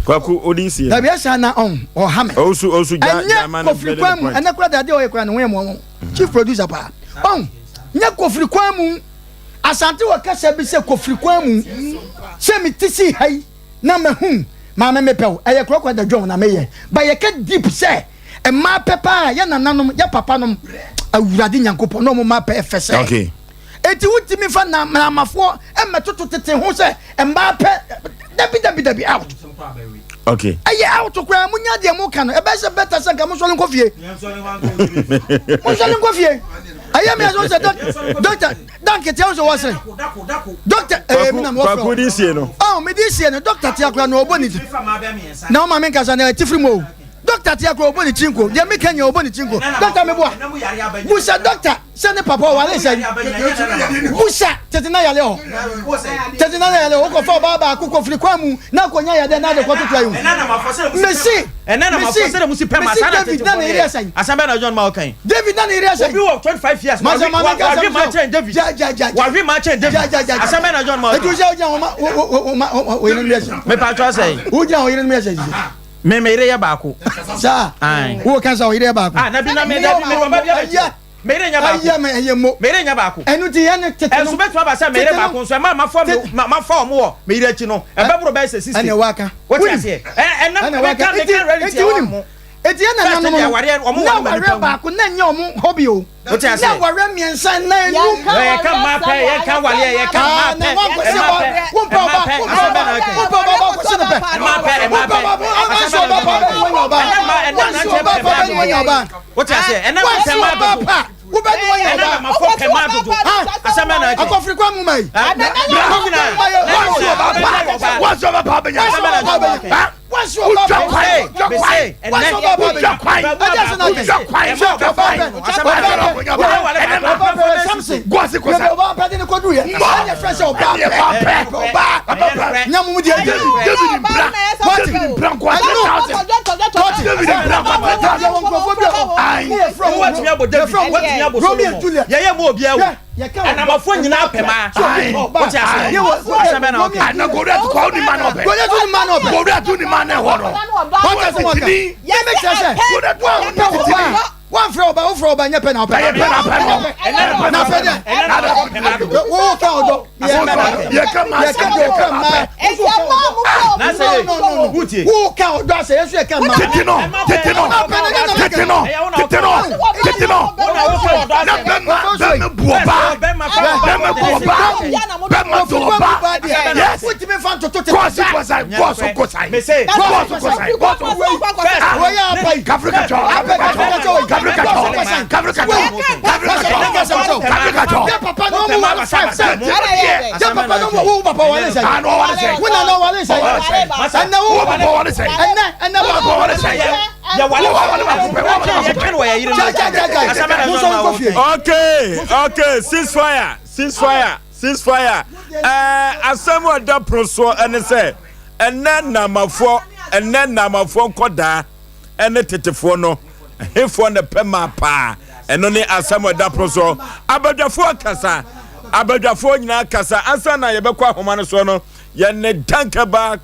Kwaku odi nsie. Dabi ɛsa na ɔn ɔha me. Ɔsu ɔsu gya gya ma ne kofiri kwan mu ɛnɛ kura dade ɔyɛ kura ne ho yɛ mɔ chief producer paa ɔn nyɛ kofiri kwan mu asante wɔ kasa bi sɛ kofiri kwan mu sɛ mi ti si ha yi na ma hu maame mi pɛw ɛyɛ korɔkorɔ da dwom na mi yɛ ba yɛ kɛ deep sɛ mmaa pɛ paa yɛ nananom yɛ papa nom awurade nyankopɔn na ɔmo mmaa pɛ ɛfɛ sɛ. Okay. Enti wontumi mfa Naamafoɔ mmɛtoto tete ho sɛ mmaa pɛ. Dabi dabi dabi out. Okay. Ɛyɛ out koraa munya deɛ mo ka no ɛbɛyɛ sɛ bɛta sɛ nka monsɔre nkɔ fie. Monsɔre nkɔ fie. Ɛyɛ mi ɛsɛ sɛ dɔkta dan ketewa sɛ wɔsere. Dɔkta ɛɛ mi na mo wɔfrɛ. Kwaku di sie no. Ɔn mi di sie no dɔkta tia koraa na ɔbɔ ne ti. Na ɔma mi nkasa na ɛtifiri mu o. Dɔkta tia koraa ɔbɔ ne ti nko deɛ mi ka nyɛ ɔbɔ ne ti nko. Dɔkta mi boa. Busa dɔkta. Sɛ ne papa ɔware sɛn? Busa tete na yare hɔ. Tete na yare hɔ. Wokɔfa ɔbaa baako kɔfiri kwan mu na akɔnya yadeɛ na ade kɔtotoa yi ho. Mesi, mesi, mesi David na ne yere yɛ sɛn? Asɛm bɛn na John ma ɔka yi? David na ne yere yɛ sɛn? Obi wɔ 25 years. Masa maame nka asɛm so. kyɛn David. Ja ja ja. Wahwe ma kyɛn David. Ja ja ja. Asɛm bɛn na John ma ɔka? Etu sɛ ogyina hɔ ma wo wo wo ma wo yere no yɛ sɛn? Mepa atwa sɛn? Wogyina hɔ yere no yɛ sɛn? Me me yere yɛ baako. Saa. Wo ka sɛ wo yere yɛ baako. Ah na bi na me da bi me wɔ ba bi abɛkyɛ. Me yere nyɛ baako. Ɛyɛ me ɛyɛ mo. Me yere nyɛ baako. Ɛno nti yɛn no tete no. Ɛnso bɛtumi aba sɛ me yere baako nso ɛma mafa me mafa wɔn wɔ me yere akyi no ɛbɛboro bɛyɛ sɛ 60. Ɛna waka. Wote aseɛ? Ɛ ɛnam meka meka reality ɛwɔ mo. Eti yɛn nananom no na awareɛ baako na ɛnyɛ wɔn hobby o. Wote aseɛ? Na awareɛ mmiɛnsa nnan enum. Yɛka mmaa pɛ yɛka awareɛ yɛka mmaa pɛ mmaa pɛ mmaa pɛ asɛm bɛn na ɔka yi. Wompɛ ɔbaa baako si no pɛ. Mmaa pɛ mmaa pɛ asɛm bɛn na ɔka yi. Ɛnɛ mmaa ɛnɛ mmeranteɛ pɛ mmaa dodo. Wote aseɛ? Ɛnɛ mmaa pɛ mmaa dodo. Wobɛne wɔnyɛ ɔbaa. Ɛnɛ mmafoɔ pɛ mmaa dodo. Asɛm bɛn na ɔka yi. Akɔfiri kwa mu ma yi. Wɔnsi ɔbaa pa wɔnsi ɔbaa pa bɛnya. Asɛm bɛn na ɔka yi. Wotwa kwan, wotwa kwan, wotwa kwan, wotwa kwan, wotwa kwan. Guasi kosa. David mpira, David mpira nkwa 3,000. David mpira nkwa 3,000. Ayi. Watumi abɔ David, watumi abɔ Solomon. Yɛyɛ mu obiara wu. Anamafo nyinaa pɛ maa. Wote aseɛ? Asɛm bɛn na woka? Ana Goliath kɔ ni ma na ɔpɛ. Goliath ni ma na ɔpɛ. Goliath ni ma na ɛhɔ no. Wɔn tɛ sɛ wɔn ka. Yɛ mɛ kyerɛ sɛ. Goliath wa wɔn pɛ ɔbaa. Wɔn fɛ ɔbaa wofrɛ ɔbaa nyɛ pɛ na ɔpɛ. Ɛyɛ pɛ na pɛ no. Na pɛ dɛ. Wo ka ɔdɔ. Yɛ ka maa Yɛ ka deɛ ɔpɛ mmaa. Na sɛ No no no. Wotie. Wo ka ɔdɔ asɛ yɛn nso yɛ ka mmaa. Tete no, tete no, tete no, tete no, tete no. Na bɛma bɛma bu ɔbaa, bɛma bu ɔbaa, bɛma do ɔbaa. Yes. Wotumi fa ntoto tete. Kɔɔsi kɔsa, kɔɔso kɔsa, kɔɔso kɔsa, kɔɔso. Wɔyɛ apa yi. Kafiri kacɔ, kafiri kacɔ, kafiri kacɔ, kafiri kacɔ, kafiri kacɔ, kafiri kacɔ. Yɛ papa na ɔmu wale five sɛ. Yɛ papa na ɔmu wo papa wale sɛ. Ah, no wale sɛ. Wo nana wale sɛ. Ɛnɛ wo Wo papa wale sɛ. Ɛnɛ ɛnɛ Wo papa wale sɛ. Yɛwale Wo wale baako pɛ, wo wale baako pɛ. Yɛtwe no wɔ yɛ yere no. Gya gya gya gya. Asɛm bɛn na Mo nsɔ nkɔ fie. Okay, okay, ceasefire, ceasefire, ceasefire. Ɛɛ asɛm a ɛda pono soɔ ɛne sɛ ɛnɛ nnamafoɔ ɛnɛ nnamafoɔ nkɔdaa ɛne tetefoɔ no hefoɔ na pɛ maa paa ɛno ne asɛm a ɛda pono soɔ. Abadwafoɔ kasa, abadwafoɔ nyinaa kasa ansa na yɛbɛkɔ ahoma no soɔ no yɛne Dankaba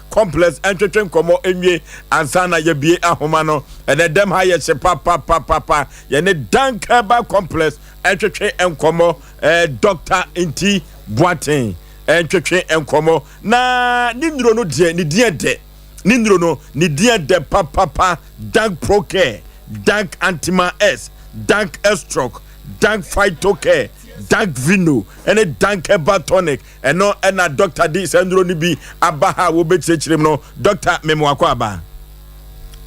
complex ntwetwe nkɔmmɔ nwie ansa na yɛbie ahoma no. Ɛnɛ dɛm ha yɛ hye papapapapa. Yɛne Dankaba complex ntwetwe nkɔmmɔ eh, Dr. Nti Boateng ntwetwe nkɔmmɔ na ne nnuro no deɛ ne din ɛdɛ ne nnuro no ne din ɛdɛ papapa. Dank Procare, Dank Antima S, Dank Estroc, Dank Phytocare, Dank Vino ɛne Dank Herbal Tonic. Ɛno ɛna dɔkta de saa nnuro no bi aba ha a wɔbɛkyerɛkyerɛ mu no. Dɔkta Memoakɔ aba.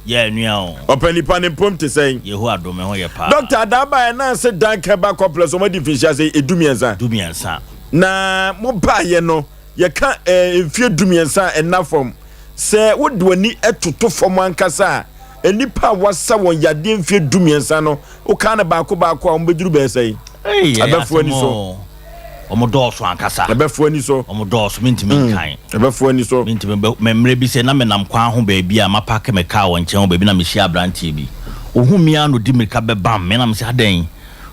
Yɛ nua o. Ɔpɛ nipa ne mpom te sɛn? Yehowa dom me ho yɛ paa. Dɔkta adaa baeɛ na ase Dank Herbal Complex wɔn adi mfinhyia sɛ 13. 13. Na mo baeɛ no yɛka eh, mfie 13 a ɛnna fam. Sɛ wode w'ani toto fam ankasa a, nnipa a wɔasa wɔn yadeɛ mfie 13 no, woka no baako baako a wɔbɛduru bɛyɛ sɛn? Ei, ɛyɛ Ɛbɛfo ani asɛm so. o. Wɔn dɔɔso ankasa. Ɛbɛfo ani so. Wɔn dɔɔso, mentumi nkan. Ɛbɛfo ani so. Mentumi bɛ mɛ mmerɛ bi sɛ na menam kwan ho baabi a mapake me kaa wɔ nkyɛn hɔ baabi na mehyia aberanteɛ bi. Ɔhu me ara na ɔdi mmirika bɛbam me na mese adɛn?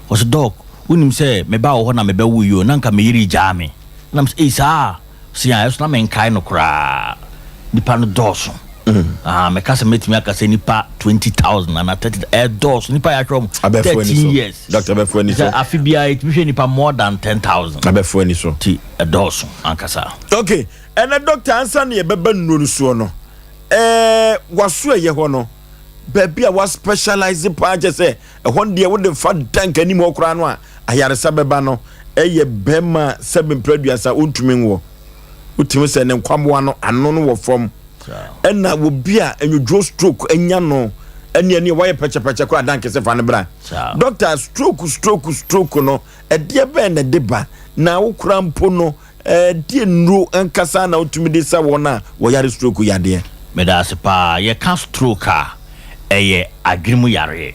Ɔse Doc, wonim sɛ mebaa wo hɔ na mebɛwo yi o, na nka me yere regyaa me. Na mese ei saa? Ɔse ae, ɛso na menkae no koraa. Nnipa no dɔɔso. Ah, meka sɛ mɛtumi aka sɛ nnipa 20,000 anaa 30, ɛdɔɔso. Nnipa yɛahwɛ wɔn Abɛfo ani 13 so. years. Doctor bɛfo ani so. Sɛ afe biara yɛtumi hwɛ nnipa more than 10,000. Abɛfo ani so. Nti ɛdɔɔso ankasa. Okay, ɛnɛ doctor ansa na yɛbɛba nnuro no soɔ no, ɛɛ waso ɛyɛ hɔ no, baabi a wa specialize paa kyɛ sɛ ɛhɔ no deɛ wode fa dank anim hɔ koraa no a ayaresa bɛba no ɛyɛ bɛrima sɛbe mpere aduasa ɔntumi nwoɔ. Wotumi sɛ ne nkwamoa no ano no wɔ fam. Ɛna obi a nwodwo stroke anya no ɛne ɛne wayɛ pɛkyɛpɛkyɛ koraa dank sɛ fa no bra. Doctor, stroke stroke stroke no ɛdeɛ bɛn na ɛde ba na wo koraa mpo no ɛdeɛ nnuro ankasa na wotumi de sa wɔn a wɔyare stroke yadeɛ? Meda ase paa. Yɛka stroke a, ɛyɛ adwene mu yareɛ.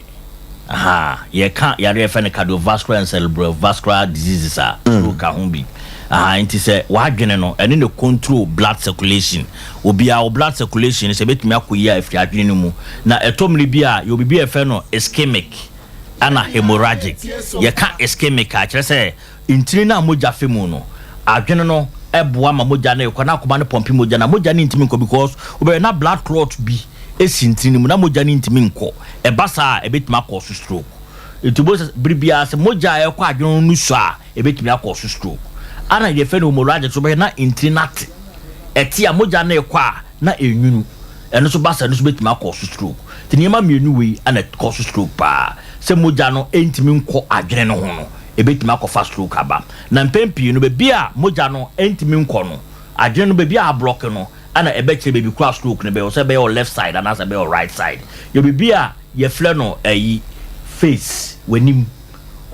Ahaa, yɛka yareɛ a yɛfrɛ no cardiovascular and cerebrovascular diseases a, stroke ka ho bi. Ahaa, nti sɛ w'adwene no, ɛno na control blood circulation. Obiara wo blood circulation no sɛ ɛbɛtumi akɔ yie a, ɛfiri adwene no mu. Na ɛtɔ mmere bi a, yɛwɔ biribi a yɛfrɛ no ischemic ɛna hemorrhagic. Yɛka ischemic a, kyerɛ sɛ Ntini no a mogya fa mu no, adwene no boa ma mogya no rekɔ na akoma no pɔmpe mogya no a, mogya no ntumi nkɔ because wobɛhwɛ na blood clot bi si ntini no mu na mogya no ntumi nkɔ. Ɛba saa a, ɛbɛtumi akɔ so stroke. Nti wobɛhu sɛ bere biara sɛ mogya a ɛkɔ adwene no sua a, ɛbɛtumi akɔ so stroke. Ana yɛfrɛ no hemorrhagic nso wobɛhwɛ na ntini no ate. Ɛte a mogya no rekɔ a na ɛnwunu. Ɛno nso ba saa ɛno nso bɛtumi akɔ so stroke. Nti nneɛma mmienu wei na ɛkɔ so stroke paa. Sɛ mogya no ntumi nkɔ adwene no ho no, ɛbɛtumi akɔfa stroke aba. Na mpɛn pii no baabi a mogya no ntumi nkɔ no, adwene no baabi a ablɔke no na ɛbɛkyerɛ baabi koraa stroke no bɛyɛ, sɛ ɛbɛyɛ wɔ left side anaasɛ ɛbɛyɛ wɔ right side. Yɛ biribi a yɛfrɛ no ayi face, w'anim,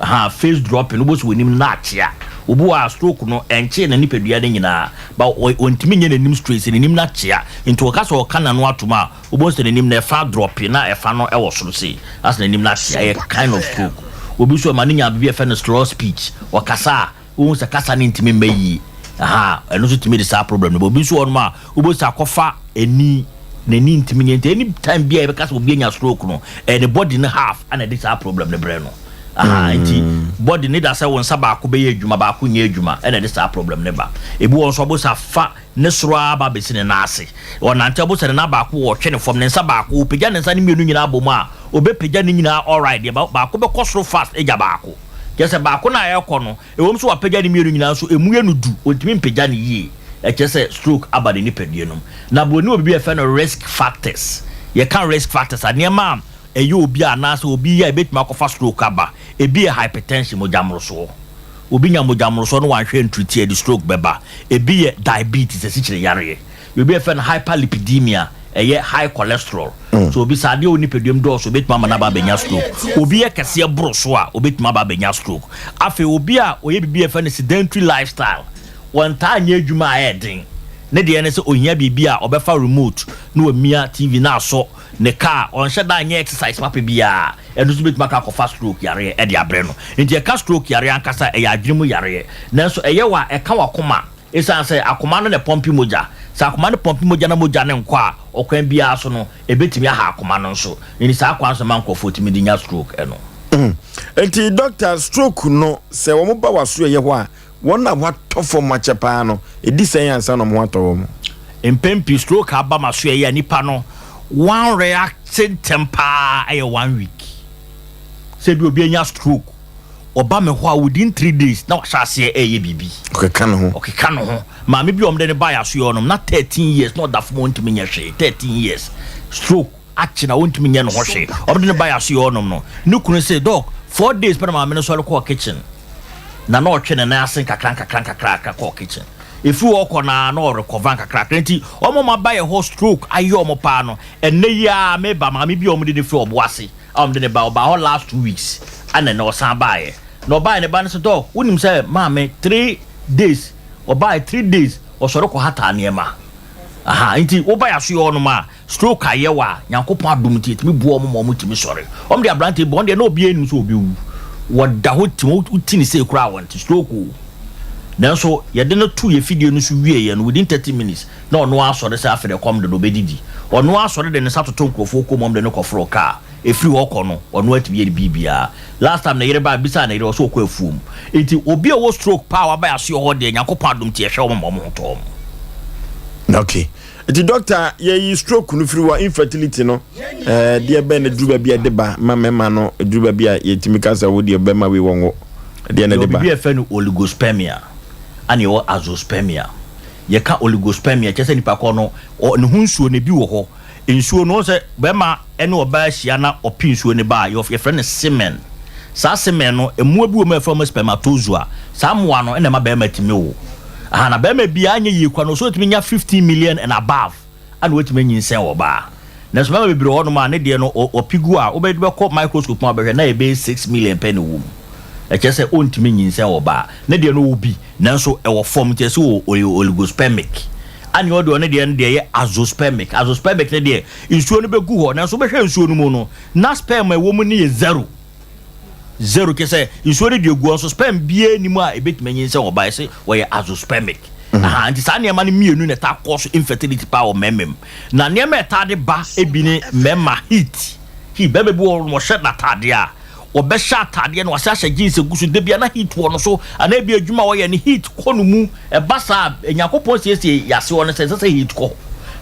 ha face dropping, wobɛhu sɛ w'anim no na akyea. Obi wɔ a stroke no ɛnkyee ne nipadua no nyinaa, but ɔntumi nyɛ n'anim straight, sɛ n'anim no akyea. Nti ɔka sɛ ɔka n'ano atom a, wobɛhu sɛ n'anim no ɛfa drɔpe na ɛfa no wɔ soro sei, asɛ n'anim no akyea, ɛyɛ kind of stroke. Obi nso ɛma no nya biribi a yɛfrɛ no slow speech, ɔkasa a, Wohu sɛ kasa no ntumi mma yie. Ahaa, ɛno nso tumi de saa problem no ba. Obi nso wɔ hɔnom a, wobɛhu sɛ akɔfa ani, n'ani ntumi nyɛ. Nti any time bi a yɛbɛka sɛ obi anya stroke no, ɛyɛ ne body no half ɛna ɛde saa problem no brɛ no. Ahaa, nti body no da sɛ wo nsa baako bɛyɛ adwuma, baako nyɛ adwuma, ɛna ɛde saa problem no ba. Ebi wɔ hɔ nso a, wobɛhu sɛ afa ne soro ara ba abɛsi ne nan ase. Ɔnante a, wobɛhu sɛ ne nan baako wɔtwe ne fam, ne nsa baako, ɔpagya ne nsa no mmienu nyinaa bɔ mu a, ɔbɛpagya ne nyinaa alright deɛ, baako bɛkɔ soro fast agya baako. Kyerɛ sɛ, baako no a ɛrekɔ no, ɛwom sɛ wapagya ne mmienu nyinaa nso, emu yɛ no du, ɔntumi mpagya no yie. Ɛkyerɛ sɛ stroke aba ne nipadua no mu. Na buroni wɔ biribi a yɛfrɛ no risk factors. Yɛka risk factors a, nneɛma a ɛyɛ obi a anaasɛ obi yɛ a ɛbɛtumi akɔfa stroke aba. Ebi yɛ hypertension, mogya mmorosoɔ. Obi nya mogya mmorosoɔ na wanhwɛ antriti a, ɛde stroke bɛba. Ebi yɛ diabetes, asikyire yareɛ. Biribi a yɛfrɛ no hyperlipidemia, ɛyɛ high cholesterol. So obi sɛ adeɛ a ɛwɔ nipadua mu dɔɔso, obetumi ama no aba abɛnya stroke. Obi yɛ kɛseɛ boro so a, obetumi aba abɛnya stroke. Afei obi a ɔyɛ biribi a yɛfrɛ no sedentary lifestyle, wɔntaa nyɛ adwuma a ɛyɛ den. Ne deɛ ne sɛ ohia biribi a ɔbɛfa remote na wamia TV na asɔ ne car, ɔnhyɛ da nyɛ exercise papa biara, ɛno nso betumi akɔ akɔfa stroke yareɛ de abrɛ no. Nti yɛka stroke yareɛ ankasa a, ɛyɛ adwene mu yareɛ. Nanso ɛyɛ wo a, ɛka w'akoma. Esiane sɛ akoma no na ɛpɔmpe mogya, sɛ akoma no pɔmpe mogya na mogya no nkɔ a, ɔkwan biara so no, ebetumi aha akoma no nso. Enti saa kwan so na ɛma nkurɔfoɔ tumi de nya stroke no. Enti dɔkta, stroke no, sɛ wɔba w'asoɛeɛ hɔ a, wɔn a wɔatɔ fam akyɛ paa no, ɛdi sɛn ansa na wɔn ho atɔ wɔn? Mpɛn pii, stroke aba m'asoɛeɛ a, nipa no, wɔn-react ntɛm paa yɛ one week. Sɛ ebia obi anya stroke, ɔba me hɔ a within 3 days na wahyɛ aseɛ ɛreyɛ biribi. Ɔkeka ne ho. Ɔkeka ne ho. Maame bi a wɔde no baeɛ asoɛ hɔ nom na 13 years na ɔda fam a ɔntumi nyɛ hwee 13 years stroke akye na ɔntumi nyɛ ne ho hwee. Wɔde no baeɛ asoɛ hɔ nom no ne kunu se doc 4 days pɛ na maame no sɔre kɔɔ kitchen na na ɔtwe ne nan ase nkakra nkakra nkakra nkakra kɔɔ kitchen. Ɛfiri hɔ kɔ no ara na ɔrekɔva nkakra nkakra nti wɔn a wɔaba yɛ hɔ stroke ayɛ wɔn paa no ɛnnɛ yi ara meba maame bi a wɔde no firi Ɔboase a wɔde no ba ɔbaa hɔ last 2 weeks ɛna ɛnɛ ɔsan baeɛ na ɔbaeɛ ne ba no sɛ doc wonim sɛ maame 3 days ɔbaeɛ 3 days ɔsɔre kɔ hata nneɛma aha nti woba yɛ aso yɛ hɔnom a stroke ayɛ wɔ a Nyankopɔn adom nti ɛtumi boa ɔmo ma ɔmo tumi sɔre. Ɔmo de aberante bɔ ɔno deɛ na obiara nim sɛ ɔbɛwu. Wɔda hɔ tim woti ne sei koraa wɔnte stroke o. Nanso yɛde no to yɛ fidie no so wieɛ no within 30 minutes na ɔno asɔre sɛ afei deɛ kɔm de no ɔbɛdidi. Ɔno asɔre de ne nsa toto nkurɔfoɔ kɔn mu ɔmo de no kɔforo kaa. Ɛfiri hɔ kɔ no ɔno atumi yɛ ne biribiara. Last time ne yere baa bisaa ne yere ɔsɛ ɔkɔ afuom. Nti obi a ɔwɔ stroke paa a waba yɛ asoɛ hɔ deɛ Nyankopɔn adom nti yɛhwɛ wɔn ma wɔn ho tɔ wɔn. Okay. Nti doctor yɛyi stroke no firi hɔ a infertility no ɛɛ deɛ bɛn na duru baabi a ɛde ba ma mmarima no duru baabi a yɛtumi ka sɛ wo deɛ bɛrima wei wɔn wo deɛ na ɛde Yɛwɔ ba. biribi a yɛfrɛ no oligospermia ɛna yɛwɔ azoospermia. Yɛka oligospermia kyerɛ sɛ nipa korɔ no ɔ ne ho nsuo no ebi wɔ hɔ. Nsuo no wohu sɛ bɛrima ne ɔbaa hyia na ɔpe nsuo no ba a yɛfrɛ no semen. Saa semen no mmoa bi wɔ mu a yɛfrɛ wɔn spermatozoa. Saa mmoa no na ɛma bɛrima tumi wo. Aha na bɛrima biara anyɛ yie koraa no ɔsɛ ɔtumi nya 15 million and above ana watumi anyinsɛn ɔbaa. Nanso mmarima bebree wɔ hɔnom a ne deɛ no ɔpe gu a wobɛde bɛkɔ microscope mu a wobɛhwɛ na ɛbɛyɛ 6 million pɛ na ɛwɔ mu. Ɛkyerɛ sɛ ɔntumi nyinsɛn ɔbaa. Ne deɛ no ɔwɔ bi nanso ɛwɔ fam nti ɛsɛ ɔyɛ oligospermic. Ɛne ɔdeɛ ɔne deɛ no deɛ ɛyɛ azoospermic. Azoospermic no deɛ nsuo no bɛgu hɔ nanso wobɛhwɛ nsuo no mu no na sperm a ɛwɔ mu no yɛ zero. Zero kyerɛ sɛ nsuo no deɛ gu hɔ nso sperm biara nni mu a ɛbɛtumi anyinsɛn ɔbaa ɛsɛ wɔyɛ azoospermic. Aha nti saa nneɛma no mmienu na ɛtaa kɔ so infertility paa wɔ mmarima mu. Na nneɛma a ɛtaa de ba ebi ne mmarima heat. Heat barima bi wɔ hɔ nom ɔhyɛ n'ataadeɛ a ɔbɛhyɛ ataadeɛ na wasan ahyɛ jeans agu so da bia na heat wɔ no so anaa ebi adwuma a ɔyɛ no heat kɔ no mu. Ɛba saa a Nyankopɔn siesie yɛn ase hɔ no sɛ ɛnsɛ sɛ heat kɔ hɔ.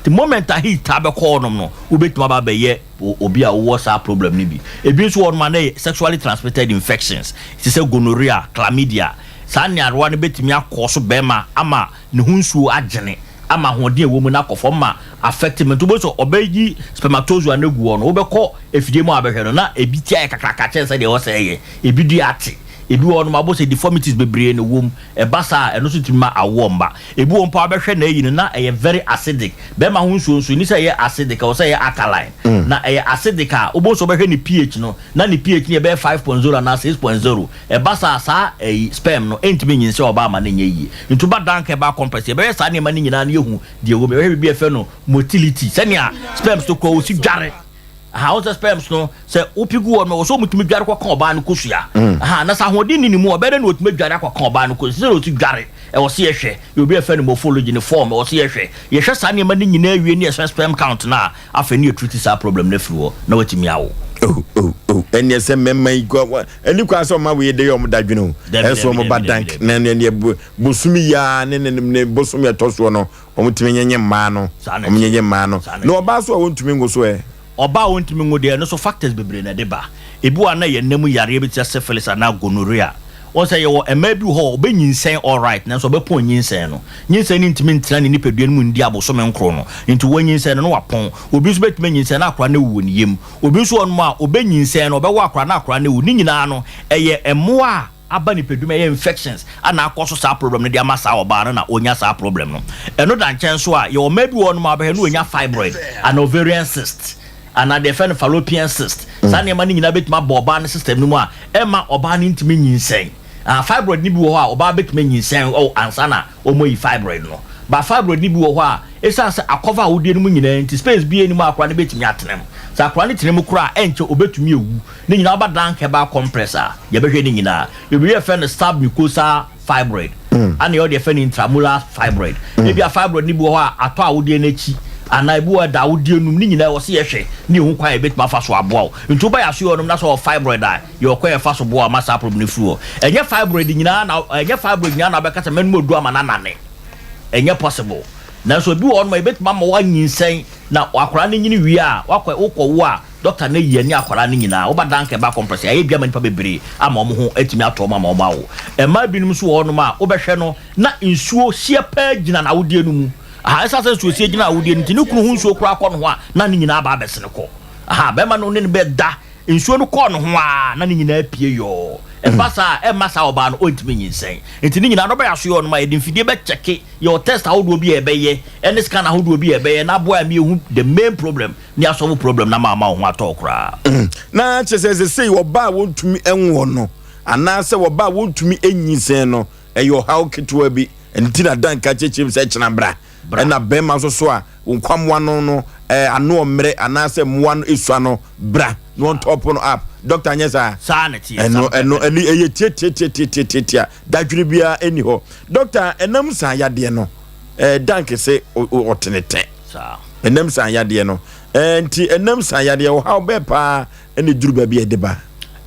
The moment a heat taa bɛkɔ hɔnom no, wobɛtumi aba abɛyɛ obi a wowɔ saa problem no bi. Ebi nso wɔ hɔnom a na ɛyɛ sexually transmitted infections te sɛ gonorrhea, chlamydia. Saa nyarewa no bɛtumi akɔ so bɛrima ama ne ho nsuo agyene ama ahoɔden a ɛwɔ mu no akɔ fam ma affect mu. Nti wobɛhu sɛ ɔbɛyi spermatozoa no agu hɔ no, wobɛkɔ afidie mu a wobɛhwɛ no na ebi ti ayɛ kakraka kyɛn sɛdeɛ ɛwɔ sɛ ɛyɛ, ebi dua ate. Ebi wɔ hɔnom a wobɛhu sɛ deformities bebree na ɛwɔ mu. Ɛba saa a, ɛno nso tumi ma awoɔ mma. Ebi wɔ hɔ mpo a wobɛhwɛ n'ayi no na ɛyɛ very acidic. Bɛrima ho nsuo nso, ɛnni sɛ ɛyɛ acidic, ɛwɔ sɛ ɛyɛ alkaline. Na ɛyɛ acidic a, wobɛhu sɛ wobɛhwɛ ne pH no, na ne pH no yɛ bɛyɛ 5.0 anaa 6.0. Ɛba saa a, saa ɛyi, sperm no, ɛntumi nyinsɛn ɔbaa ma no nyɛ yie. Nti woba Dank Herbal Complex, yɛbɛhwɛ saa nneɛma no nyinaa na yɛahu deɛ ɛwɔ mu. Yɛbɛhwɛ biribi a yɛfrɛ no motility, sɛnea sperms no koraa wɔsi dware. Aha, wohu sɛ sperms no, sɛ wopi gu hɔ no, ɛwɔ sɛ wɔtumi dware kɔka ɔbaa no kosua. Aha, na sɛ ahoɔden nni ne mu a, ɔbɛyɛ dɛn na watumi adware akɔka ɔbaa no kosua? Sɛdeɛ ɔsi dware, ɛwɔ sɛ yɛhwɛ. Yɛwɔ bi a yɛfrɛ no morphology, ne form, ɛwɔ sɛ yɛhwɛ. Yɛhwɛ saa nneɛma no nyinaa wie ne yɛhwɛ sperm count no a, afei ne yɛtreat saa problem no afiri hɔ na watumi awo. Oh, oh, oh, ɛneɛ sɛ mmarima yi kɔ, wa, ɛni kwan sɛ ɔma wei de yɛ ɔmo dadwene o. Dabi, Ɛnso dabi, ɔmo ba dabi, dabi, dank, dabi. na ɛneɛ neɛ bosom yi ara ne ne, ne bosom ɛtɔ soɔ no, Wɔn tumi nyenye mmaa no. Saa na Wɔn ɛteɛ. nyenye mmaa no. Saa na Na ɛteɛ. ɔbaa so a wɔntumi nwo so ɛ? Ɔbaa a ɔntumi nwo deɛ, ɛno nso factors bebree na ɛde ba. Ebi wɔ hɔ a na ɛyɛ nna mu yareɛ bi te sɛ syphilis anaa gonorrhea. Wohu sɛ yɛwɔ mmaa bi wɔ hɔ a ɔbɛnyinsɛn alright nanso ɔbɛpɔn nyinsɛn no. Nyinsɛn no ntumi ntena ne nipadua no mu ndi abosome nkron no, nti wanyinsɛn no na wapɔn. Obi nso bɛtumi anyinsɛn na akwadaa no awu wɔ ne yam. Obi nso wɔ hɔnom a ɔbɛnyinsɛn no ɔbɛwo akwadaa na akwadaa no awu. Ne nyinaa no ɛyɛ mmoa a aba nipadua mu ɛyɛ infections ana akɔ so saa problem no de ama saa ɔbaa no na ɔnya saa problem no. Ɛno da nkyɛn nso a, yɛwɔ mmaa bi wɔ hɔnom a wobɛhwɛ na ɔnya fibroid anaa ovarian cyst anaa deɛ yɛfrɛ no fallopian cyst. Saa nneɛma no nyinaa bɛtumi abɔ ɔbaa no system no mu a ɛmma ɔbaa no ntumi nyinsɛn. Ah, fibroid no bi wɔ hɔ a ɔbaa bɛtumi anyinsɛn oh, ansa na wɔayi fibroid no. But fibroid no bi wɔ hɔ a, ɛsiane sɛ akɔva awodeɛ no mu nyinaa nti, space biara nni mu a akwadaa no bɛtumi atena mu. Sɛ akwadaa no tena mu koraa a, ɛnkyɛ ɔbɛtumi awu. Ne nyinaa woba Dank Herbal Compress a, yɛbɛhwɛ ne nyinaa. Yɛwɔ biribi a yɛfrɛ no submucosal fibroid, ɛna yɛwɔ deɛ yɛfrɛ no intramural fibroid. Ebia fibroid no bi wɔ hɔ a atɔ awodeɛ no akyi, anaa ebi wɔ hɔ a ɛda awodeɛ no mu. Ne nyinaa ɛwɔ sɛ yɛhwɛ na yɛhu kwan a yɛbɛtumi afa so aboa wo. Nti woba yɛn asoɛeɛ hɔnom na sɛ ɔwɔ fibroid a, yɛwɔ kwan a yɛfa so boa wo ma saa problem no firi hɔ. Ɛnyɛ fibroid nyinaa na ɛnyɛ fibroid nyinaa na wobɛka sɛ mɛnom aduro ama no anane. Ɛnyɛ possible. Nanso ebi wɔ hɔnom a yɛbɛtumi ama woanyinsɛn na akwadaa no nyini wie a, wakɔ wokɔwo a, Dɔkta no ayi ɛne akwadaa no nyinaa. Woba Danka ɛba Compress a, yɛayɛ bi ama nnipa bebree ama wɔn ho atumi atɔ wɔn ama wɔn awo. Mmaa binom nso wɔ hɔnom a, wobɛhwɛ no na nsuo hyeɛ paa gyina n'awodeɛ no mu. Aha, ɛsiane sɛ nsuo hyeɛ gyina awodeɛ no nti, ne kunu ho nsuo koraa kɔ ne ho a, na ne nyinaa aba abɛsene kɔ. Aha, barima no ne no bɛda, nsuo no kɔɔ ne ho ara na ne nyinaa apue yɔɔ. Ɛba saa a, ɛmma saa ɔbaa no ɔntumi nyinsɛn. Nti ne nyinaa no, wobɛyɛ asoyɛ hɔnom a, yɛde mfidie bɛkyɛke, yɛwɔ test ahodoɔ bi a yɛbɛyɛ, ɛne scan ahodoɔ bi a yɛbɛyɛ na aboa yɛn ama yɛahu the main problem. Ne asɔfo problem na ama wo ho atɔ wo koraa. Na kyerɛ sɛ sesei ɔbaa a wɔntumi nwoɔ no anaasɛ ɔbaa a wɔntumi nyinsɛn no ɛyɛ ɔhaw ketewa bi. Ɛno nti na Dan ka kyerɛkyerɛ mu sɛ kyena bra. Ɛna bɛrima nso so a nkwammoa no no ano ɔmmerɛ anaasɛ mmoa no esua no bra na wɔn top no up. Doctor nyɛ saa? Saa na ɛteɛ. Ɛno ɛno ɛno ɛyɛ tiatiatiatiatiatia dadwene biara ɛni hɔ. Doctor ɛnam saa yadeɛ no ɛɛ Dan kese ɔtenetɛ. Saa. Ɛnam saa yadeɛ no nti, ɛnam saa yadeɛ, ɔhaw bɛɛ paa na ɛduru baabi a ɛde ba?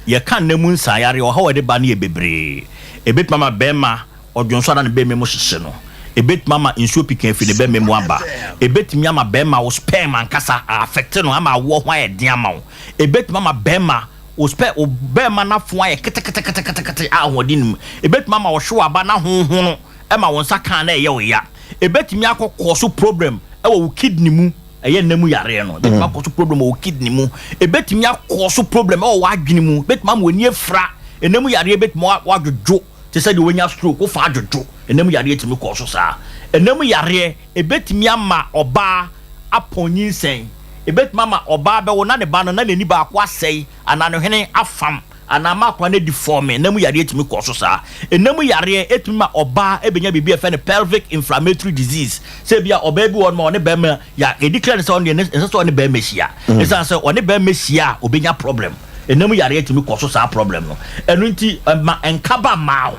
Yɛka nna mu nsaa yareɛ, ɔhaw a ɛde ba no yɛ bebree. Ɛbɛtumi ama barima ɔdwonsɔ anaa ne bɛma mu hyehye no. Ɛbɛtumi ama nsuo pika afiri ne bɛma mu aba. Ɛbɛtumi ama barima wo sperm ankasa a affect no ama awoɔ ho ayɛ den ama wo. Ɛbɛtumi ama barima wo sperm, wo barima no afo ayɛ keteketeketekete a ahoɔden nni mu. Ɛbɛtumi ama wo hwew aba no ahonhono ma wo nsa ka a na ɛyɛ wo ya. Ɛbɛtumi akɔ kɔ so problem wɔ wo kidney mu, ɛyɛ nna mu yareɛ no. Ɛbɛtumi akɔ so problem wɔ wo kidney mu. Ɛbɛtumi akɔ so problem wɔ w'adwene mu. Ɛbɛtumi ama w'ani afira. Nna mu yareɛ bɛtumi wadwodwo te sɛ deɛ wanya stroke, wofa adwodwo. Nna mu yareɛ tumi kɔ so saa. Nna mu yareɛ ɛbɛtumi ama ɔbaa apɔn nyinsɛn. Ɛbɛtumi ama ɔbaa bɛwo na ne ba no na n'ani baako asɛe anaa ne hwene afam. Anaa ama akwadaa no adi fɔme. Nna mu yareɛ tumi kɔ so saa. Nna mu yareɛ tumi ma ɔbaa bɛnya biribi a yɛfrɛ no pelvic inflammatory disease. Sɛ ebia ɔbaa bi wɔ hɔnom a ɔne barima ya, yɛdi clear no sɛ ɔno deɛ ɛnsɛ sɛ ɔne barima hyia. Ɛsiane sɛ ɔne barima hyia a ɔbɛnya problem. Nna mu yareɛ tumi kɔ so saa problem no. Ɛno nti ɛma nka ba mmaa ho.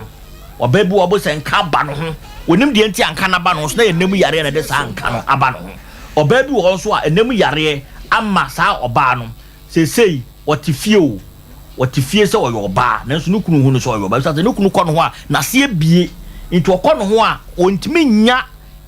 Ɔbaa bi wɔ hɔ wobɛhu sɛ nka aba ne ho. Ɔnim deɛ nti a nka no aba ne ho so na ɛyɛ nna mu yareɛ na ɛde saa nka no aba ne ho. Ɔbaa bi wɔ hɔ nso a nna mu yareɛ ama saa ɔbaa no Seesei ɔte fie oo, ɔte fie sɛ ɔyɛ ɔbaa, nanso ne kunu nhu no sɛ ɔyɛ ɔbaa. Efisɛ sɛ ne kunu kɔ ne ho a, n'ase abue. Nti ɔkɔ ne ho a, ɔntumi nnya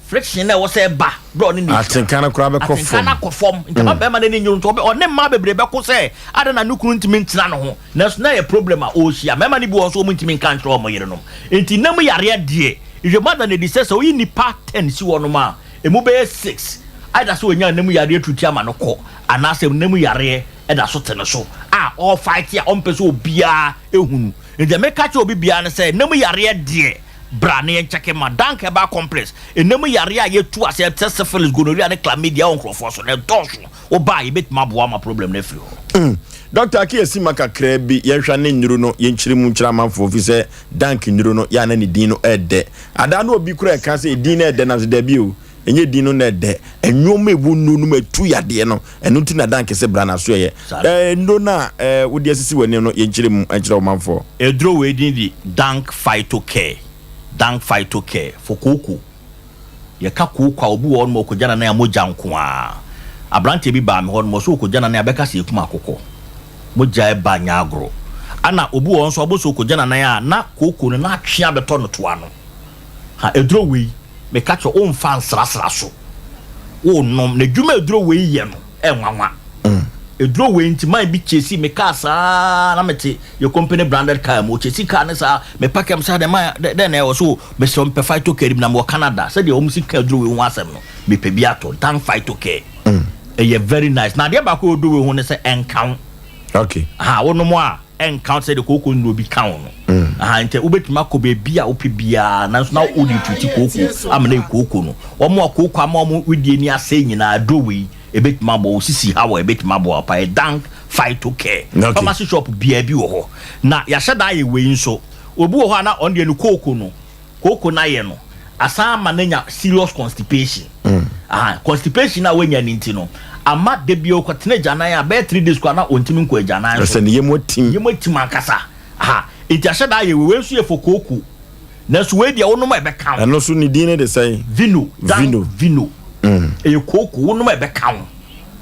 friction a ɛwɔ sɛ ɛba berɛ a ɔne no hyia. Atenka no koraa bɛkɔ Atenka fam. no akɔ fam. Nti ama bɛrima no ani nnye ho. Nti ɔbɛ, ɔne mmaa bebree bɛko sɛ adɛn na ne kunu ntumi ntena ne ho. Nanso na ɛyɛ problem a ɔrehyia. Mmarima no bi wɔ hɔ nso wɔntumi nka nkyerɛ wɔn yerenom. Nti nna mu yareɛ deɛ, nhwehwɛmu ada no adi sɛ sɛ woyi nnipa ten si hɔnom a, ɛmu bɛyɛ six either sɛ wɔnya nna mu yareɛ turuti ama no kɔ anaasɛ nna mu yareɛ da so te ne so a ɔrefight a ɔmpɛ sɛ obiara hunu. Nti deɛ meka kyerɛ obi biara ne sɛ nna mu yareɛ deɛ bra na yɛnkyɛke ma Dank Herbal Complex. Nna mu yareɛ a yɛtu aseɛ te sɛ syphilis, gonorrhea ne chlamydia wɔ nkurɔfoɔ so no ɛdɔɔso. Woba a yɛbɛtumi aboa wo ma problem no afiri hɔ. Doctor Ake Asima kakraa bi yɛnhwɛ ne nnuro no yɛnkyerɛ mu nkyerɛ amanfoɔ fi sɛ Dank nnuro no yɛ a na ne din no ɛɛdɛ. Adaa na obi koraa ɛka sɛ edin no ɛɛdɛ nanso dabi o ɛnyɛ din no na ɛdɛ. Nnoɔma ɛwɔ nnuro no mu ɛtu yadeɛ no ɛno nti na Dank sɛ bra n'aso ɛyɛ. Ɛɛ nnuro no a ɛɛ wode asisi w'anim no yɛnkyerɛ mu nkyerɛ ɔmanfoɔ. Aduro wei din de Dank Phyto Care, Dank Phyto Care for kooko. Yɛka kooko a, obi wɔ hɔnom a ɔkɔgya n'anan a mogya nko ara. Aberanteɛ bi baa me hɔnom, ɔse ɔkɔgya n'anan a bɛka sɛ yɛkum akokɔ. Mogya ɛba nyɛ agorɔ. Ɛna obi wɔ hɔ nso a wobɛhu sɛ ɔkɔgya n'anan a na kooko no na atwe abɛtɔ no to ano. Ha, aduro wei, meka kyerɛ wo, womfa nsrasra so. Wonom. Na adwuma a aduro wei yɛ no, ɛnwanwa. Aduro wei nti, man bi chasii me kaa saa na mete yɛ company branded car mu. Ɔchasii car no saa, me park am saa, dɛn man, dɛn na ɛwɔ so, mesrɛ wo mepɛ phyto care bi na mewɔ Canada. Sɛdeɛ wɔn si ka aduro wei ho asɛm no, mepɛ bi atɔ. Thank phyto care. Ɛyɛ very nice. Na adeɛ baako a ɛwɔ aduro wei ho ne sɛ ɛnka wo. Okay. Aha, wonom a ɛnka wo sɛ de kooko nnuro bi ka wo no. Aha, nti wobɛtumi akɔ baabi a wopɛ biara nanso na wode treat kooko ama no ayɛ kooko no. Wɔn a kooko ama wɔn wedeɛ ni asɛe nyinaa aduro wei ɛbɛtumi aboa wo sisi haw a ɛbɛtumi aboa wo paa. Ɛyɛ Dank Phyto Care. Okay. Pharmacy shop biara bi wɔ hɔ. Na yɛahyɛ da ayɛ wei nso. Obi wɔ hɔ a na ɔno deɛ ne kooko no, kooko no ayɛ no asan ama no anya serious constipation. Aha, constipation a wanya no nti no, ama da bi ɔkɔtena agyanan a bɛyɛ 3 days koraa na ɔntumi nkɔ agyanan so. Ɛsɛ ne yam atim. Yam atim ankasa. Aha, nti ahyɛ da ayɛ wei, wei nso yɛ for kooko. Nanso wei deɛ wonom a ɛbɛka wo. Ɛno nso ne din no de sɛn? Vino, Dan Vino. Vino. Ɛyɛ kooko, wonom a ɛbɛka wo.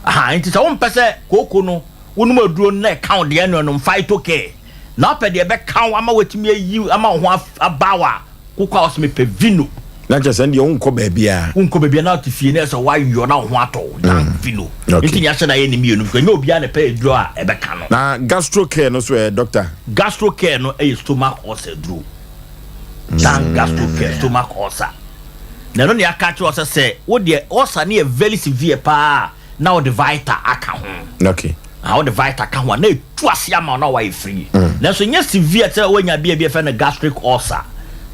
Aha, nti sɛ wompɛ sɛ kooko no wonom aduro no na ɛka wo deɛ ɛno ɛnom phyto care. Na wopɛ deɛ ɛbɛka wo ama woatumi ayi ama wo ho aba wo a, kokɔ a wɔsɛ mepɛ vino. Na kyerɛ sɛ deɛ wonkɔ baabiara. Wonkɔ baabiara na wote fie na ɛsɛ woayɔ na wo ho atɔ wo. Dan vino. Okay. Nti nea ahyɛ da yɛ ne mmienu because ɛnyɛ obiara na ɛpɛ aduro a ɛbɛka no. Na gastro care no nso ɛ, doctor? Gastro care no yɛ stomach ulcer aduro. Dan gastro care, stomach ulcer. Na ɛno na yɛaka akyerɛ wo sɛ sɛ wo deɛ ulcer no yɛ very severe paa a, na wode Vita aka ho. Okay. Ah, wode Vita ka ho a na etu ase ama wo na wayɛ free. Nanso nyɛ severe sɛ woanya bi a bi yɛfrɛ no gastric ulcer.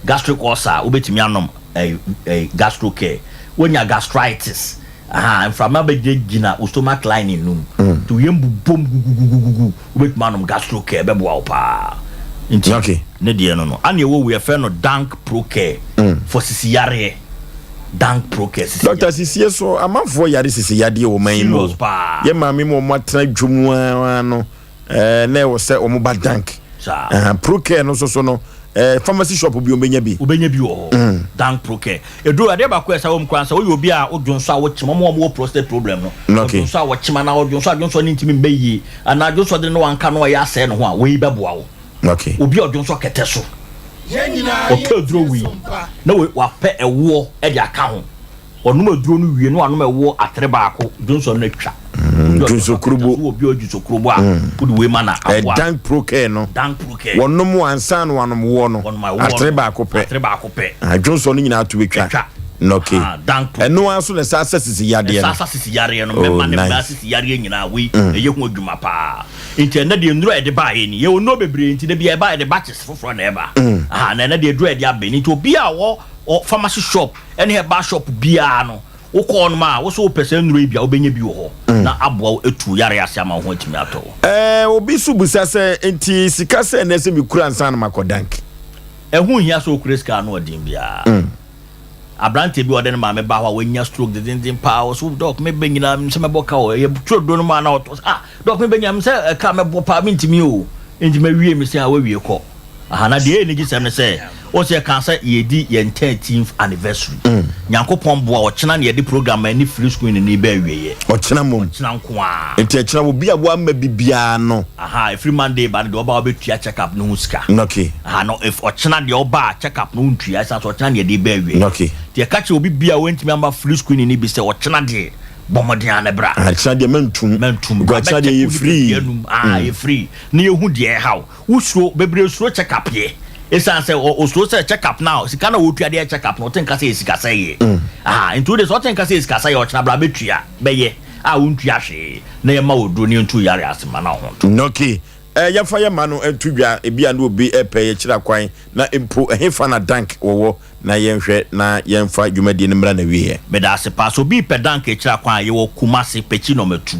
Gastric ulcer a wobɛtumi anom eh, eh, gastro care. Woanya gastritis. Aha, mframa bɛgyinagyina wo stomach lining no mu. Nti wo yam bobom gugugugugu. Wobɛtumi anom gastro care, ɛbɛboa wo paa. Nti Okay. ne deɛ no no. Ana ɛwɔ wei yɛfrɛ no Dank Pro Care for sisi yareɛ. Dank Pro Care sisi Doctor sisie so amanfoɔ yare sisi yadeɛ wɔ man yi mu o. Serious paa. Yɛ maame mu wɔn atena dwom ara no ɛɛ na ɛwɔ sɛ wɔn ba Dank. Saa. Ɛhɛn, Pro Care no nso so no ɛɛ pharmacy shop bi wɔn bɛnya bi. Wobɛnya bi wɔ hɔ. Dank Pro Care. Eduro adeɛ baako a ɛsa wɔ mu koraa sɛ woyɛ obi a wodwo nso a wokyem, wɔn a wɔwɔ prostate problem no, Okay. ɔdwo nso a wɔkyem anaa ɔdwo nso a dwonsɔ no ntumi mma yie anaa dwonsɔ de no wanka no ɔyɛ asɛe ne ho a, wei bɛboa wo. Okay. Obi a ɔdwo nso kɛtɛ so, ɔtɔ aduro wei na wapɛ ɛwoɔ de aka ho. Ɔnom aduro no wie na wanom ɛwoɔ atere baako, dwonsɔ no atwa. Dwonsɔ kurubo. Obi a ɔdwonsɔ kurubo a, wode wei ma na aboa. Dank Pro Care no. Dank Pro Care. Wɔnom ansa na wanom woɔ no. Wɔnom ɛwoɔ no. Atere baako pɛ. Atere baako pɛ. Dwonsɔ no nyinaa to bɛtwa. Atwa. Okay. Ah, Dank Pro Ɛno ara nso na ɛsa asa sisi yadeɛ no. Ɛsa asa sisi yareɛ no. Oh, Mmarima ne mmaa nice. sisi yareɛ nyinaa wei ɛyɛ ho adwuma paa. Nti ɛnɛ deɛ nnuro a yɛde baeɛ ni. Yɛwɔ nnuro bebree nti da biara ɛba yɛde batches foforɔ na ɛba. Aha, na ɛnɛ deɛ aduro a yɛde aba ni. Nti obi a ɔwɔ pharmacy shop ɛne herbal shop biara no, wokɔ hɔnom a, wo sɛ wopɛ saa nnuro yi bi a, wobɛnya bi wɔ hɔ na aboa wo atu wo yareɛ ase ama wo ho atumi atɔ wo. Ɛɛ, obi nso bisa sɛ, Enti sika sɛn na ɛsɛ mekura ansa na makɔ dank? Ɛho nhia sɛ wokura sika anoɔden biara. Aberanteɛ bi a ɔde ne maame ba hɔ a wanya stroke dendenden paa, ɔsɛ, oh, dɔk, mebɛ nyinaa menim sɛ mɛbɔ ka o. Ɛyɛ twerɛ duro no mu a na ɔtɔ sɛ, ah, dɔk, mebɛ nyinaa menim sɛ ɛka mɛbɔ paa, mentumi o. Enti mawie, mese, ah, wawie kɔ. Aha, na deɛ ɛyɛ anigyesɛm ne sɛ, wohu sɛ yɛkaa sɛ yɛredi yɛn 13th anniversary. Nyankopɔn boa, ɔkyena na yɛde program a ɛne free screening no reba awieɛ. Ɔkyena mmom? Ɔkyena nko ara. Nti ɛkyena obi a wamma bi biara no? Aha, ɛfiri Monday ba no deɛ ɔba a wobɛtua check up no ho sika. Okay. Aha, no if ɔkyena deɛ ɔba a check up no wontua, ɛsiane sɛ ɔkyena na yɛde reba awieɛ. Okay. Nti yɛka kyerɛ obi bia a wantumi amma free screening no bi sɛ ɔkyena deɛ bɔ mmɔden ara na bra. Ah, kyena deɛ mantum. Mantum. Because kyena deɛ yɛ free. Anum. Ah, yɛ free. Na yɛhu deɛ ɛha wo. Wosuro, bebree suro check up yɛ. Ɛsiane sɛ ɔsuro sɛ check up no a, sika no a wɔtua de yɛ check up no, ɔte nka sɛ yɛ sikasɛeɛ. Ah, nti wo deɛ sɛ ɔte nka sɛ yɛ sikasɛeɛ a, ɔkyena bra bɛtua, bɛyɛ a wontua hwee na yɛma wo aduro na yɛntu wo yareɛ ase ma na wo ho ntɔ. Okay. Eh, yɛmfa yɛn mma no nto dwa, ebia na obi repɛ yɛn akyiri akwan, na mpo ɛhefa na Dank wɔwɔ, na yɛnhwɛ na yɛmfa dwumadie no mmra n'awieɛ. Meda ase paa. Sɛ obi repɛ Dank akyiri akwan a, yɛwɔ Kumasi, Pekyi nɔma tu.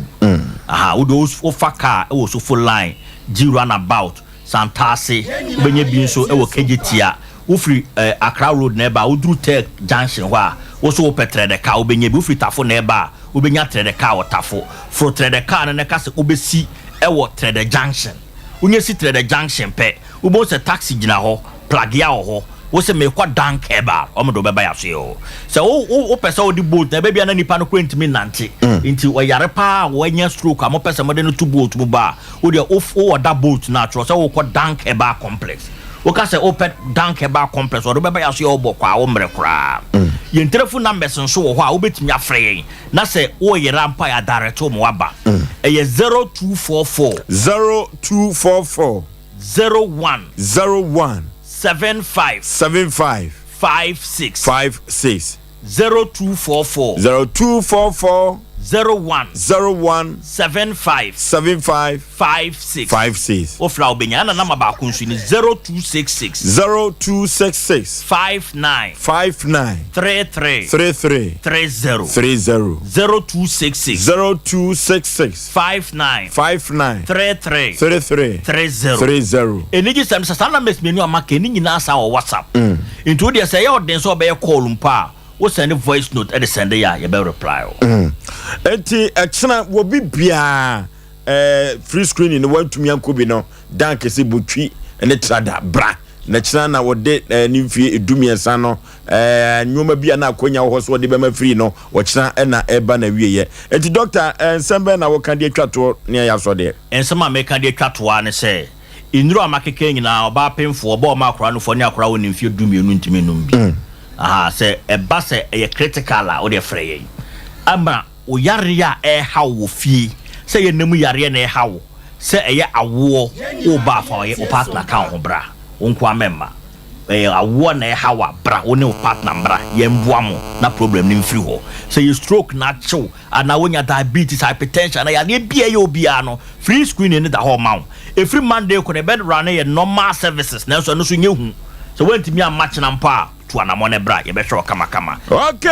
Aha, wo deɛ wofa car wɔ Sofo line, Gyi run about, Santase, wobɛnya bi nso wɔ Kejetia. Wofiri eh, Accra road na ɛba a, woduru Tech junction hɔ a, wo nso wopɛ Trɛdɛ car, wobɛnya bi. Wofiri Tafo na ɛba a, wobɛnya Trɛdɛ car wɔ Tafo. Foro Trɛdɛ car no na ka sɛ wobɛsi wɔ Trɛdɛ junction. Wonya si Trɛdɛ junction pɛ, wobɛhu sɛ taxi gyina hɔ, Plagea wɔ hɔ. Wo se merekɔ Dank Herbal, wɔn de wo bɛba yɛasoɛ hɔ. Sɛ wo wo wopɛ sɛ wode boat na ɛbɛ bi a na nipa no koraa ntumi nnante, nti ɔyare paa a wanya stroke a mopɛ sɛ mode no to boat mu ba a, wo deɛ wo wo order boat no a, twerɛ sɛ worekɔ Dank Herbal Complex. Woka sɛ wopɛ Dank Herbal Complex, wɔde wo bɛba yɛasoɛ hɔ bɔkɔɔ a wommrɛ koraa. Yɛn telephone numbers nso wɔ hɔ a wobɛtumi afrɛ yɛn. Na sɛ woreyera mpo a yɛadirect wo ma woaba. Ɛyɛ 0244. 0244. 01. 01. 75. 75. 56. 56. 0244. 0244. 01. 01. 75. 75. 56. 56. Wofrɛ a wobɛnya. Ɛna nama baako nso ni 0266. 0266. 59. 59. 33. 33. 30. 30. 0266. 0266. 59. 59. 33. 33. 30. 30. Anigyesɛm sɛ saa numbers mmienu a maka yi ne nyinaa san wɔ WhatsApp. Nti wo deɛ sɛ ɛyɛ ɔden sɛ ɔbɛyɛ call mpo a, wo send voice note de send yɛ a yɛbɛ reply wo. Nti ɛkyena wɔ bi biara eh, free screening no wantumi ankɔ bi no dan kɛse botwi ne trada bra na kyena na wɔde eh, ne mfie 13 no eh, nneɛma bi a na akonya wɔ hɔ so wɔde bɛma free no wɔkyena na ɛba na wieɛ. Nti doctor eh, nsɛm bɛn na wɔka de atwa toɔ ne ɛyɛ asɔ deɛ? Nsɛm a meka de atwa toɔ ara ne sɛ, nnuro a makeka yi nyinaa, ɔbaa pemfoɔ, ɔbaa a ɔma akwadaa nufoɔ ne akwadaa a ɔnni mfeɛ 12 ntumi nnom bi. Ahaa, sɛ ɛba sɛ ɛyɛ critical a, wodeɛ frɛ yɛn. Ama wo yareɛ a ɛreha wo wɔ fie, sɛ ɛyɛ nna mu yareɛ na ɛreha wo, sɛ ɛyɛ awoɔ, woreba a fa wo partner ka wo ho bra, wo nko ara mɛmma. Ɛyɛ awoɔ na ɛreha wo a, bra, wo ne wo partner mmra, yɛmmoa mo na problem no mfiri hɔ. Sɛ ɛyɛ stroke na akye wo, anaa woanya diabetes, hypertension, anaa yareɛ bi a ɛyɛ obiara no, free screening no da hɔ rema wo. Ɛfiri Monday kɔ no, yɛbɛ runne yɛn normal services, nanso ɛno nso nyɛ hu. Sɛ woantumi amma kyena mpo a, tu anamɔn na bra, yɛbɛhwɛ wo kamakama. Ok,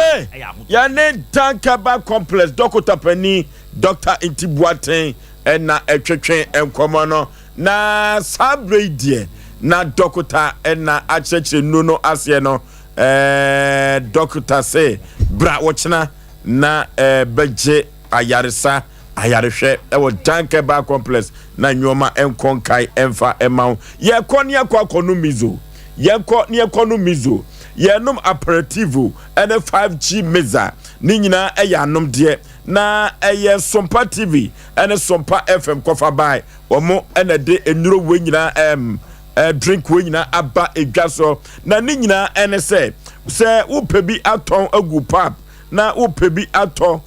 yɛne Dankaba Complex dɔkota panin Dɔkta Nti Boateng na ɛtwetwe nkɔmmɔ no. Na saa berɛ yi deɛ na dɔkota na akyerɛkyerɛ nnuro no aseɛ no, ɛɛ dɔkota se bra wɔkyena na bɛgye ayaresa ayarehwɛ wɔ Dankaba Complex na nneɛma nkɔ nkae mfa mma wo. Yɛkɔ ne yɛkɔ akɔnom miso. Yɛkɔ ne yɛkɔnom miso. Yɛnom aperitivo ne 5G mixer. Ne nyinaa yɛ anomdeɛ. Na ɛyɛ Sompa TV ne Sompa FM kɔfa bae. Wɔn na ɛde nnuro wei nyinaa ɛm drink wei nyinaa aba edwa so. Na ne nyinaa ɛne sɛ sɛ wopɛ bi atɔn agu pub na wopɛ bi atɔ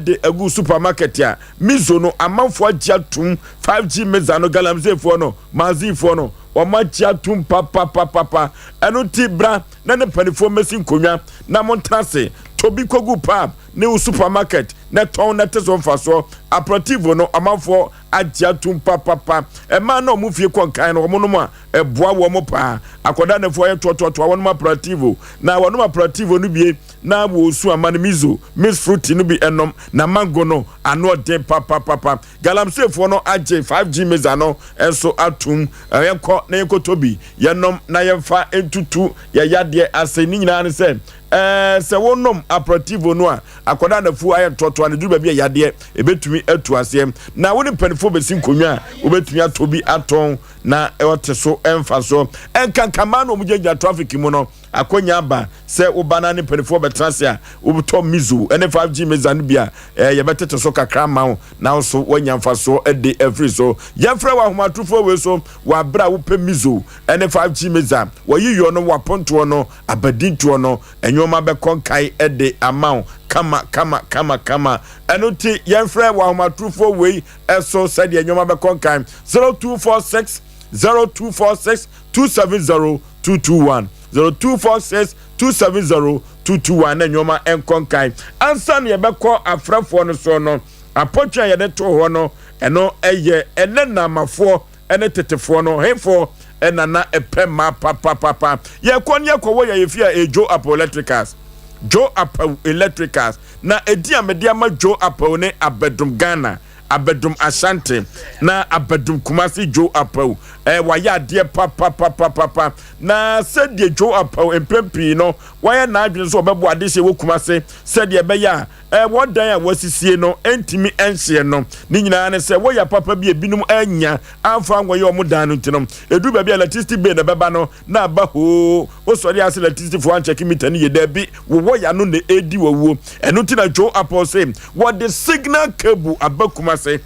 de agu supermarket a, Mizo no amanfoɔ agye atum, 5G Miza no, Galamseyfoɔ no, Mazifoɔ no, wɔn agye atum papapapapa. Ɛno nti bra na ne mpanimfoɔ mmɛsi nkonnwa na montena ase. Tɔ bi kɔgu pub ne wo supermarket na tɔn na te so mfasoɔ. Aperitivo no amanfoɔ agye atum papapa. Mmaa na wɔn fie kɔ nkan no, wɔn nom a ɛboa wɔn paa. Akwadaa nafoɔ ayɛ toatoatoa wɔnom aperitivo na wɔnom aperitivo no bie na wɔresu ama no miso, mixed fruit no bi nom, na mango no ano ɔden papapapa. Galamseyfoɔ no agye 5G mixer no nso atom. Yɛnkɔ na yɛnkɔtɔ bi, yɛnom na yɛmfa ntutu yɛn yadeɛ ase. Ne nyinaa ne sɛ, ɛɛ sɛ wonom aperitivo no a, akwadaa nafuo ayɛ ntoatoa no duru baabi a yadeɛ ɛbɛtumi atu aseɛ. Na wo ne mpanimfoɔ bɛsi nkonnwa a, wobɛtumi atɔ bi atɔn na ɔte so mfasoɔ. Ɛnkanka mmaa na wɔgyinagyina traffic mu no. Akwanya aba sɛ wo ba no ara ne mpanimfoɔ bɛtena ase a, wotɔ Mizo ne 5G Meza no bi a, yɛbɛtete so kakra ama wo na wo so woanya mfasoɔ de afiri so. Yɛmfrɛ wɔ ahomatorofoɔ wei so wɔ aberɛ a wopɛ Mizo ne 5G Meza, wɔyiyɔ no, wɔapontoɔ no, abadintoɔ no, nnoɔma bɛkɔ nkae de ama wo kama kama kama kama. Ɛno nti yɛmfrɛ wɔ ahomatorofoɔ wei so sɛdeɛ nnoɔma bɛkɔ nkae. 0246 0246 270 221 0246 270 221 na nneɛma nkɔ nkan. Ansa na yɛbɛkɔ afrɛfoɔ no soɔ no, apɔtwe a yɛde too hɔ no, ɛno yɛ ɛnɛ Naamafoɔ ne tetefoɔ no hefoɔ na na ɛpɛ mmaa papapapa. Yɛkɔ ne yɛkɔwɔ yɛn fie a ɛyɛ Joe Apaw Electricals. Joe Apaw Electricals. Na edin a mede ama Joe Apaw ne Abɛdom Ghana. Abɛdom Ashanti na Abɛdom Kumasi Joe Apaw eh, wayɛ adeɛ papapapapapa na sɛdeɛ Joe Apaw mpɛn pii no wayɛ n'adwene sɛ ɔbɛboa adehyeɛ wɔ Kumasi sɛdeɛ ɛbɛyɛ a eh, wɔn dan a wɔasisie no ntumi nhyeɛ no ne nyinaa ne sɛ wɔyɛ papa bi ebinom anya amfa anwɔyɛ wɔn dan no nti no ɛduru baabi a electricity bill na ɛbɛba no na aba hoo wosɔre ase electricity foɔ ankyɛke mita no yie daabi wowɔ ya no na ɛdi wawuo ɛno nti na Joe Apple se wɔde signal cable aba Kumase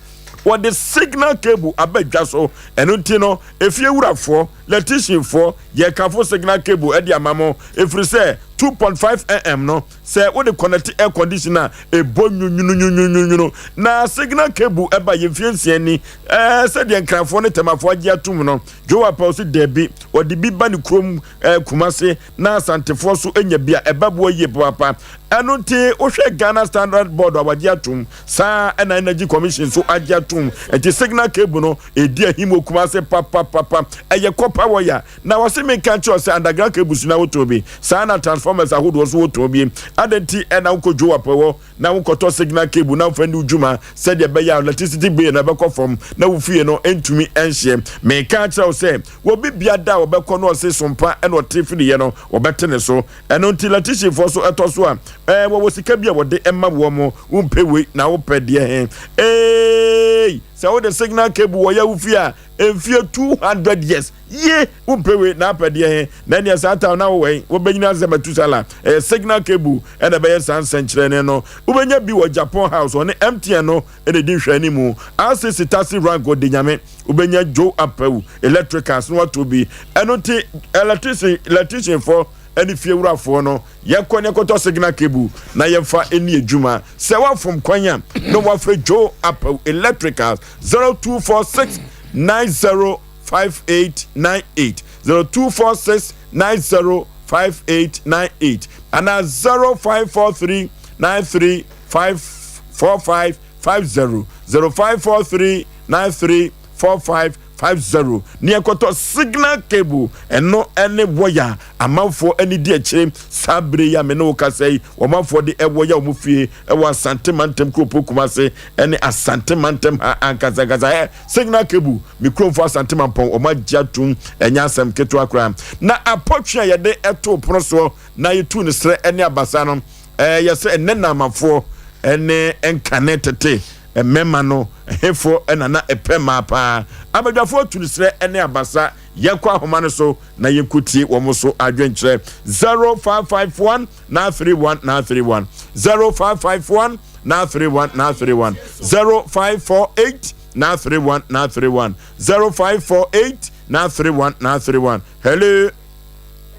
wɔde signal cable aba dwa so ɛno nti no efie wurafoɔ electrician foɔ yɛkafo signal cable ɛde ama mo ɛfiri sɛ 2.5 mm no sɛ wode connect air condition a ɛbɔ nwunwunwunwunwunu na signal cable ɛba yɛ mfie nsia ni ɛɛ sɛdeɛ nkrafoɔ ne tɛmafoɔ agye atum no Joe Apaw se dabi, ɔde bi ba ne kurom eh, Kumase na Asantefoɔ so nya bi a ɛbɛboa yie papaapa. Ɛno nti wohwɛ Ghana Standard Board a wagye atom, saa ɛna Energy Commission nso agye atom. Nti signal cable no ɛdi ahim wɔ Kumase papapapa. Ɛyɛ copper wire. Na wɔse menka nkyerɛ sɛ underground cables na wotɔn bi, saa na transformers ahodoɔ nso wotɔn bi. Adɛn nti ɛna wokɔ Joe Apaw hɔ na wokɔtɔ signal cable na wofa ndi wo dwuma sɛdeɛ ɛbɛyɛ a electricity bill no ɛbɛkɔ fam na wo fie no ntumi nhyeɛ. Meka akyerɛ wo sɛ wɔbi bia da a wɔbɛkɔ no ɔse sompa ɛna ɔte firiiɛ no wɔbɛte ne so. Ɛno nti electricianfoɔ so ɛtɔ so a ɛɛ wɔwɔ sika bi a wɔde ɛma wɔn mo wompɛ wei na wopɛ deɛ he. Eeii sɛ wode signal cable wɔyɛ wo fie a mfie 200 years ye wompɛ wei na apɛ deɛ he na ɛneɛ saa time na wowɔ he wobɛnyina sɛ Matusala ɛyɛ signal cable ɛna ɛbɛyɛ saa nsɛnkyerɛnne no wobɛnya bi wɔ Japan house ɔne MTN no ɛna ɛdi nhwɛanimu RCC taxi rank ɔde nyame wobɛnya Joe Apawu electricals na watɔ bi ɛno nti electrician electrician fɔ ɛne fie wurafoɔ no yɛkɔ ne yɛkɔtɔ signal cable na yɛmfa ɛni adwuma sɛ woafom kwan a na wafrɛ Joe Apawu electricals 0246 905898 0246 905898 anaa 0543 93 4550 0543 93 4550 ne yɛkɔtɔ signal cable ɛno ɛne wɔya amanfoɔ ani di akyire saa bere yi a me ne wo kasa yi wɔmanfoɔ de ɛwɔya wɔn fie ɛwɔ Asante mantam kuropɔn Kumase ɛne Asante mantam ha ankasa ankasa ɛ signal cable me kuromfoɔ Asante mampɔn wɔn agye atum ɛnyɛ asɛm ketewa koraa na apɔtwe a yɛde ɛto pono soɔ na yɛtu ne serɛ ɛne abasa no ɛɛ yɛsɛ ɛnɛ namafoɔ ɛne nkane tete mmarima no ɛhefoɔ ɛna na ɛpɛ mmaa paa abadwafoɔ tu ne serɛ ɛne abasa yɛnkɔ ahoma no so na yɛnkɔtie wɔn so adwenkyerɛ 0551 931 931 0551 931 931 0548 931 931 0548 931 931 hello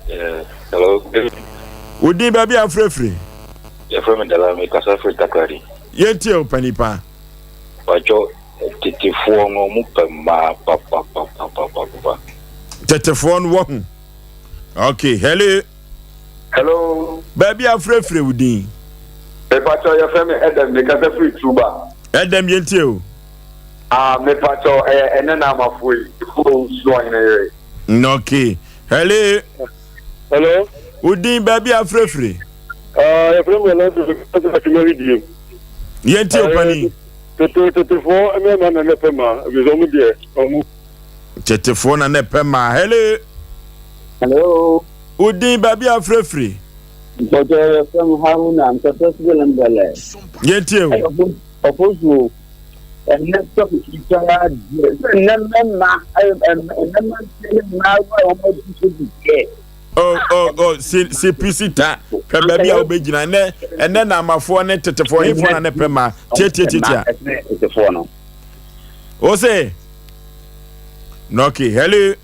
Yeah, hello. Wodin baabi a afirafiri? Yɛfrɛ me Dala, mekasa firi Takoradi. Yɛntie wo panipa. Bàjọ́ tetefoɔ no ɔmo pɛ mmaa papapapapapa. Tetefoɔ no wɔhu. Okay, hello. Hello. Baabi a afirafiri wo din? Mepatɔ yɛfrɛ me Edem, mekasa firi Tuba. Edem yɛntie o. Ah, mepatɔ ɛyɛ ɛnɛ na amafoɔ yi, ɛfo nsuo ɔhene yere. Okay. Hello. Hello. Wo din baabi a afirafiri? Ah, yɛfrɛ me Orlando, mekasa firi Atwima Redie. Yɛntie o pani. Tete tetefoɔ mmarima na na ɛpɛ mmaa, efisɛ wɔn deɛ wɔn. Tetefoɔ na na ɛpɛ mmaa. Hello. Hello. Wo din baabi a afirafiri? Mpɔtɔ yɛfrɛ me Haruna, mekasa firi Lembele. Yɛntie o. Ɔfosuo, ɛnɛ topic yi paa deɛ, sɛ nnɛ mmarima, ɛnɛ mmeranteɛ ne mmaayewa a wɔn adi so bi deɛ. Oh, oh, oh, si si pisi ta pɛ baabi a wobɛgyina ɛnɛ ɛnɛ na amafoɔ ne tetefoɔ hefoɔ na ne pɛ ma tiatiatiatia. Tetefoɔ no. O se. Nɔki, hello.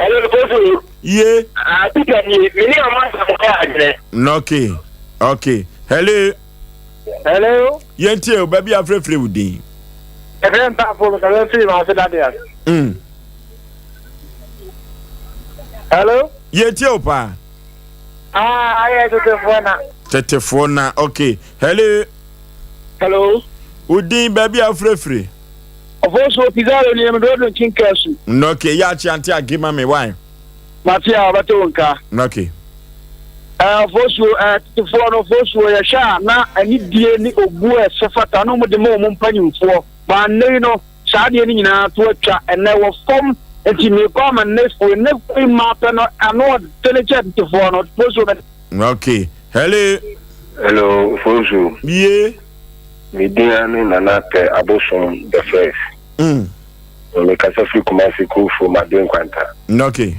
Hello, Kofi. Ye. Ah, Peter ni, me ni ọmọ asam kọ adwene. Nɔki, okay. Hello. Hello. Yɛntie o, baabi a frɛfrɛ wo din. Ɛfɛ mpaafo, mekasa firi ma ase dadeɛ. Hello. Yɛtie o paa. Ah, ayɛ tetefoɔ na. Tetefoɔ na, okay. Hello. Hello. Wo din baabi a wofirefiri? Ɔfɔnso Pizarro ni ɛmu dodo nkinkasu. Okay, yɛ akyi ante age ma me why? Mate a ɔbɛte wo nka. Okay. Ɔfɔnso tetefoɔ no ɔfɔnso yɛhwɛ a na anidie ne obuo a ɛsɛ fata na wɔde ma wɔn mpanyinfoɔ. Baa nnɛ yi no saa adeɛ no nyinaa to atwa ɛnɛ wɔ fam nti meekɔ ama nnɛfoɔ nnɛfoɔ yi mmaa pɛ no ano ɔdene kyɛ tetefoɔ no ɔfɔnso bɛ. Okay. Hello. Hello, Fosu. Ye. Me din ara ne Nana Pɛ Abosom the first. Me kasa firi Kumasi Kurofo Made Nkwanta. Okay.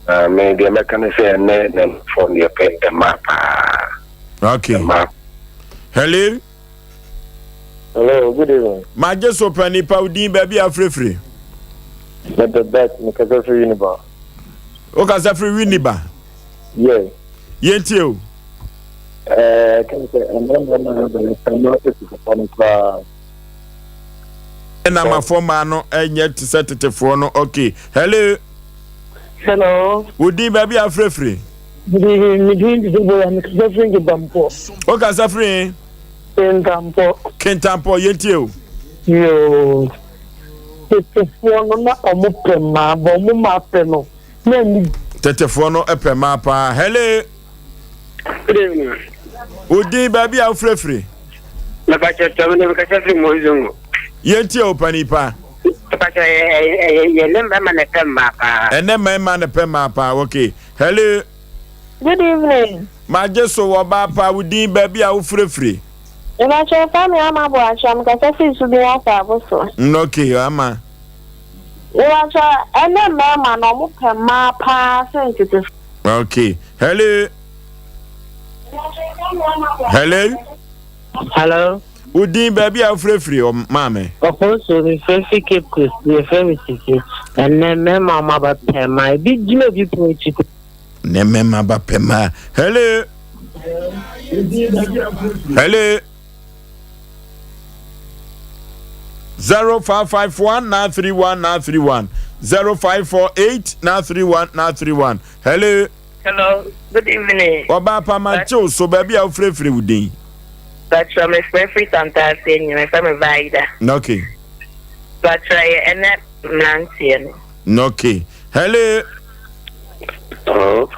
Na me deɛ mɛka ne sɛ ɛnɛ nanafoɔ no yɛpɛ mmaa paa. Okay. Mmaa. Hello. Hello, good evening. Magye so pɛ nipa wo din baabi a afirefire. Mepɛ bet, mekasa firi Winneba. Wo kasa firi Winneba? Yes. Yɛntie o. Ɛɛ kan sɛ mmarima na bɛyɛ sɛ tetefoɔ no koraa. Ɛna amafoɔ mmaa no ɛnyɛ te sɛ tetefoɔ no okay. Hello. Hello. Wo din baabi a afirefire? Me din de Deborah, mekasa firi Nkedampɔ. Wo kasa firi? Kentampɔ. Kentampɔ, yɛntie o. Yoo. Tetefoɔ no na ɔmo pɛ mmaa, bɔ ɔmo mmaa pɛ no. Na ani. Tetefoɔ no pɛ mmaa paa. Hello. Good evening. Wo din baabi a wofirefiri? Mepakyɛ tɔ me de mekasa firi Mozongo. Yɛntie o panipa. Mepakyɛ yɛ ne mmarima na ɛpɛ mmaa paa. Ɛnɛ mmarima na ɛpɛ mmaa paa okay. Hello. Good evening. Magye so wɔ baa paa wo din baabi a wofirefiri? Mepakyɛ fa me ama Boakye mekasa firi Subin Asaabo so. Okay ama. Mepakyɛ ɛnɛ mmarima no ɔmo pɛ mmaa paa sen tete. Okay. Hello. Hello. Hello. Wo din baabi a wofirefiri maame. Ɔkɔ so mefirefiri Cape Coast yɛfrɛ me Sisi. Ɛnɛ mmarima ɔmo aba pɛ mmaa ebi gyina obi pon akyi. Ɛnɛ mmarima aba pɛ mmaa. Hello. Hello. 0551 931 931 0548 931 931 hello. Hello, good evening. Ọba Apama kyew so baabi a wofirefire wo din. Bàtúrà mi fẹ́ firi Santase enyi mi fẹ́ mi Vaida. Okay. Bàtúrà yɛ ɛnɛ mmeranteɛ no. Okay. Hello. Hello.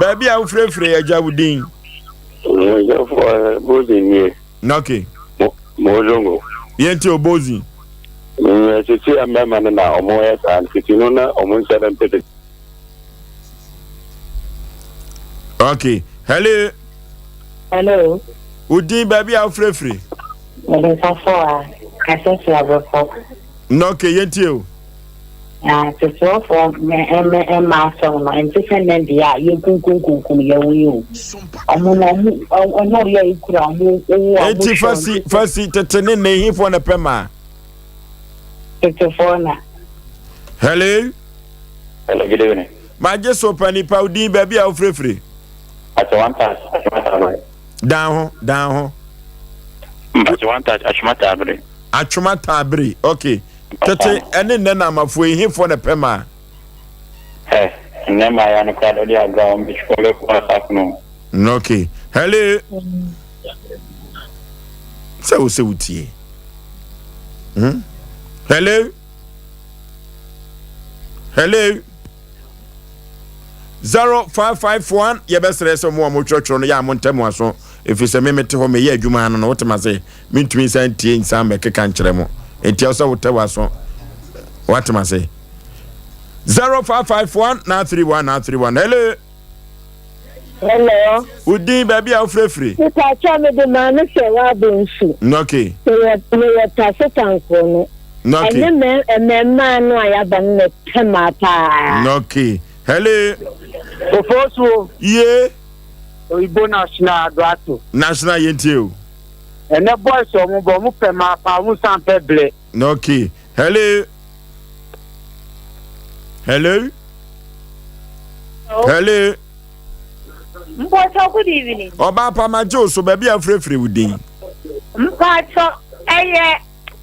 Baabi a wofirefire agya wo din. Ɔsɔfo Bozi nie. Okay. Mo zongo. Yɛn ti o Bozi. Sisi a mmarima no na ɔmo yɛ saa sisi no na ɔmo nsa bɛ mpete. Okay. Hello. Hello. Wo din baabi a wofirefiri. Mede sɔfo a kasa fi aborɔfo. Na okay yɛn tie o. Na tetefoɔ mma asɛm no ɛnte sɛ nnɛ deɛ a yɛkunkumkunkum yɛn ho yi o. Ɔmo no ɔmo ɔmo ɔyɛ ekura ɔmo owu a ɔmo Eti fasi fasi tete ne nne hefoɔ na pɛ maa. Tetefoɔ na. Hello. Hello, good evening. Magye so pa nipa wo din baabi a wofirefiri. Mpakyɛ one touch atwoma taabere. Dan ho dan ho. Mpakyɛ one touch atwoma taabere. Atwoma taabere okay. Tete ɛne nnɛ na amafoɔ yi hefoɔ na pɛ maa. Ɛ nnɛ mmayewa no koraa de ɔde agorɔ a wɔn bɛtwi wɔn bɛkɔ asafo no. Okay. Hello. Sɛ wo sɛ wotie. Hmm? Hello. Hello. 0551 yɛbɛsrɛ sɛ mo a motwerɛtwerɛ no yɛ a montɛ mo aso ɛfiri sɛ me mete hɔ meyɛ adwuma ano no wotem ase mentumi nsan ntie nsan mɛkeka nkyerɛ mo enti ɛwɔ sɛ wotɛ w'aso woatem ase 0551 931 931 hello Hello. Wo din baabi a wofirefiri? Mepatwa mede maame sɛ wabɔ nsu. Okay. Meyɛ meyɛ tasetanfoɔ no. Okay. Ɛne mɛ mmaa no a yaba no na ɛpɛ maa paa. Okay. Hello. Ofosuo. Yie. Oyibo National Adoato. National yɛntie o. Ɛnɛ boys ɔmo bɔ ɔmo pɛ maa paa ɔmo san pɛ blɛ. Okay. Hello. Hello. Hello. Mpɔtɔ good evening. Ɔbaa pa ma gye so baabi a frɛfrɛ wo din. Mpɔtɔ ɛyɛ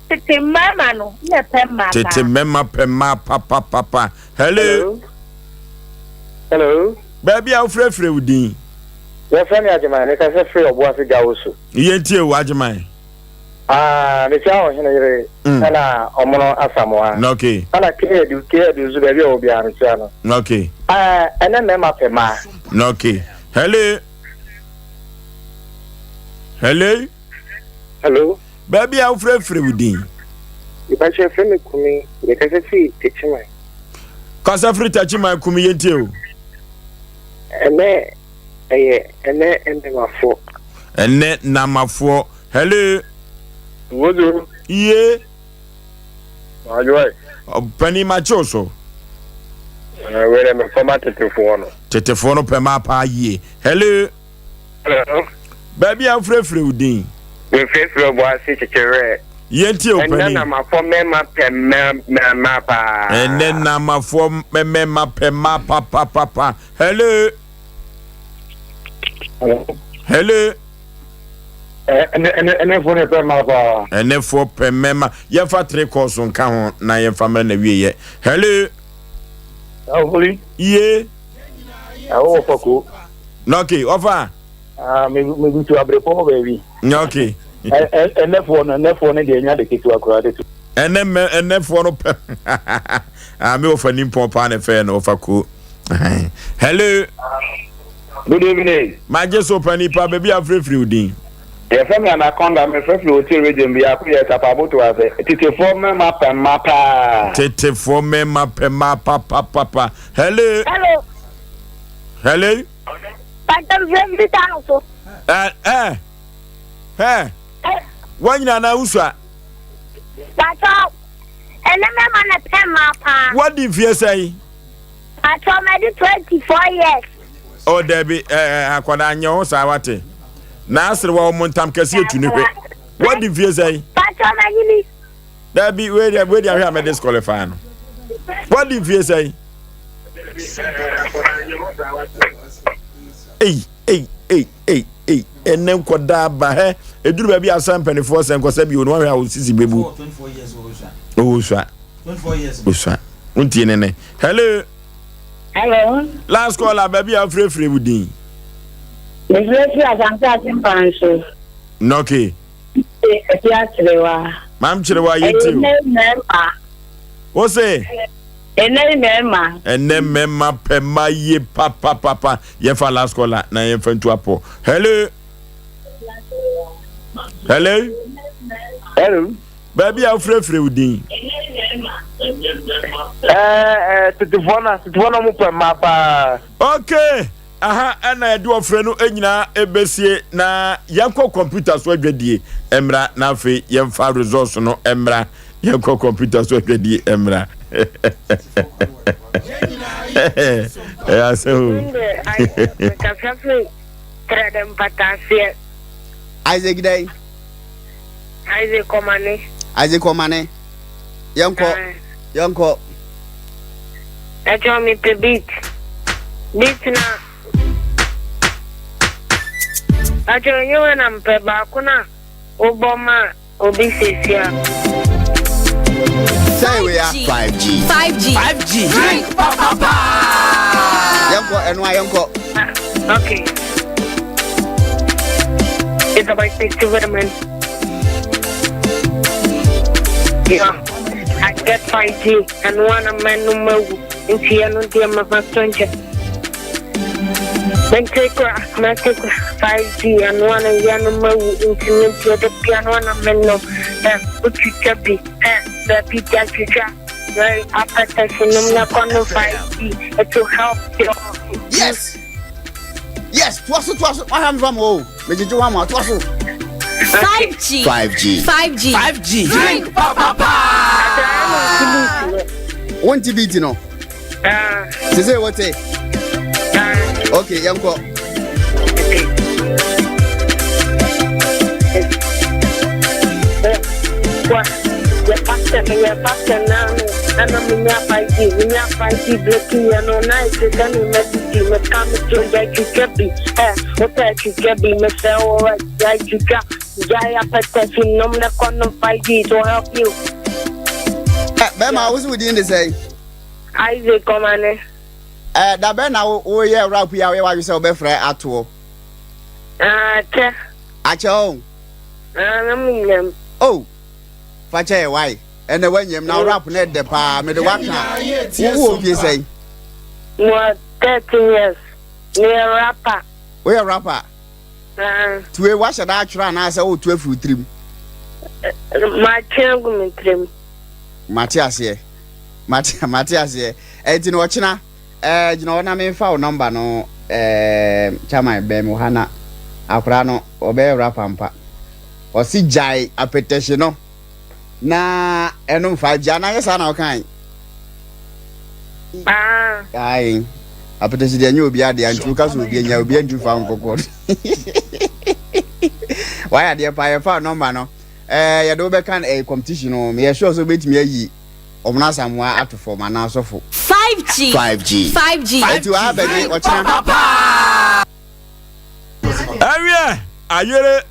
tete mmarima no na pɛ mmaa paa. Tete mmarima pɛ mmaa papapapa. Hello. Hello. Baabi a wofrɛfrɛ wo din. Wɔfrɛ me Agyeman, mekasa firi Ɔboase Gawoso. Yɛntie wo Agyeman. Ah, mekyia ɔhene yere ɛna ɔmono Asamoah. Okay. Ɛna Keedu, Keedu nso baabi a ɔwɔ biara mekyia no. Okay. Ah, ɛnɛ mmarima pɛ mmaa. Okay. Hello. Hello. Hello. Baabi a wofrɛfrɛ wo din. Mepakyɛ frɛ me Kumi, mekasa firi Techiman. Kasa firi Techiman Kumi yɛntie o. Ɛnɛ ɛyɛ ɛnɛ nnɛmafoɔ. Ɛnɛ namafoɔ. Hello. Wozo. Iye. Adwoe. Panin makye wo so. Wei dɛ mefama tetefoɔ no. Tetefoɔ no pɛ maa paa yie. Hello. Hello. Baabi a wofrɛfrɛ wo din. Mefrɛfrɛ Obuasi Kyekyerɛ. Yɛntie wo panin. Ɛnɛ namafoɔ mmarima pɛ mmarima paa. Ɛnɛ namafoɔ mmarima pɛ mmaa papapapa. Hello. Hello. Hello. Ɛnɛfoɔ no pɛ mmaa paa. Ɛnɛfoɔ pɛ mmarima. Yɛmfa tere kɔɔso nka ho na yɛmfa mmerɛ na wie yɛ. Hello. Awofoli. Ye. Ɛwɔ fako. Okay, ɔfa. Ah, me me gutu abrepɔ hɔ baabi. Okay. Ɛnɛfoɔ no ɛnɛfoɔ no deɛ ɛnya de ketewa koraa de to. Ɛnɛ mɛ ɛnɛfoɔ no pɛ. Ah, me ɔfa nimpɔn paa na ɛfɛ no ɔfa ko. Hello. Good evening. Magye so pa nipa baabi a frɛfrɛ wo din. Yɛfrɛ me Anaconda, mefrɛfrɛ Oti region biako yɛ Tapaboto ase. Tetefoɔ mmarima pɛ mma paa. Tetefoɔ mmarima pɛ mma papapapa. Hello. Hello. Hello. Pàtó fẹ́ fi ta so. Ẹ ẹ ẹ wọ́n nyina na wusua. Pàtó ẹnẹ mẹ́ma na pẹ́ mmaa paa. Wọ́n di nfie sẹ́yìn. Pàtó mẹ́di 24 years. Oh dabi ẹ ẹ akwadaa nyɛ ho saa wate. Na asere wa wɔn ntam kɛse etu ne hwɛ. Wọ́n di nfie sẹ́yìn. Pàtó mẹ́nyini. Dabi wei deɛ wei deɛ ahwɛ a mɛ disqualify no. Wọ́n di nfie sẹ́yìn. Ei ei ei ei ei ɛnɛ nkɔdaa ba hɛ eduru baabi asa mpanimfoɔ sɛ nkɔsɛ bi onu ahwɛ a osisi bebu. Owó sua. Osua. Ntie ne ne. Hello. Hello. Last caller baabi a afirefire wo din. Mefirefire Asante Asempa nso. Okay. Ɛfi akyerewa. Maam kyerewa yɛ ti o. Ɛnɛ mmarima. Wo se. Ɛnɛ mmarima. Ɛnɛ mmarima pɛ ma yie papapapa. Yɛfa last caller na yɛmfa ntu apɔ. Hello. Hello. Hello. Baabi a wofirefire wo din. Ɛɛ tetefoɔ na tetefoɔ na wɔn pɛ mmaa paa. Okay. Aha ɛna yɛde ɔfrɛ no nyinaa ɛbɛsie na yɛnkɔ kɔmputa so adwadie mmra na afei yɛmfa results no mmra yɛnkɔ kɔmputa so adwadie mmra ɛyɛ asɛ o. Isaac dɛn? Isaac Ɔmane. Isaac Ɔmane. Yɛnkɔ. Yɛnkɔ. Ɛkyɛ mepɛ beat. Beat na. Ɛkyɛ onye wei na mepɛ baako na wobɔ ma obi sisi a. Sɛ wei a 5G. 5G. 5G. Drink papa. Yɛnkɔ ɛno a yɛnkɔ. Okay. It's about 60 women. Yeah. I get 5G and one a man no more. Nti ɛno deɛ mafa so nkyɛ. Mente kora, mente kora 5G and one a yɛ no mawu nti me deɛ da bia no ana me no. Ɛ wotwitwa bi, ɛ baabi gya twitwa. Very appetite nom na kɔ no 5G. It will help your Yes. Yes, toa so toa so. Wahwɛ mfa mo o. Megyegye wo ama toa so. 5G. 5G. 5G. 5G. Drink papa. Wonte beat no. Sese wote. Okay, yɛnkɔ. Wa, yɛ pastor, meyɛ pastor naa no, ɛna menya 5G, menya 5G breaking yɛ no, na ɛte sɛ me mɛdidi, meka me to gya twitwa bi, ɛ, wopɛ twitwa bi, mesrɛ wo, gya twitwa, gya apɛtɛsi nom na kɔ nom 5G, it will help you. Ɛ, bɛrima, wo so wo din de sɛn? Isaac Ɔmane. Ɛ, da bɛn na wo woyɛ rap yi a woyɛ w'adwene sɛ wobɛfrɛ atoɔ? Akyɛ. Akyɛ o. Ah, na menyam. Oh, fa kyɛ yɛ wae. Ɛnɛ woanyam na wo rap no ɛdɛ paa mede waka. Wo wɔ mfie sɛn? Mewɔ 13 years. Meyɛ rapper. Woyɛ rapper? Ah. Tue woahyɛ da atwerɛ anaasɛ woto afiri wo tirim? Matwe agu me tirim. Mate aseɛ. Mate mate aseɛ. Ɛnti no ɔkyena ɛɛ gyina hɔ na menfa wo number no ɛɛ chairman bɛn me wɔ ha na akwadaa no ɔbɛyɛ rapper ampa. Ɔse gyae apɛtɛhye no na ɛnom 5G anaa nyɛ saa na ɔkae? Ah. Ae apɛtɛhye deɛ ɛnyɛ obi adeɛ nti woka sɛ obi anya obi antumi fa nkɔkɔ. Wayɛ adeɛ paa yɛfa number no ɛɛ yɛde wobɛka ɛɛ competition no meyɛ sure sɛ wobɛtumi ayi Ɔmono Asamoah ato fam anaa sɔfo. 5G. 5G. 5G. Eti wa bɛgye ɔkyena. Ɛwiɛ ayere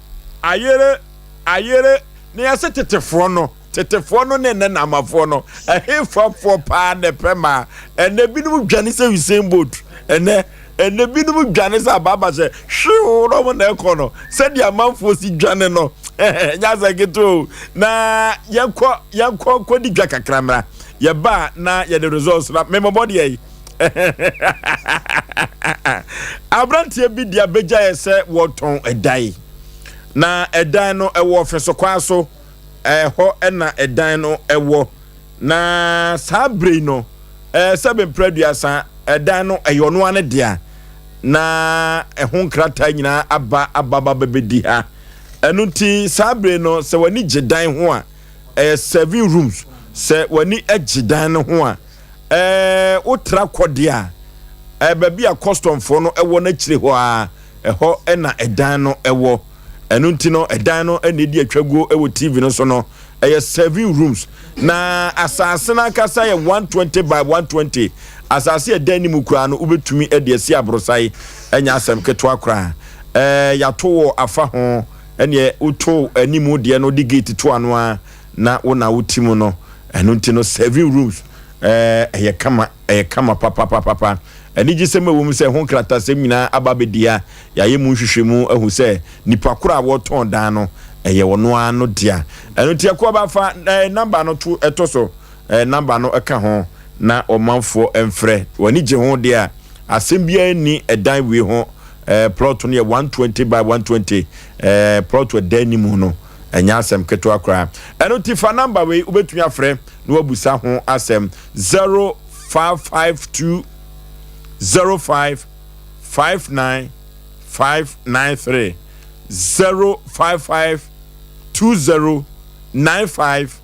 ayere ayere na yɛse tetefoɔ no tetefoɔ no ne nnɛ namafoɔ no ɛhefafoɔ paa na ɛpɛ maa ɛnɛ binom dwane sɛ Usain Bolt ɛnɛ ɛnɛ binom dwane sɛ abaaba sɛ hwew na ɔmo na ɛkɔ no sɛdeɛ amanfoɔ si dwane no nyɛ asɛ ketewa o na yɛnkɔ yɛnkɔ nkɔdi dwa kakra mmra yɛba a na yɛde results na memɔbɔ deɛ yi aberanteɛ bi de abɛgya yɛ sɛ wɔtɔn ɛdan na ɛdan no ɛwɔ ɔfɛso kwan so ɛhɔ ɛna ɛdan no ɛwɔ Na saa bere yi no, ɛɛ sɛbe mprɛ aduasa, ɛdan no ɛyɛ ɔno ara ne dea, na ɛho nkrataa nyinaa aba aba aba bɛbɛdi ha. Ɛno nti saa bere no, sɛ w'ani gye dan ho a, ɛyɛ seven rooms. Sɛ w'ani gye dan no ho a, ɛɛ wotra kɔ deɛ a, ɛɛ baabi a customfoɔ no ɛwɔ no akyire hɔ ara, ɛhɔ na ɛdan no ɛwɔ. Ɛno nti no, ɛdan no na ɛdi atwaguo wɔ TV no so no. Ɛyɛ seven rooms na asase no ankasa yɛ 120 by 120. Asase a ɛda anim koraa no wobɛtumi de asi aborosae, ɛnyɛ asɛm ketewa koraa. Ɛɛ yɛato wɔ afa ho, ɛneɛ woto anim deɛ no de gate to ano a na wo na wote mu no. Ɛno nti no seven rooms ɛɛ ɛyɛ kama, ɛyɛ kama papapapapa. Anigyesɛm a ɛwɔ mu sɛ ɛho nkratasɛm nyinaa aba abɛdi ha. Yɛayɛ mu nhwehwɛmu ahu sɛ nipa koro a wɔtɔn dan no, ɛyɛ ɔno ara no dea. Ɛno nti ɛkɔ ba fa eh, namba no to ɛto so, eh, namba no ka ho na ɔmanfoɔ mfrɛ. Wɔn ani gye ho deɛ a, asɛm biara nni ɛdan wei ho. Eh, plot no yɛ 120 by 120. Eh, plot ɛda anim no, ɛnyɛ asɛm ketewa koraa. Ɛno nti fa namba wei, wobɛtumi afrɛ na wabusa ho asɛm 0552 05 59 593 055 20 95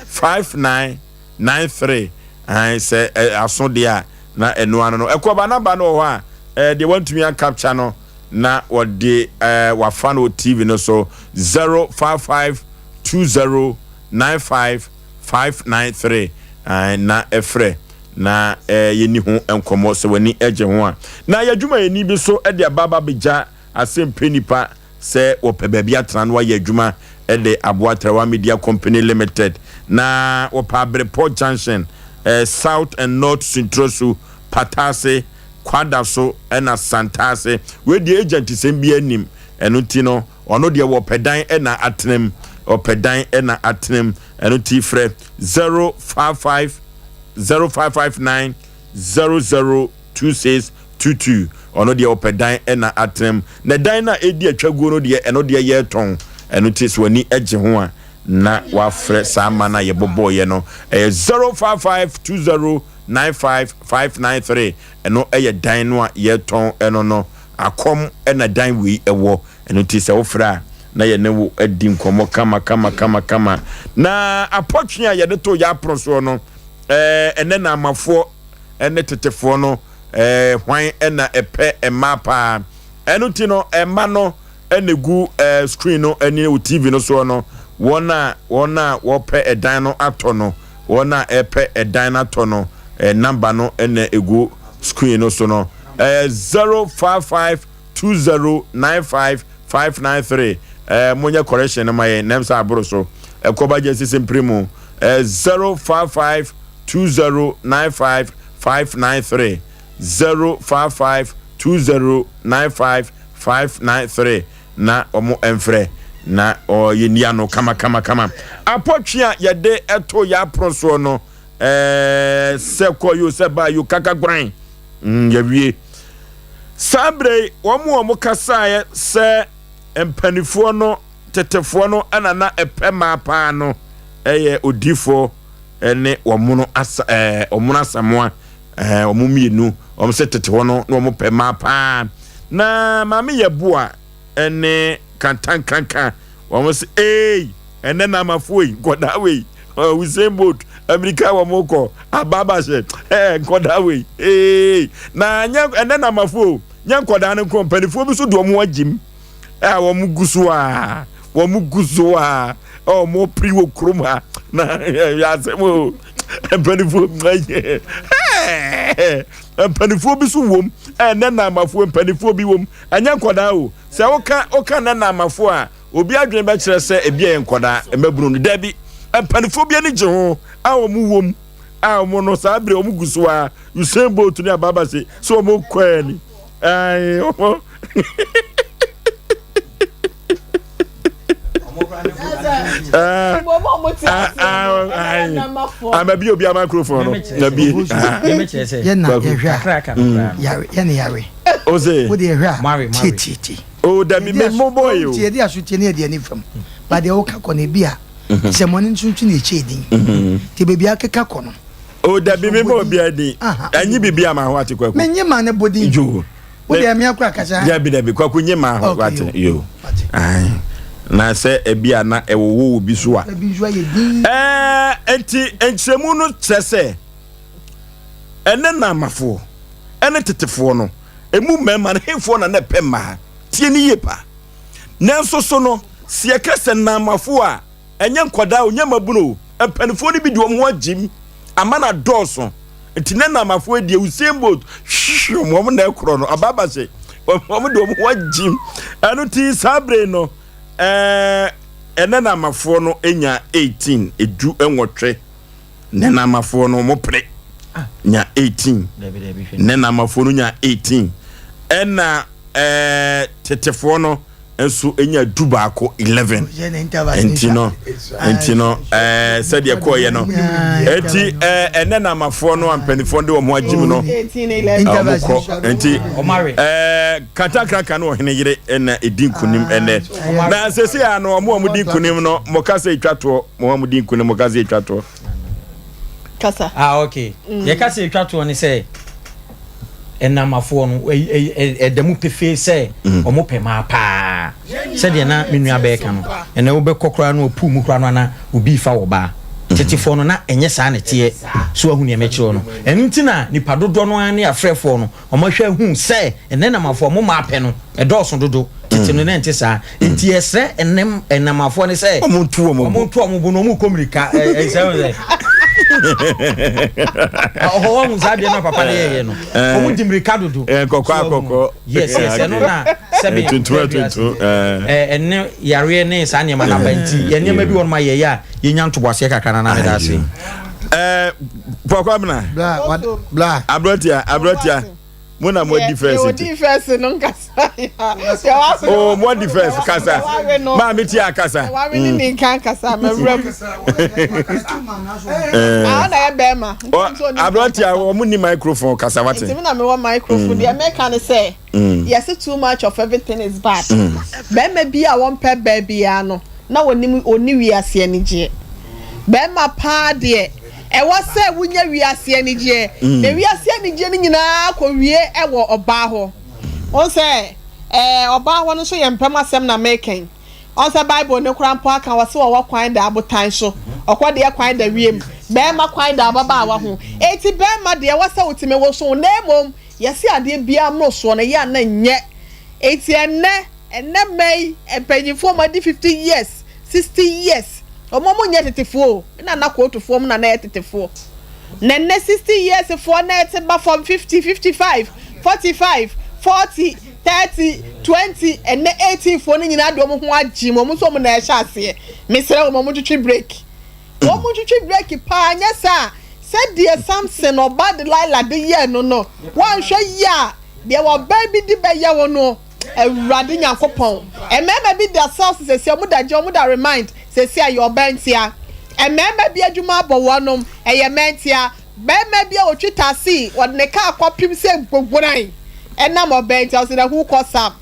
59 93 ahan sɛ aso deɛ a na ɛno ano no ɛkɔ ba naba no wɔ hɔ a deɛ wantumi ankapkya no na wɔde wafa no wɔ TV no so 055 20 95 593 na ɛfrɛ na yɛnni ho nkɔmmɔ sɛ w'ani gye ho a. Na yɛn adwumayɛni bi nso de aba aba abɛgya asɛmpɛ nnipa sɛ wɔpɛ baabi atena na wɔayɛ adwuma de aboa Trawa Media Company Limited. Na wɔpɛ Abrepɔ Junction, South and North Suntrosu, Patase, Kwadaso ɛna Santase. Wei deɛ agent sɛm biara nnim, ɛno nti no ɔno deɛ wɔpɛ dan na atenam, ɔpɛ dan na atenam. Ɛno nti frɛ 055 0559 002622 ɔno deɛ ɔpɛ dan na atenam na dan no a ɛdi atwaguo no deɛ ɛno deɛ yɛretɔn ɛno nti sɛ w'ani gye ho a na wafrɛ saa ma no a yɛbɔbɔɔyɛ no ɛyɛ 0552095593 ɛno ɛyɛ dan no a yɛretɔn ɛno no akɔm ɛna dan wei ɛwɔ Ɛno nti sɛ wofrɛ a, na yɛne wo adi nkɔmmɔ kama kama kama kama. Na apɔtwe a yɛde too yɛn apono soɔ no, ɛɛ, ɛnnɛ Naamafoɔ ne tetefoɔ no, Ɛɛ hwan na ɛpɛ mmaa paa? Ɛno nti no, mma no na egu ɛɛ screen no ani wɔ TV no soɔ no. Wɔn a wɔn a wɔpɛ ɛdan no atɔ no, wɔn a ɛpɛ ɛdan no atɔ no, ɛɛ number no na egu screen no so no. Ɛyɛ 0552095593. Ɛɛ monyɛ correction no ma yɛn, na ɛm sɛ aboro so. Ɛkɔ ba gye sisi mpere mu. Ɛyɛ 05520955 593 055 2095 593 na wɔn mfrɛ na yɛnni ano kama kama kama. Apɔtwe a yɛde ɛto yɛ apono soɔ no ɛɛ sɛ kɔ yo sɛ ba yo kaka gwan mm, yɛwie. Saa berɛ yi wɔn a wɔn kasaeɛ sɛ mpanifoɔ no tetefoɔ no ɛna na ɛpɛ maa paa no ɛyɛ odifoɔ ne wɔn asa ɛɛ wɔn asamoa ɛɛ wɔn mmienu wɔn sɛ tete hɔ no na wɔn pɛ mmaa paa na maame yɛ boa ɛne kantankanka wɔn sɛ ee ɛnɛ na amafoɔ yi nkɔdaa wei Usain Bolt Amerika wɔn kɔ ababa hyɛ ɛɛ nkɔdaa wei ee na nyɛ ɛnɛ na amafoɔ nyɛ nkɔdaa no nko mpanimfoɔ bi so de wɔn agyim. a wɔn gu so a wɔn gu so a wɔn piri wɔ kurom ha na yɛ asɛm o mpanimfoɔ mpanimfoɔ bi so wɔm ɛnɛ naamafoɔ mpanimfoɔ bi wɔm ɛnyɛ nkɔdaa o sɛ woka woka nɛ naamafoɔ a obi adwene bɛkyerɛ sɛ ebi yɛ nkɔdaa mmabunu no dabi mpanimfoɔ bi ani gye ho a wɔn wɔm a wɔn no saa bere wɔn gu so a Usain Bolt ne ababa se sɛ wɔn kɔ ani. Ayi, ɔmo. Ama bi obi ama microphone no na bi. Yɛn na yɛhwɛ a yɛn yare. Ose. Wo de yɛhwɛ a tie tie tie. O dabi mi mo bɔ yi o. Tie di aso tie ne yɛ di ani fam. Ba deɛ woka kɔ no ebi a sɛ mɔne nso ne ɛkyɛ edin. Te beebi akeka kɔ no. O dabi mi bɔ obiara din. Ɛnyi bibi ama ho ate kwaku. Menye ma ne bɔ din. Jo. Wo deɛ mmea kura kasa. Dabi dabi kwaku nye ma ho ate yo. Na sɛ ebi a na ɛwowɔ obi so a. Ebi nso ayɛ din. Ɛɛ nti nkyerɛmu no kyerɛ sɛ ɛne naamafoɔ ɛne tetefoɔ no emu mmarima no hefoɔ na na ɛpɛ mmaa tie ne yie pa nanso so no sɛ yɛka sɛ naamafoɔ a Ɛnyɛ nkwadaa o, nyɛ mmabunu o, mpanimfoɔ no bi de wɔn ho agyim ama no adɔɔso. Nti na Namafoɔ deɛ Usain Bolt hwehwɛ wɔn na ɛkorɔ no abaaba hyɛ wɔn de wɔn ho agyim. Ɛno ti saa bere no ɛɛ ɛnɛ Namafoɔ no nya 18 edu nwɔtwe. Ne Namafoɔ no wɔn pere nya 18. Ne Namafoɔ no nya 18 ɛna ɛɛ tetefoɔ no. nso nya du baako 11 nti no nti no ɛɛ sɛdeɛ kɔɔyɛ no eti ɛɛ ɛnɛ namafoɔ no ampanifoɔ de wɔn ho agyim no wɔn kɔ nti ɛɛ kantankanka no ɔhene yere ɛna edi nkunim ɛnɛ na sese a no wɔn a wɔn di nkunim no mo kasa etwa toɔ mo a wɔn di nkunim mo kasa etwa toɔ. Kasa. Ah okay mm. Yɛ kasa etwa toɔ ne sɛ. Nnamafoɔ no, ɛda mu pefee sɛ wɔn pɛ maa paa. Sɛdeɛ na me nua bɛɛka no, ɛnɛ wobɛkɔ koraa no ɔpuu mu koraa no ana obi refa wɔ baa. Tetefoɔ no na ɛnyɛ saa na ɛteɛ. So wahu nea mɛkyerɛ no? Ɛno nti na nipa dodoɔ no ara ne afrɛfoɔ no wɔahwɛ ahu sɛ ɛnɛ nnamafoɔ mo mmaa pɛ no ɛdɔɔso dodo. Tete no na ɛnte saa. Nti yɛsrɛ ɛnɛ nnamafoɔ no sɛ wɔn nto wɔn bo, wɔn nto wɔn bo na wɔn kɔ mirika ɛɛ sɛ sɛ ɔhɔ wɔn saa deɛ na papa no yɛyɛ no wɔn di mirika dodo. Nkɔkɔ akɔkɔ. Yes yes ɛno na sɛbi tuntum tuntum. Ɛne yareɛ ne saa nneɛma no aba nti yɛ nneɛma bi wɔ nom a yɛyɛ a yɛnya ntoboaseɛ kakra na na meda ase. Ɛɛ pɔkɔ amina. Bla bla. Aberanteɛ aberanteɛ. Mo na mo adi first nti. Yɛ odi first no nkasa. Oh mo adi first kasa. Maa mi ti akasa. Wari ni ni nkan kasa mɛ wura mu. Ah ɔna yɛ bɛrima. Aberante a wɔn ni microphone kasa wate. Nti mi na mi wɔ microphone deɛ mɛka ne sɛ. Yɛsi too much of everything is bad. Bɛrima bi a wɔn pɛ bɛɛ biara no na wɔnim wɔni wiase anigyeɛ. Bɛrima paa deɛ. Ɛwɔ sɛ wunya wiase anigyeɛ, na wiase anigyeɛ no nyinaa kɔwie wɔ ɔbaa hɔ. Wohu sɛ, ɛɛ, ɔbaa hɔ no nso yɛ mpam asɛm na mereka yi. Wohu sɛ Bible no koraa mpo aka, wɔse ɔwɔ kwan da abotan so, ɔkɔ deɛ kwan da wiem, barima kwan da ababaawa ho. Enti barima deɛ, ɛwɔ sɛ wotumi woso wo, na mmom. Yɛse adeɛ biara mmorosoɔ no ɛyɛ a na ɛnyɛ. Enti ɛnnɛ, ɛnnɛ mma yi, mpanyinfoɔ wɔn adi 50 years, 60 years, wɔn wɔn nyɛ tetefoɔ o, me nana kootufoɔ wɔn na na ɛyɛ tetefoɔ. Na ɛnnɛ 60 years foɔ na ɛte ba fam 50, 55, 45, 40, 30, 20, ɛnnɛ 18 foɔ no nyinaa de wɔn ho agye mu, wɔn nso wɔn na ɛhyɛ aseɛ. Mesrɛ wɔn, wɔn ntwetwe break. Wɔn ntwetwe break paa, nyɛ saa a, sɛdeɛ Samson ɔba Delilah de yɛɛ no no, woanhwɛ yie a, deɛ ɔbaa bi de bɛyɛ wo no, Awurade Nyankopɔn. Mmarima bi da cells seesei, wɔn da jail, wɔn da remand seesei, ɛyɛ ɔbaa ntia. Mmarima bi adwuma abɔ wɔnom, ɛyɛ mmaa ntia. Barima bi a ɔtwi taxi, ɔde ne kaa kɔpem sɛ gbogoran, ɛnam ɔbaa ntia, ɔsɛ na who cause am?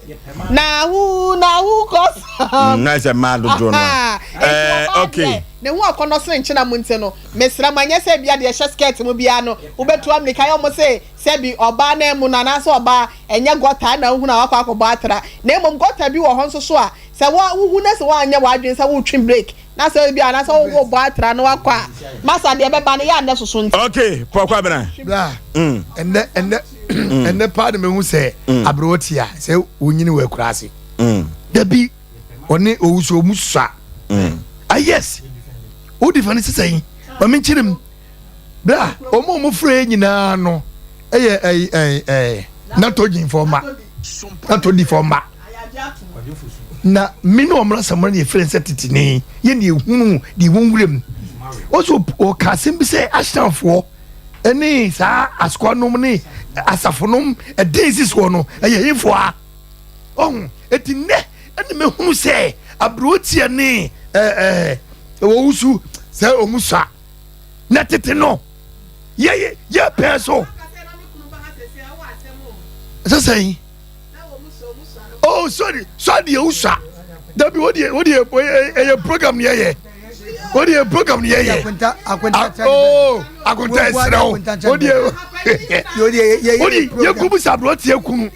Na who, na who cause am? Mm, na sɛ mmaa dodoɔ no a. Ɛɛ, okay. Ne ho akɔnnɔ sene nkyena mu nti no, mesrɛ mo, ɛnyɛ sɛ ebia deɛ ɛhyɛ skirt mu biara no, wobɛtu ammirika yɛ wɔn se, Sɛbi, ɔbaa nan mu no, anaasɛ ɔbaa, ɛnyɛ gɔta na wohunu a woakɔ akɔbɔ atra, na mmom gɔta bi wɔ hɔ nso so a, sɛ wo, wohu na sɛ woanyɛ w'adwene sɛ woretwe break, na sɛ ebia anaasɛ wo, worebɔ atra na woakɔ a, masa deɛ ɛbɛba no, yɛ a na ɛsoso nti. Ok, Paul Kwabena. Bra, ɛnnɛ, ɛnnɛ, ɛnnɛ paa na mehu sɛ aberewa ti a, sɛ wonyini wɔ akuraase. Dabi, ɔne owusu ɔmu sua. Ah yes, wodi fa ne sisɛn, ma menkyerɛ mu. Bra, wɔn a wɔfrɛ yɛ nyinaa no yɛ ɛyi ɛyi ɛyi natɔgyinfoɔ mma, natɔdifoɔ mma. Na me ne wɔn asɛm no yɛfrɛ sɛ tetene, yɛ ne ehunu deɛ ɛwɔ nwura mu. Wɔsɛ ɔka asɛm bi sɛ ahyɛnfoɔ ne saa asokoanom ne asafonom ɛden si soɔ no ɛyɛ hefoɔ a ɔho eti nnɛ ɛna mehunu sɛ aberewotia ne ɛɛ ɛɛ wɔwusu sɛ wɔn sua. na tete no yɛ yɛ pɛɛ so ɛsɛ sɛn oh sorry sorry deɛ wosua dabi wo deɛ wo deɛ ɛyɛ program ni ɛyɛ wo deɛ program ni ɛyɛ oh akonta ɛsrɛ wo wo deɛ wo deɛ yɛ kɔ busa aberanteɛ kunu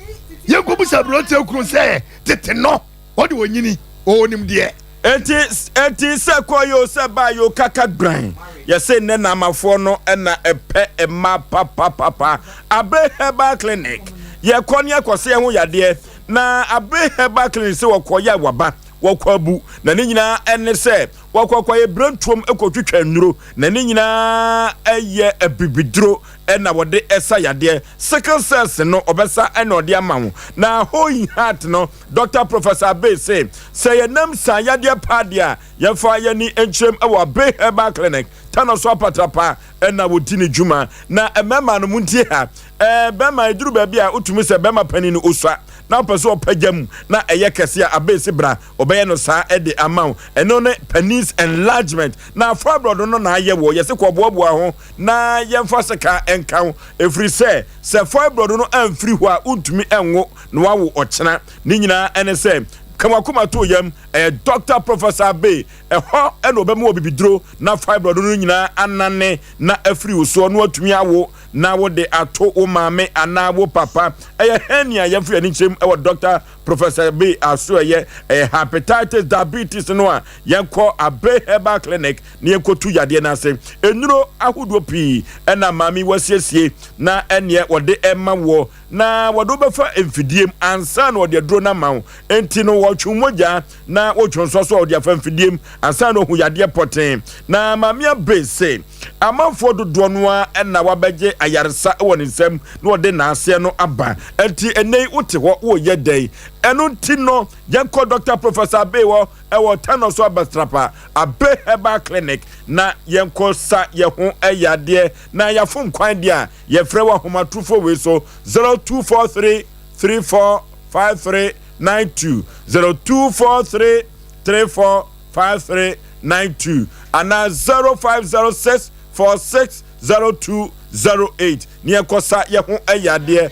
yɛ kɔ busa aberanteɛ kunu sɛ tete no. Ɔde onyini, ɔnim deɛ. Enti enti sɛ kɔ yoo sɛ ba yoo kaka gran yɛse nnɛ naamafoɔ no na ɛpɛ mma papapapa Abe Herbal Clinic yɛkɔ ne yɛkɔ se yɛho yadeɛ na Abe Herbal Clinic se wɔkɔ yɛ waba wɔkɔ abu na ne nyinaa ɛne sɛ wɔkɔ kɔ yɛ brentuom kɔ twitwa nnuro na ne nyinaa ɛyɛ abibiduro ɛna wɔde ɛsa yadeɛ sickle cells no ɔbɛsa ɛna ɔde ama wo na whole heart no Dɔkta Professor Abbey se, Sɛ yɛnam saa yadeɛ paa deɛ a, yɛmfa yɛn ani nkyerɛm wɔ Abbey Herbal Clinic, Tano so apatrapa na wɔdi ne dwuma. Na mmarima no, montie ha. Ɛɛ, bɛrima, ɛduru baabi a wotumi sɛ bɛrima panin no ɔsua na wopɛ sɛ ɔpagya mu na ɛyɛ kɛse a, Abbey se bra, ɔbɛyɛ no saa de ama wo. Ɛno ne penis enlargement. Na fibroid no na ayɛ wɔ, yɛse kɔboaboa ho na yɛmfa sika nka wo, ɛfiri sɛ, sɛ fibroid no amfiri hɔ a, wontumi nwo. na wawo ɔkyena. Ne nyinaa ɛne sɛ, ka w'akoma to yam, ɛyɛ Dɔkta Professor Abbey, ɛhɔ na ɔbɛma wɔ bibiduro na fibroid no nyinaa anane na afiri wo soɔ na watumi awo na wode ato wo maame anaa wo papa. Ɛyɛ hernia yɛmfa yɛn ani nkyerɛ mu ɛwɔ Dɔkta Professor Abbey aso ɛyɛ ɛyɛ hepatitis, diabetes no a yɛnkɔ Abbey Herbal Clinic na yɛnkɔtu yadeɛ no ase. Nnuro ahodoɔ pii ɛna maame yi wasiesie na ɛneɛ wɔde ɛma woɔ. Na wɔde wo bɛfa mfidie mu ansa na wɔde aduro no ama wo. Enti no wɔtwe wo mogya na wotwe nsɔ so a wɔde afa mfidie mu ansa na wɔhu yadeɛ pɔtee. Na Maame Abbey se amanfoɔ dodoɔ no ara na wɔabɛgye ayaresa wɔ ne nsam na wɔde naaseɛ no aba. Enti ɛnnɛ yi wote hɔ woreyɛ dɛn? Ɛno nti no yɛnkɔ Dɔkta Professor Abbey hɔ wɔ Tanoso Abastrapa Abbey Herbal Clinic na yɛnkɔ sa yɛn ho yadeɛ na yɛafom kwan deɛ a Yɛfrɛ wɔ ahomatorofo wei so 0243 34 53 92 0243 34 53 92 anaa 0506 46 02 08 ne yɛnkɔsa yɛ ho yadeɛ.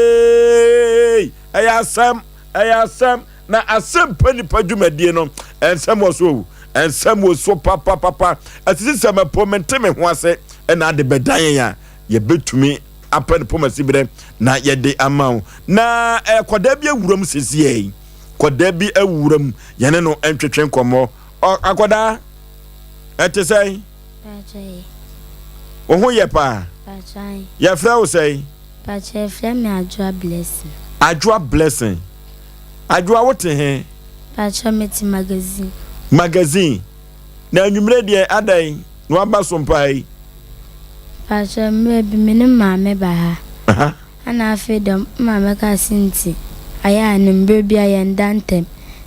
Hey! Ɛyɛ asɛm, ɛyɛ asɛm. Na asɛm pa nipa dwumadie no, nsɛm wɔ so o, nsɛm wɔ so papapapa. Asisi sɛ mɛpo mente me ho ase ɛna ade bɛdan yɛn a yɛbɛtumi apɛ no poma siberɛ na yɛde ama wo. Na eh, kɔdaa bi awuram sesiɛ yi, kɔdaa bi awuram yɛne no ntwetwe nkɔmmɔ. Ɔ, akɔdaa, ɛte sɛn? Wo ho yɛ paa? Yɛfrɛ wo sɛn? Pakyɛ yɛfrɛ me Adwoa Blessing. Adwoa Blessing. Adwoa wote he? Pakyɛ mete Magazine. Magazine. Na anwummere deɛ adɛn na waba so mpaa yi? Pakyɛ mmerɛ bi me ne maame ba ha. Ɛna afei deɛ me maame kaa se nti ayɛ a no mmerɛ biara yɛnda ntɛm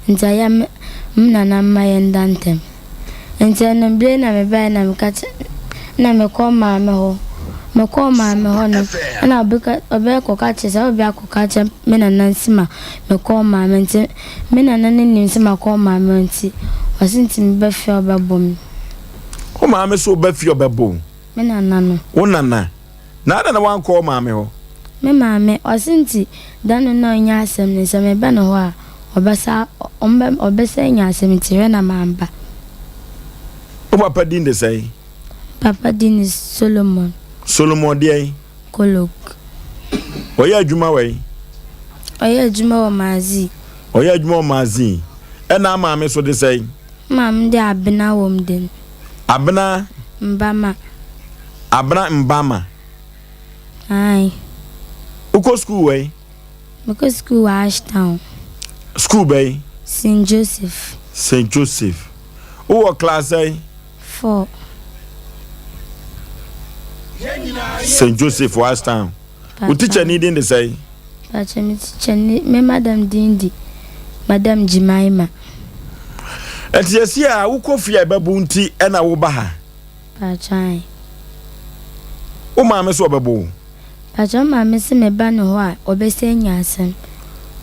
nti ayɛ a me me nana mma yɛnda ntɛm. Nti ɛno berɛ na mebaeɛ na meka kyerɛ na mekɔɔ maame hɔ. Mekɔɔ maame hɔ no ɛna ɔbɛka ɔbɛkɔka kyerɛ sɛ ɔbɛ akɔka kyerɛ me nana nti ma mekɔɔ maame nti me nana no nim sɛ makɔ maame hɔ nti ɔse nti meba fie a ɔbɛbɔ me. Wo maame se woba fie a ɔbɛbɔ wo? Me nana no. Wo nana? Na adɛn na woankɔ wo maame hɔ? Me maame, ɔse nti da no na ɔnya asɛm no sɛ meba ne hɔ a ɔbɛsa ɔmbɛ ɔbɛsa anya asɛm nti hwɛ na mamba. Wo papa din de sɛn? Papa din ne Solomon. Solomon deɛn? Kolok. Ɔyɛ adwuma wɔ he? Ɔyɛ adwuma wɔ Mazii. Ɔyɛ adwuma wɔ Mazii. Ɛna maame so de sɛn? Maame de Abena wɔ den. Abena? Mbama. Abena Mbama. Ae. Wokɔ sukuu wɔ he? Mekɔ sukuu wɔ Ashtown. Sukuu bɛn? St. Joseph. St. Joseph. Wowɔ class sɛn? 4. St. Joseph wɔ Ashtown. Wo teacher ni din de sɛn? Pakyɛ me teacher ni me madam din di Madam Jemima. Ɛnti yɛsi a wokɔ fie a ɛbɛbo nti ɛna woba ha? Pakyɛ ae. Wo maame so ɔbɛbo wo? Pakyɛ me maame se me ba ne hɔ a ɔbɛsɛ anya asɛm.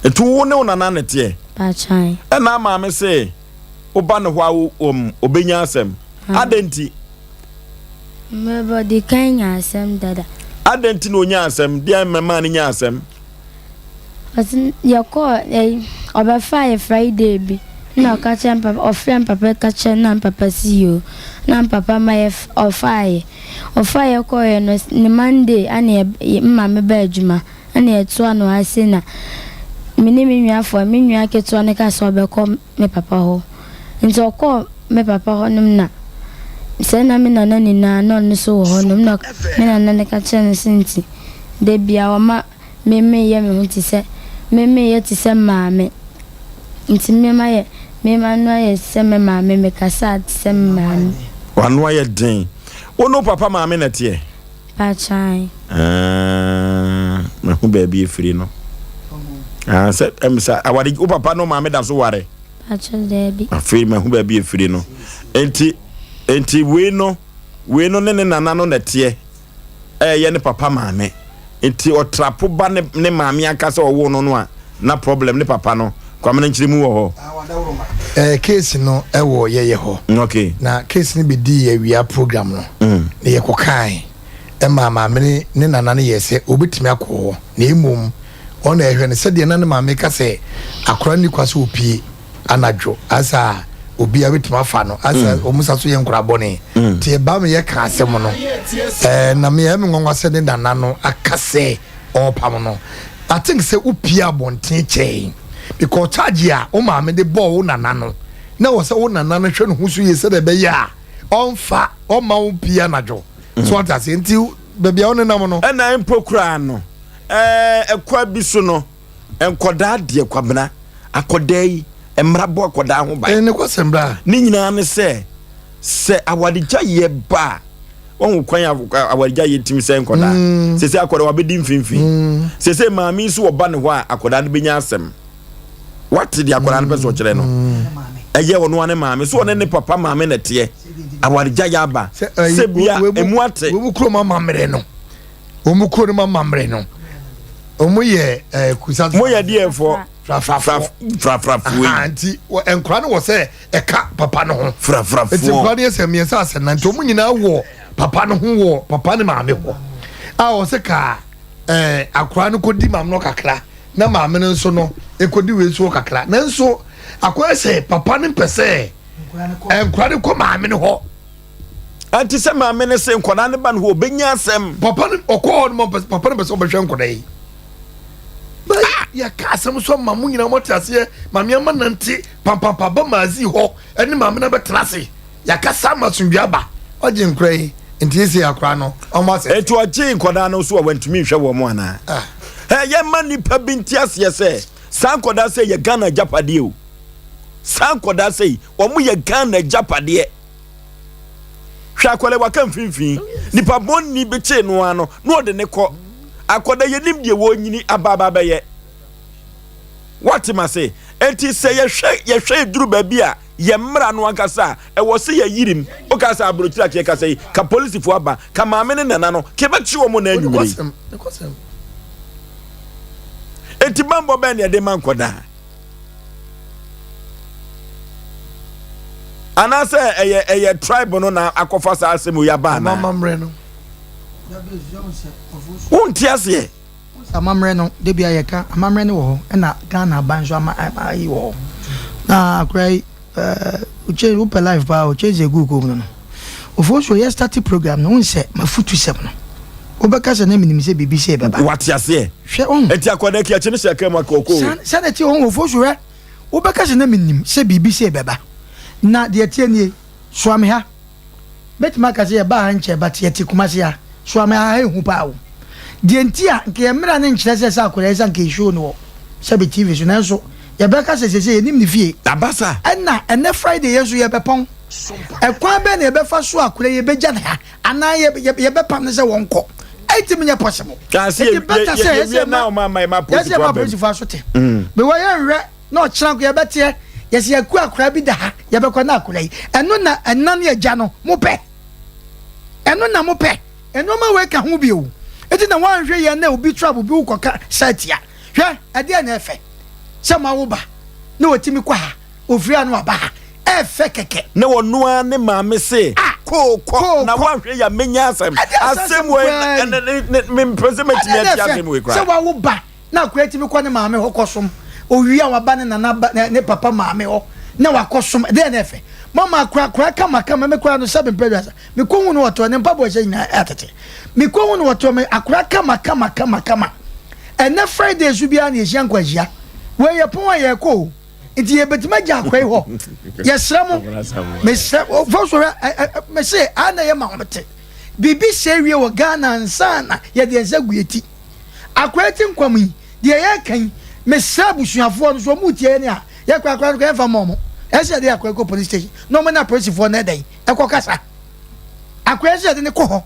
Nti wo ne wo nana ne teɛ? Pakyɛ ae. Ɛna maame se wo ba ne hɔ a wo um, ɔbɛnya asɛm. Adɛn nti? Mmerɛ ɔdi kan nya asɛm dada. Adɛn nti na ɔnya asɛm? Deɛn mɛmaa no nya asɛm? Ɔse yɛkɔɔ ɛyi ɔbɛfaa yɛ Friday bi na ɔka kyerɛ me papa ɔfrɛ me papa ka kyerɛ no na me papa se yoo na me papa ma yɛ ɔfaa yɛ ɔfaa yɛ kɔɔ yɛ no ne Monday ɛna yɛ me maame baa adwuma ɛna yɛtoa no ase na me ne me nua foɔ me nua ketewa no ka sɛ ɔbɛkɔ me papa hɔ. Ntsi ɔkɔɔ me papa hɔnom na sɛ nna me nana nyinaa na ɔno so wɔ hɔnom na me nana no ka kyerɛɛ no se ntsi da bia ɔma me meyɛ me ho tse sɛ me meyɛ tse sɛ maame ntsi me mayɛ me m'ano ayɛ tse sɛ me maame mekasa tse sɛ me maame. W'ano ayɛ den. Wo ne wo papa maame na ɛteɛ? Pakyɛ ae. Ah, mahu baabi efiri no. Ah, sɛ ɛm sɛ aware wo papa ne wo maame da so ware. Pakyɛ daabi. Afei mahu baabi efiri no. Enti enti wei no wei no ne ne nana no na ɛteɛ. Ɛyɛ ne papa maame. Nti ɔtrapo ba ne ne maame ankasa ɔwoo no no a na problem ne papa no Kwamena nkyerɛmu wɔ hɔ. Eh, case no ɛwɔ yɛyɛ hɔ. Okay. Na case no bɛdii awia program no. Na yɛkɔkae ɛma maame ne ne nana no yɛɛ sɛ ɔbɛtumi akɔ hɔ na mmom ɔno na ɛhwɛ no sɛdeɛ na ne maame ka sɛ akora nni kwa sɛ ɔpie anadwo asa a obiara bɛtumi afa no asa wɔn sa so yɛ nkora bɔne nti ɛba me yɛka asɛm no ɛɛ na meyɛ me nwanwa sɛ ne nana no aka sɛ ɔrepam no I think sɛ wopie abɔnten kyɛn because charge a wo maame de bɔɔ wo nana no na wɔ sɛ wo nana no hwɛ ne ho so yie sɛdeɛ ɛbɛyɛ a ɔmfa ɔmma wo pie anadwo so ate aseɛ nti baabi a wo nenam no. Ɛna mpo koraa no ɛɛ ɛkwa bi so no nkɔdaa deɛ kwabena akɔdaa yi mmara bɔ akɔdaa ho ban. Ɛyɛ ne kwasɛm bra. Ne nyinaa ne sɛ sɛ awaregya yɛ ba a wɔn kwan a awaregya yɛ timi sɛ nkɔdaa mm. sese akɔdaa wabɛdi mfimfini mm. sese maame nso wɔba ne hɔ a akɔdaa no bɛnya asɛm wate deɛ akɔdaa no pɛ sɛ ɔkyerɛ no mm. ɛyɛ ɔno ne maame so ɔne ne papa maame na ɛteɛ awaregya yɛ aba sɛ bia emu ate. wɔn kurom amammerɛ no wɔn kurom amammerɛ no wɔn yɛ ɛɛ kusa. mo yɛ deɛ fɔ. Frafrafoɔ. Frafrafoɔ yi. Nti nkora no wɔ sɛ ɛka papa no ho. Frafrafoɔ. Nti nkora no yɛ sɛ mmiɛnsa asɛ nan nti wɔn nyinaa wɔ papa no ho wɔ papa ne maame hɔ. A wɔ sɛ kaa ɛɛ akora no kɔdi maame no kakra na maame no nso no ekɔdi wei nso kakra. Nanso akɔyɛ sɛ papa no mpɛ sɛ nkora no kɔ maame no hɔ. Ɛnti sɛ maame no se nkwadaa no ba no hɔ ɔbɛnya asɛm. Papa no ɔkɔ hɔ no papa no pɛ sɛ ɔbɛhwɛ nkwadaa yi. Bɛyɛ yɛka asɛm so ama mo nyinaa moate aseɛ. Maame ama nante pampampa ba maazi hɔ ɛne maame no abɛtena ase. Yɛakasa ama asomdwe aba. Wagye nkora yi. Nti esi akora no ɔmo asɛ. Eti ɔgye nkɔdaa no so a wantumi nhwɛ wɔn anaa? Ah. Ɛ yɛma nipa bi nte aseɛ sɛ saa nkɔdaa sɛ yɛ Ghana agyapadeɛ o. Saa nkɔdaa sɛ yi wɔn yɛ Ghana agyapadeɛ. Hwɛ akwadaa waka mfimfini. Nipa bɔnni bi kyee no ano na ɔde ne kɔ. Akwadaa yɛnim deɛ wɔnyini aba aba bɛyɛ. Wate ma se? Enti sɛ yɛhwɛ yɛhwɛ duru baabi a yɛn mmara no ankasa a, ɛwɔ sɛ yɛyirim. Woka sɛ aburokyire a yɛkasa yi, ka polisifo aba, ka maame ne nana no, ka ɛbɛkye wɔn na anwummere yi. Enti bammɔ bɛn na yɛde ma nkwadaa? Anaasɛ ɛyɛ ɛyɛ tribe no na akɔfa saa asɛm yi aba anaa? Wonte aseɛ. Amammerɛ no da biara yɛka amammerɛ no wɔ hɔ ɛna Ghana aban nso ama ayi wɔ hɔ na akora yi ɛɛ o wopɛ life paa o change egu kɔn mu no no ofo so yɛ start program no nsɛ mafutu sɛm no wobɛka sɛ na menim sɛ biribi sɛ ɛbɛba wate aseɛ hwɛ ɔn ɛti akɔda ki akyi ne hyɛ kaa mu akɔkɔ sɛ na ɛte ɔn ofo so hwɛ wobɛka sɛ na menim sɛ biribi sɛ ɛbɛba na deɛ ɛteɛ nie soa me ha Mɛtumi aka sɛ yɛbaa ha nkyɛɛ but yɛte Kumasi ha so ama ha yɛ hu paa o. Deɛ nti a nka yɛn mmra no nkyerɛ sɛ sɛ akwadaa yi sɛ anka yɛ show no wɔ sɛbe TV so nanso yɛbɛka sɛ seesei yɛnim ne fie. Aba saa. Ɛna ɛnɛ Friday yɛn nso yɛbɛpɔn. Ɛkwan bɛn na yɛbɛfa so a akwadaa yi yɛbɛgya no ha anaa yɛbɛpam no sɛ wɔnkɔ? Ɛntumi nyɛ possible. Nti better sɛ yɛsɛ yɛma apolisifoɔ aso te. Mewɔ yɛnhwɛ. Na ɔkyena nko yɛbɛteɛ yɛsɛ yɛku akora bi da ha yɛbɛkɔ na akora yi ɛno na ɛna ne agya no mopɛ ɛno na mopɛ nneɛma wei ka ho bio eti na wɔanhwɛ yɛn na obi trap obi wokɔka sɛ tia hwɛ ɛdeɛ na ɛfɛ sɛ ma wo ba na wɔtumi kɔ ha ofiri ano aba ha ɛfɛ kɛkɛ. Na ɔno ara ne maame se kookɔ na woanhwɛ yɛ a menya asɛm asɛm wei mempɛ sɛ mɛtumi ate asɛm wei koraa sɛ wawo ba Na akwadaa tumi kɔ ne maame hɔ kɔsom. Owie a waba ne nana ba ne papa maame hɔ na wakɔsom. Ɛdeɛn na ɛfɛ? Mama akora akora kama kama me koraa no sɛbe mpɛ aduasa. Mekɔhu no wɔtoɔ ne mpaboa hyɛ nyinaa atete. Mekɔhu no wɔtoɔ me akora kama kama kama kama. Ɛnɛ Friday so biara na yɛhyia nkwanhyia. Wei yɛ pɔn a yɛrekɔ o. Nti yɛbɛtumi agya akora yi hɔ. Yɛsrɛ mo. Mesrɛ fɔ so hwɛ mese a na yɛ ma wɔn te. Biribi sɛ wie wɔ Ghana ansa na yɛde yɛn nsa gu yɛ ti. Akoraa ti nkwa mu yi, deɛ yɛreka yi, mesrɛ abusuafoɔ no, sɛ wɔn retie yɛn a, yɛ koraa koraa no koraa yɛmfa mma wɔn. Ɛsɛ sɛ yɛde akoraa kɔ police station na wɔn ne apolisifoɔ no ɛdɛn ɛkɔ kasa. Akoraa sɛ yɛde no kɔ hɔ.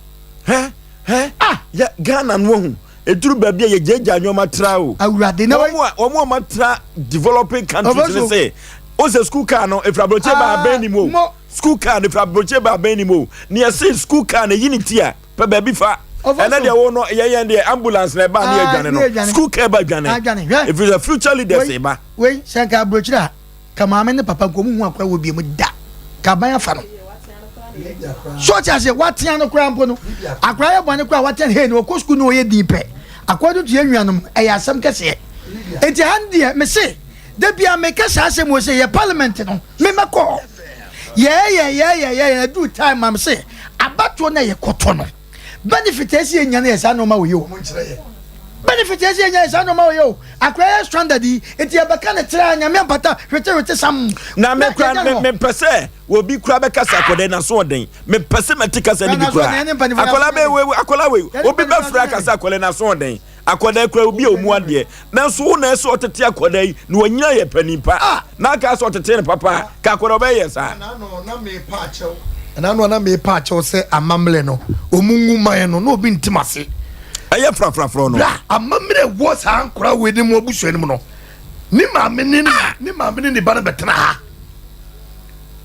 Hɛ hɛ ah yɛ Ghana no wahu eduru baabi a yɛgyaagyaa nneɛma tra o. Awurade na wɔn a wɔn a wɔatra developing countries ne sɛ o sɛ school car no efiri aburokye ba abɛn ni mu o school car no efiri aburokye ba abɛn ni mu o nea ɛsɛ school car no eyi ne ti a. Pɛ baabi fa. Ɛnɛ deɛ wo no yɛ yɛn deɛ ambulance na ɛba ne yɛ dwane no. School care ba dwane. Ɛfiri sɛ future leaders ba. Wei sɛ nka aburokyire a ka maame ne papa nka ɔmo hu akora wɔ bie mu da. Ka aban afa no. So ɔte aseɛ watea no koraa mpo no akora yɛ bɔne koraa watea no hei na ɔkɔ sukuu na ɔyɛ din pɛ akora no to yɛ nuanom ɛyɛ asɛm kɛseɛ. Nti ha no deɛ mese da bia meka saa asɛm wɔ sɛ yɛ parliament no memɛkɔ hɔ yɛɛyɛ yɛɛyɛ yɛɛyɛ aduru time ma mese Abatoɔ no a yɛkɔtɔ no, benefit a ɛsɛ yɛnya no yɛ saa nneɛma wei o. Benefit a ɛsɛ yɛnya yɛ saa nneɛma wei o. Akora yɛ stranded yi, nti yɛbɛka ne tra nyame ampata hwete hwete sam. Na me kura me mepɛ sɛ obi kura bɛka sɛ akɔda na so ɔden. Mepɛ sɛ mɛte kasa no bi kura. Akɔla bɛ wei akɔla wei obi bɛfrɛ aka sɛ akɔla na so ɔden. Akwadaa kura obi a ɔmu adeɛ nanso wo na ɛsɛ ɔtete akwadaa yi na wanyina yɛ panin pa na aka sɛ ɔtete no papa a ka akwadaa ɔbɛyɛ saa. Ɛna no na mepa akyɛw sɛ amammerɛ no ɔmu ngu man no na obi ntim ase. Ɛyɛ frafrafrɔ no. Bra amammerɛ wɔ saa nkora wei ne mu abusua no mu no ne maame ne ne maame ne ne ba no bɛtena ha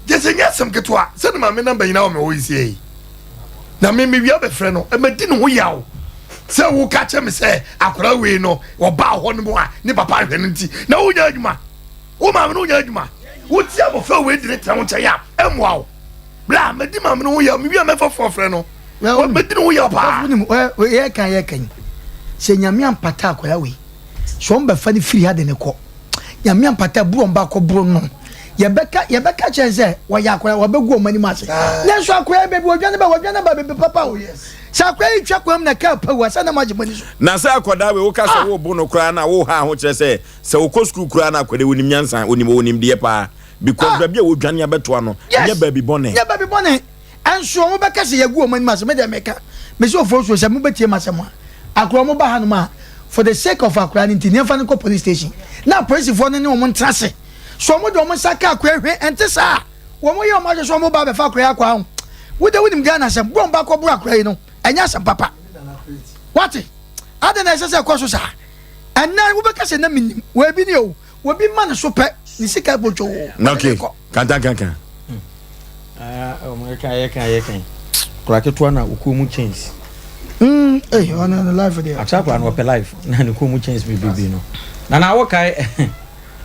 gyɛ sɛ nyɛ asɛm ketewa sɛ ne maame namba nyinaa wɔ me hɔ yi sie yi. Na me mewia bɛfrɛ no madi ne ho yaw sɛ woka kyerɛ me sɛ akwadaa wei no ɔbaa hɔ no mu a ne papa ahwɛ no nti na wonya adwuma wo maame no wonya adwuma wotie abɔfra wei de ne tena wo nkyɛn a ɛmmoa wo bla madi maame no ho yaw mewia mɛfa fo afrɛ no madi ne ho yaw paa yɛka yɛka yi sɛ nyame ampata akwadaa wei sɛ ɔmbɛfa no firi ha de ne kɔ Nyame ampata buru ɔmba akɔ boro no yɛbɛka yɛbɛka kyerɛ sɛ wɔyɛ akora wɔbɛgu wɔn anim ase nanso akora yi baabi wɔdwane ba wɔdwane ba baabi papa o sɛ akora yi twa kwan mu na kaa pawu asɛ na moagye mo ani so. Na sɛ akwadaa wei woka sɛ wobo no koraa na woha ho kyerɛ sɛ sɛ wokɔ sukuu koraa na akwadaa wonim nyansa onim ɔwɔ nimdeɛ paa because baabi a wɔdwane abɛtoa no nyɛ baabi bɔne. Nyɛ baabi bɔne. Ɛnso wɔn bɛka sɛ yɛagu wɔn anim ase. Me deɛ meka, mese Ofosuo sɛ mobɛtie m'asɛm a, akora wɔn ba hanom a, for the sake of akora no nti, yɛmfa no nkɔ police station na apolisifoɔ no ne wɔn ntena ase. So wɔn de wɔn nsa ka akora hwɛ, ɛnte saa a, wɔn yɛ wɔn adwene sɛ wɔn ba abɛfa akora yi akɔ aho. Wo deɛ wonim Ghana asɛm, bɔ wɔn ba kɔboro akora yi no, ɛnyɛ asɛm papa. Wate? Adɛn na ɛsɛ sɛ ɛkɔ so saa? Ɛnnɛ wobɛka sɛ na menim, wɔ ebi ni o. Obi ma ne so pɛ ne sika botwoo. Okay, kanta kankan. Ah, ɔmo ɛka yɛ kan yɛ kan. Kura ketewa na okuo mu chains. Eh, ɔno no life deɛ. Atra kura no ɔpɛ life na ne kuo mu chains bebrebe no. Nana awo kae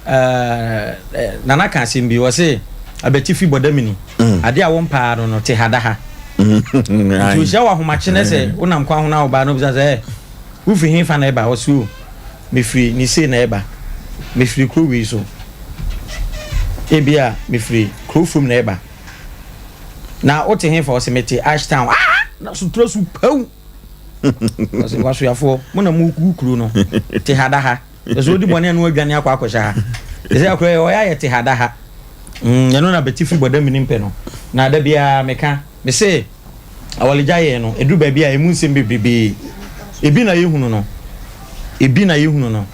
ɛɛ nana ka asɛm bi ɔse abatifi bɔdamini. Ade a wɔn paa no no te ha da ha. Nti ohyia wɔ ahomakye ne sɛ wonam kwan ho na ɔbaa no bisa sɛ wofiri he fa na ɛba ɔse o. Mefiri Nisei na ɛreba. Mefiri kuro wei so. Ebia mefiri kuro fam na ɛreba. Na wote hefa? Ɔse mete Ashtown. Ah! Na sotura su pawu. Ɔse wasoafoɔ, mo na mo gu kuro no. Te ha da ha. Ɛsɛ odi bɔne a na wadwane akɔ akɔhyɛ ha. Ɛsɛ akora yɛ ɔyɛ ayɛ te ha da ha. Mm, ɛno na bɛti firi bɔda mini mpɛ no. Na da biara meka, mese Awaregyaeɛ yɛn no, ɛduru baabi a ɛmu nsɛm bebrebee. Ebi na yɛhunu no, ebi na yɛhunu no.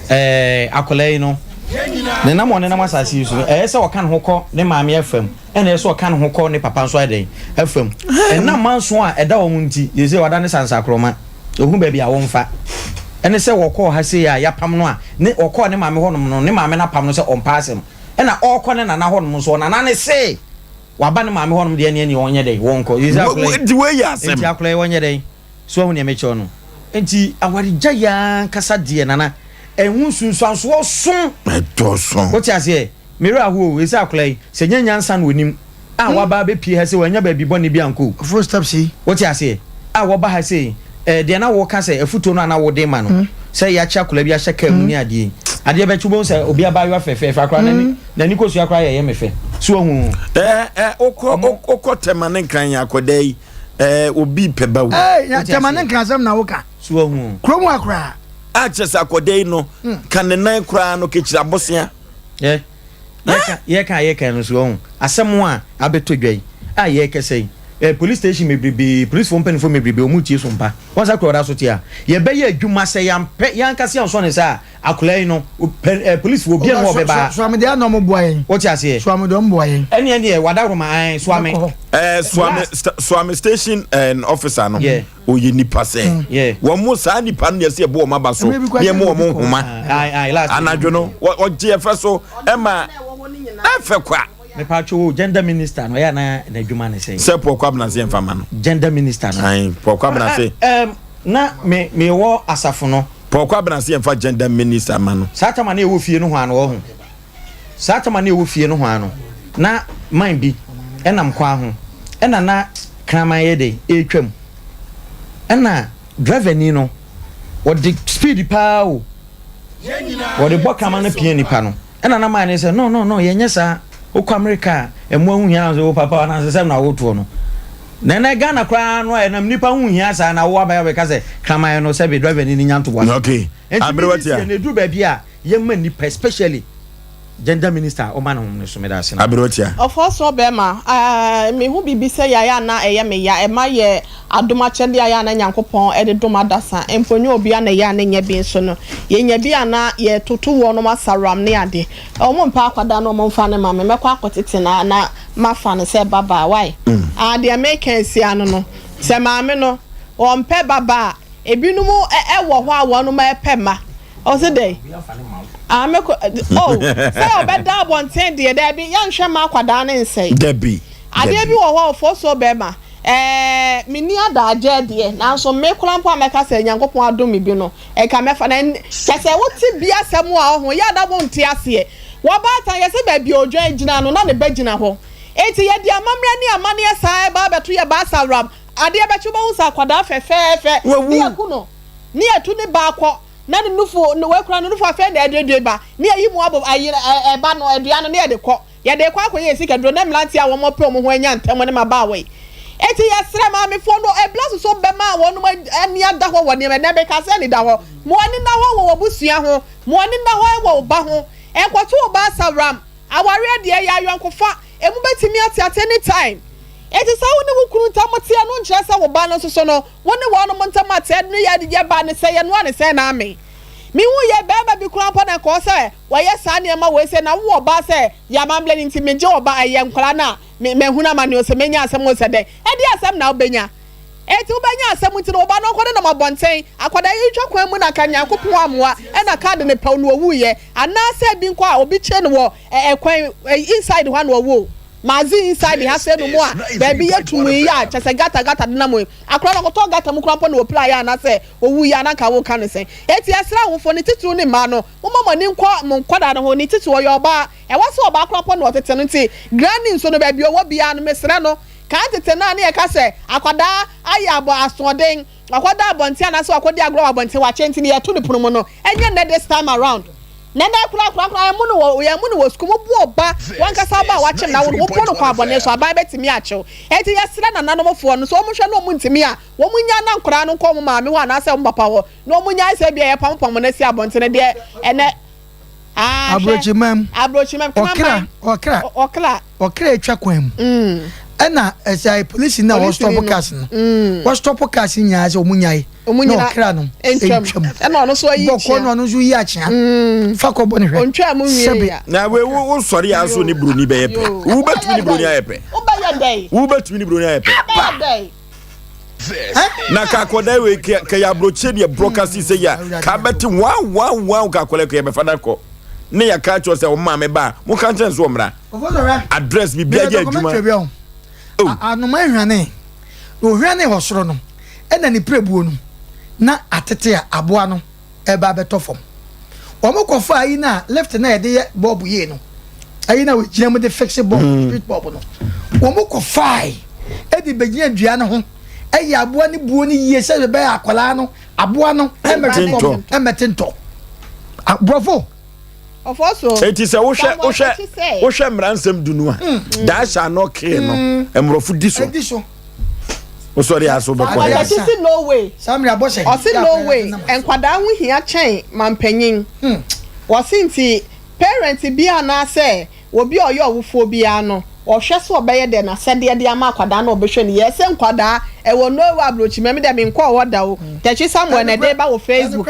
Ɛɛ akwadaa yi no, ne nam a ɔnenam asase yi so no, ɛyɛ sɛ ɔka ne ho kɔ ne maame afam, ɛna ɛyɛ sɛ ɔka ne ho kɔ ne papa nso ayɛ dɛn afam. Ɛnam manso a ɛda wɔn nti, yɛ sɛ wada ne sansakorɔma, ɛhu baabi a wɔmfa. Ɛne sɛ wɔkɔɔ ha sei a yɛapam no a, ne ɔkɔɔ ne maame hɔnom no, ne maame no apam no sɛ ɔmpa asɛm. Ɛna ɔrekɔ ne nana hɔnom nso, ɔnana no se Waba ne maame hɔnom deɛ ɛneɛ neɛ ɔnyɛ dɛn wɔnkɔ. Sɛ akora yi Nti wei yɛ asɛm. Nti akora yi ɔnyɛ dɛn so wahu neɛ mekyerɛ no. Nti awaregyaeɛ ankasa deɛ nana ɛho nsunsuansoɔ so. Ɛdɔɔso. Wote aseɛ? Me werɛ aho o, ɛsɛ akora yi sɛ nyɛ nyansa na ɔnim a waba abɛpie ha sei wanya baabi bɔne bi ankɔ o. Ɔforo steps yi. Wote aseɛ? A wɔba ha sei eh, deɛ na woka sɛ afutuo no a na wode ma no sɛ yɛakye akwadaa bi ahyɛ kaa mu ne adeɛ yi, adeɛ bɛkye wobɛhu sɛ obi abaayewa fɛfɛɛfɛ akwadaa n'ani n'ani kosua koraa yɛ ɛyɛ me fɛ. So wahu? Ɛɛ ɛ wokɔ wokɔ Tɛma ne Nkran yɛ akwadaa yi ɛɛ obi pɛ ba wu. Ɛɛ na Tɛma ne Nkran asɛm na woka. So wahu? Kurom ha koraa. A kyerɛ sɛ akwadaa yi no ka ne nan koraa no kekyiri abosea. Ɛ Yɛka yɛka a yɛka no so wahu asɛm a abɛtɔ dwa yi a yɛrekasa yi eh, police station bebrebe policefoɔ mpanimfoɔ bebrebe wɔn retie so mpa wɔn sa kura ɔda so te a yɛbɛyɛ adwuma sɛ yɛampɛ yɛn ankasa yɛn nsɔ ne nsa a akwadaa yi no pɛ eh, policefoɔ obiara ne hɔ ɔbɛba ha. Soame deɛ na wɔn boa yɛn. Wote aseɛ? Soame deɛ wɔn boa yɛn. Ɛne ɛneɛ wadaworoma ae Soame. Eh, Soame Soame station eh, officer no. Yeah. ɔyɛ nipa sɛ wɔn mo saa nipa no yɛsɛ yɛbɔ wɔn aba so ne yɛma wɔn nhoma anadwo no ɔgye ɛfɛ so ɛma ɛfɛ kwa. mepatwo gender minister no ɛyɛ na n'adwuma ne sɛ. Sɛ Paul Kwabena se yɛmfa ma no. Gender minister no. Ayi Paul Kwabena se. Na me mewɔ asafo no. Paul Kwabena se yɛmfa gender minister ma no. Saa tama na ɛwɔ fie no ho ano wɔ ho. Saa tam a na ɛwɔ fie nohoa no, na man bi nam kwan ho, ɛna na kraman yɛ dɛn ɛretwam. Ɛna driverni no, ɔde speed paa o, ɔde bɔ kraman no pia nipa no. Ɛna na man no sɛ, no, no, no, yɛnyɛ saa. Wokɔ Amerika a, mmoa ho hia wo papa anansesɛm na wotoɔ no. Na ɛnɛ Ghana koraa no a ɛnam nipa ho hia saa na wo abɛyɛ bɛka sɛ kraman no sɛbe driverni no nya ntoboa. Okay. Nti mi si na ɛduru baabi a Yɛ ma nipa especially gender minister a ɔma ne ho no so meda ase na. Aberewatia. Ɔfɔɔsoɔ bɛɛma eh, me hu biribi sɛ yaeɛ a na ɛyɛ me ya, ɛma yɛ adom akyɛdeɛ a yɛ a na Nyankopɔn de dom adasa, mpo nyɛ obia na ɛyɛ a na nya bi nso no, yɛnya bi a na yɛtoto wɔnom asaram ne ade, wɔn mpɛ akwadaa no wɔn mfa no ma me, mɛkɔ akɔtete no na mafa no sɛ babaa, wai? Ah, deɛ meka asi ano no, sɛ maame no, ɔmpɛ babaa a, ebinom wɔ hɔ a wɔnom pɛ mma. Ɔse dɛn? Ah, me ko, oh, sɛ ɔbɛda abɔnten deɛ, daabi, yɛnhwɛ ma akwadaa no nsɛe. Dabi. Adeɛ bi wɔ hɔ a ɔfoɔ so bɛrima, ɛɛ, menni adagyeɛ deɛ, nanso me koraa mpo a mɛka sɛ Nyankopɔn adom me bi no, nka mɛfa na kyɛ sɛ wote bi asɛm a ɔho, yɛ a na wonte aseɛ. Wɔbaatan, yɛse baabi a odwan gyina no, na ne ba gyina hɔ. Enti yɛde amammerɛ ne amanneɛ saa ɛba abɛto yɛ baasawram, adeɛ bɛkye wobɛhu sɛ akwadaa fɛfɛɛfɛ, ne yɛku no. Ne yɛtu ne ba kɔ, na ne nufu, ne wakura ne nufu afei na aduedue ba, ne yɛyi mu abɔ ayi ɛ ɛba no adua no ne yɛde kɔ, yɛde kɔ akɔyɛ yɛn sikaduro na mmeranteɛ a wɔn pɛ wɔn ho anya ntɛm ne mmabaawa yi. Enti yɛsrɛ maamefoɔ no ɛbla soso bɛma wɔn ani ada hɔ wɔ nneɛma ɛnɛ meka sɛ ani da hɔ, mo ani nna hɔ wɔ w'abusua ho, mo ani nna hɔ wɔ wo ba ho, nkɔto wo ba asaworam, awareɛ deɛ ɛyɛ ayɔnkofa, ɛmu bɛtumi ateate anytime. Enti sɛ wo ne wo kunu ntam teɛ no nkyerɛ sɛ wo ba no nso so no, wo ne wɔnom ntam ateɛ no yɛ yɛ ba no sɛ yɛnoa ne sɛn na ame. Me hu yɛ barima bi koraa mpo na nka ɔwɔ sɛ wɔyɛ saa nneɛma wei sɛ na wo ɔbaa sɛ yɛ amammerɛ no nti megye ɔba ɛyɛ nkwadaa no a me mahunu amane o sɛ menya asɛm o sɛ dɛn ɛdeɛ asɛm na wobɛnya enti wobɛnya asɛm nti no wo ba no ɔnkɔ nenam abɔnten akwadaa yi retwa kwan mu na nka Nyankopɔn ammoa ɛna kaa de no pɛw no ɔwuiɛ anaasɛ bi nkɔ a obi kye no wɔ ɛkwan inside hɔ a na ɔwu o. Madze inside ha sɛ no mu a baabi yɛ tumm yi a kyɛsɛ gutter gutter denam yi akora no ɔkɔtɔɔ gutter mu koraa mpo na ɔpiraeɛ anasɛ ɔwuiɛ a na nka woka no sɛn? Enti yɛsrɛ awofoɔ ne titiriw ne mmaa no momma mo ani nkɔ mo nkwadaa no ho ne titiriw ɔyɛ ɔbaa ɛwɔ sɛ ɔbaa koraa mpo na ɔtete no nti granny nso no baabi ɔwɔ biara no mesrɛ no kan tete no a ne yɛka sɛ akwadaa ayɛ abɔ asoɔden wakɔda abɔnten anaasɛ wakɔdi agorɔ wɔ abɔnten wakyɛ nti no yɛto no pono mu no ɛnyɛ nnɛ this time around na nnɛ koraa koraa koraa yɛn mu no wɔ yɛn mu no wɔ sukuu mo bu ɔba wankasa ɔba a wakyem na wo no wobu no kwan bɔne so aban bɛtumi akyew enti yɛsrɛ nananom foɔ no sɛ wɔn hwɛ na wɔn ntumi a wɔn nya na nkoraa no nkɔ wɔn maame hɔ anaasɛ wɔn papa hɔ na wɔn nya sɛ ebia yɛpam pam no asi abɔnten deɛ ɛnɛ Ah, hwɛ. Aburokyimam. Aburokyimam. Ɔkra, ɔkra. Ɔkra. Ɔkra atwa kwan mu. Mm. Ɛna ɛsɛ polisi na wɔ stop cars no. Mm. Wɔ stop cars nyinaa sɛ wɔn nyae. Wɔn nyinaa. Na ɔkra no. Ntwam. Ɛna ɔno nso ayi kyea. Bɔkɔ na ɔno nso yi akyea. Mm. Fa kɔ bɔ ne hwɛ. Ontwa mu nwie ya. Na we wo sɔre ya nso ne broni bɛyɛ pɛ. Wo bɛtumi ne broni ayɛ pɛ. Wo bɛyɛ dɛn? Wo bɛtumi ne broni ayɛ pɛ. Bɛyɛ dɛn? Na ka akɔda wei ka yɛ aburokyire deɛ broadcast sɛ yi a ka bɛte wow wow wow ka akɔda ka yɛbɛfa no akɔ ne yɛka kyerɛ sɛ wo maame ba a moka nkyɛn so ɔmmra address biribi ayɛ adwuma oh. Anoma hwane na ohwane wɔ soro no ɛna ne pirebuo no na atete a aboa no ɛba abɛtɔ fam. Wɔn kɔfa ayi no a lift na yɛde yɛ bɔɔbo yie no, ayi na wɔgyina mu de fixe bɔɔbo, mm. street bɔɔbo no. Wɔn kɔfae ɛde bɛgyina dua no ho ɛyɛ aboa no buo no yie sɛ ɛbɛyɛ akwadaa no aboa no ɛmɛte fam ɛmɛte ntɔ. Aborɔfo. Eti sɛ wohwɛ wohwɛ wohwɛ mmara nsɛm du no a mm. daa hyɛ ano kee no mm. mmorɔfo di so. Wosɔre a so bɛkɔ hɛ. Ɔsi si no way. Ɔsi no way. Nkwadaa ho hia kyɛn mampanyin. Wɔsi nti parent bi anaasɛ obi a ɔyɛ ɔwofoɔ biara no ɔhwɛ sɛ ɔbɛyɛ dɛn n'asɛdeɛ de ama akwadaa na ɔbɛhwɛ no yie. Ɛsɛ nkwadaa ɛwɔ Norway aburokyima mi deɛ menkɔɔ hɔ da o. Tɛkyi Samuel na ɛde ba wɔ Facebook.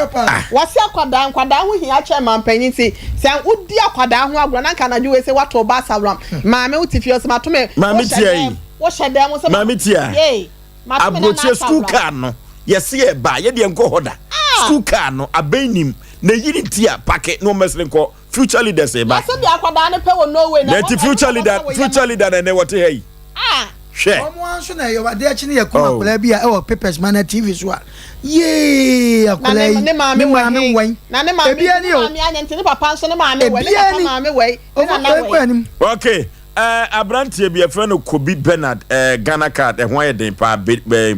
Wɔsi akwadaa nkwadaa ho hia kyɛn mampanyin nti sɛ wodi akwadaa ho agorɔ na nka anadwo wei sɛ wato ba asawram. Maame wote fie ɔsɛ mato me Maame wohyɛ tia dɛm yi. Wohyɛ dan mu sɛ Maame tia. Yei, mato me nana Aburokyire school asawura. car no yɛse yɛ ba yɛ deɛ nkɔ hɔ da. Ah! School car no abɛn nim na eyi ne ti a pake na wɔn mɛsene nkɔ future leaders ba. Na sɛdeɛ akwadaa no pɛ wɔ Norway na Na nti wɔn future ɛno na leader wɔpɛ wɔ future Yemen. leader na ɛnɛ wɔte ha yi. Ah! Hwɛ. Wɔn ara nso na ɛyɛ adeɛ akyi no yɛ kum Oh. akwadaa bi a ɛwɔ papers ma na TV so a yee Na akwadaa ne yi ne maame ne wɔ maame he? wɛn Na ne maame ebi ne ani o maame anyɛ nti ne papa nso ne maame wɔ ne ebi papa ani maame wɔ ne ɔfɔ nana ɛkɔ wɔ. anim. Okay. Eh, abranteɛ bi yɛfrɛ no Kobi Bernard eh, Ghana card ɛho ayɛ den paa be, eh,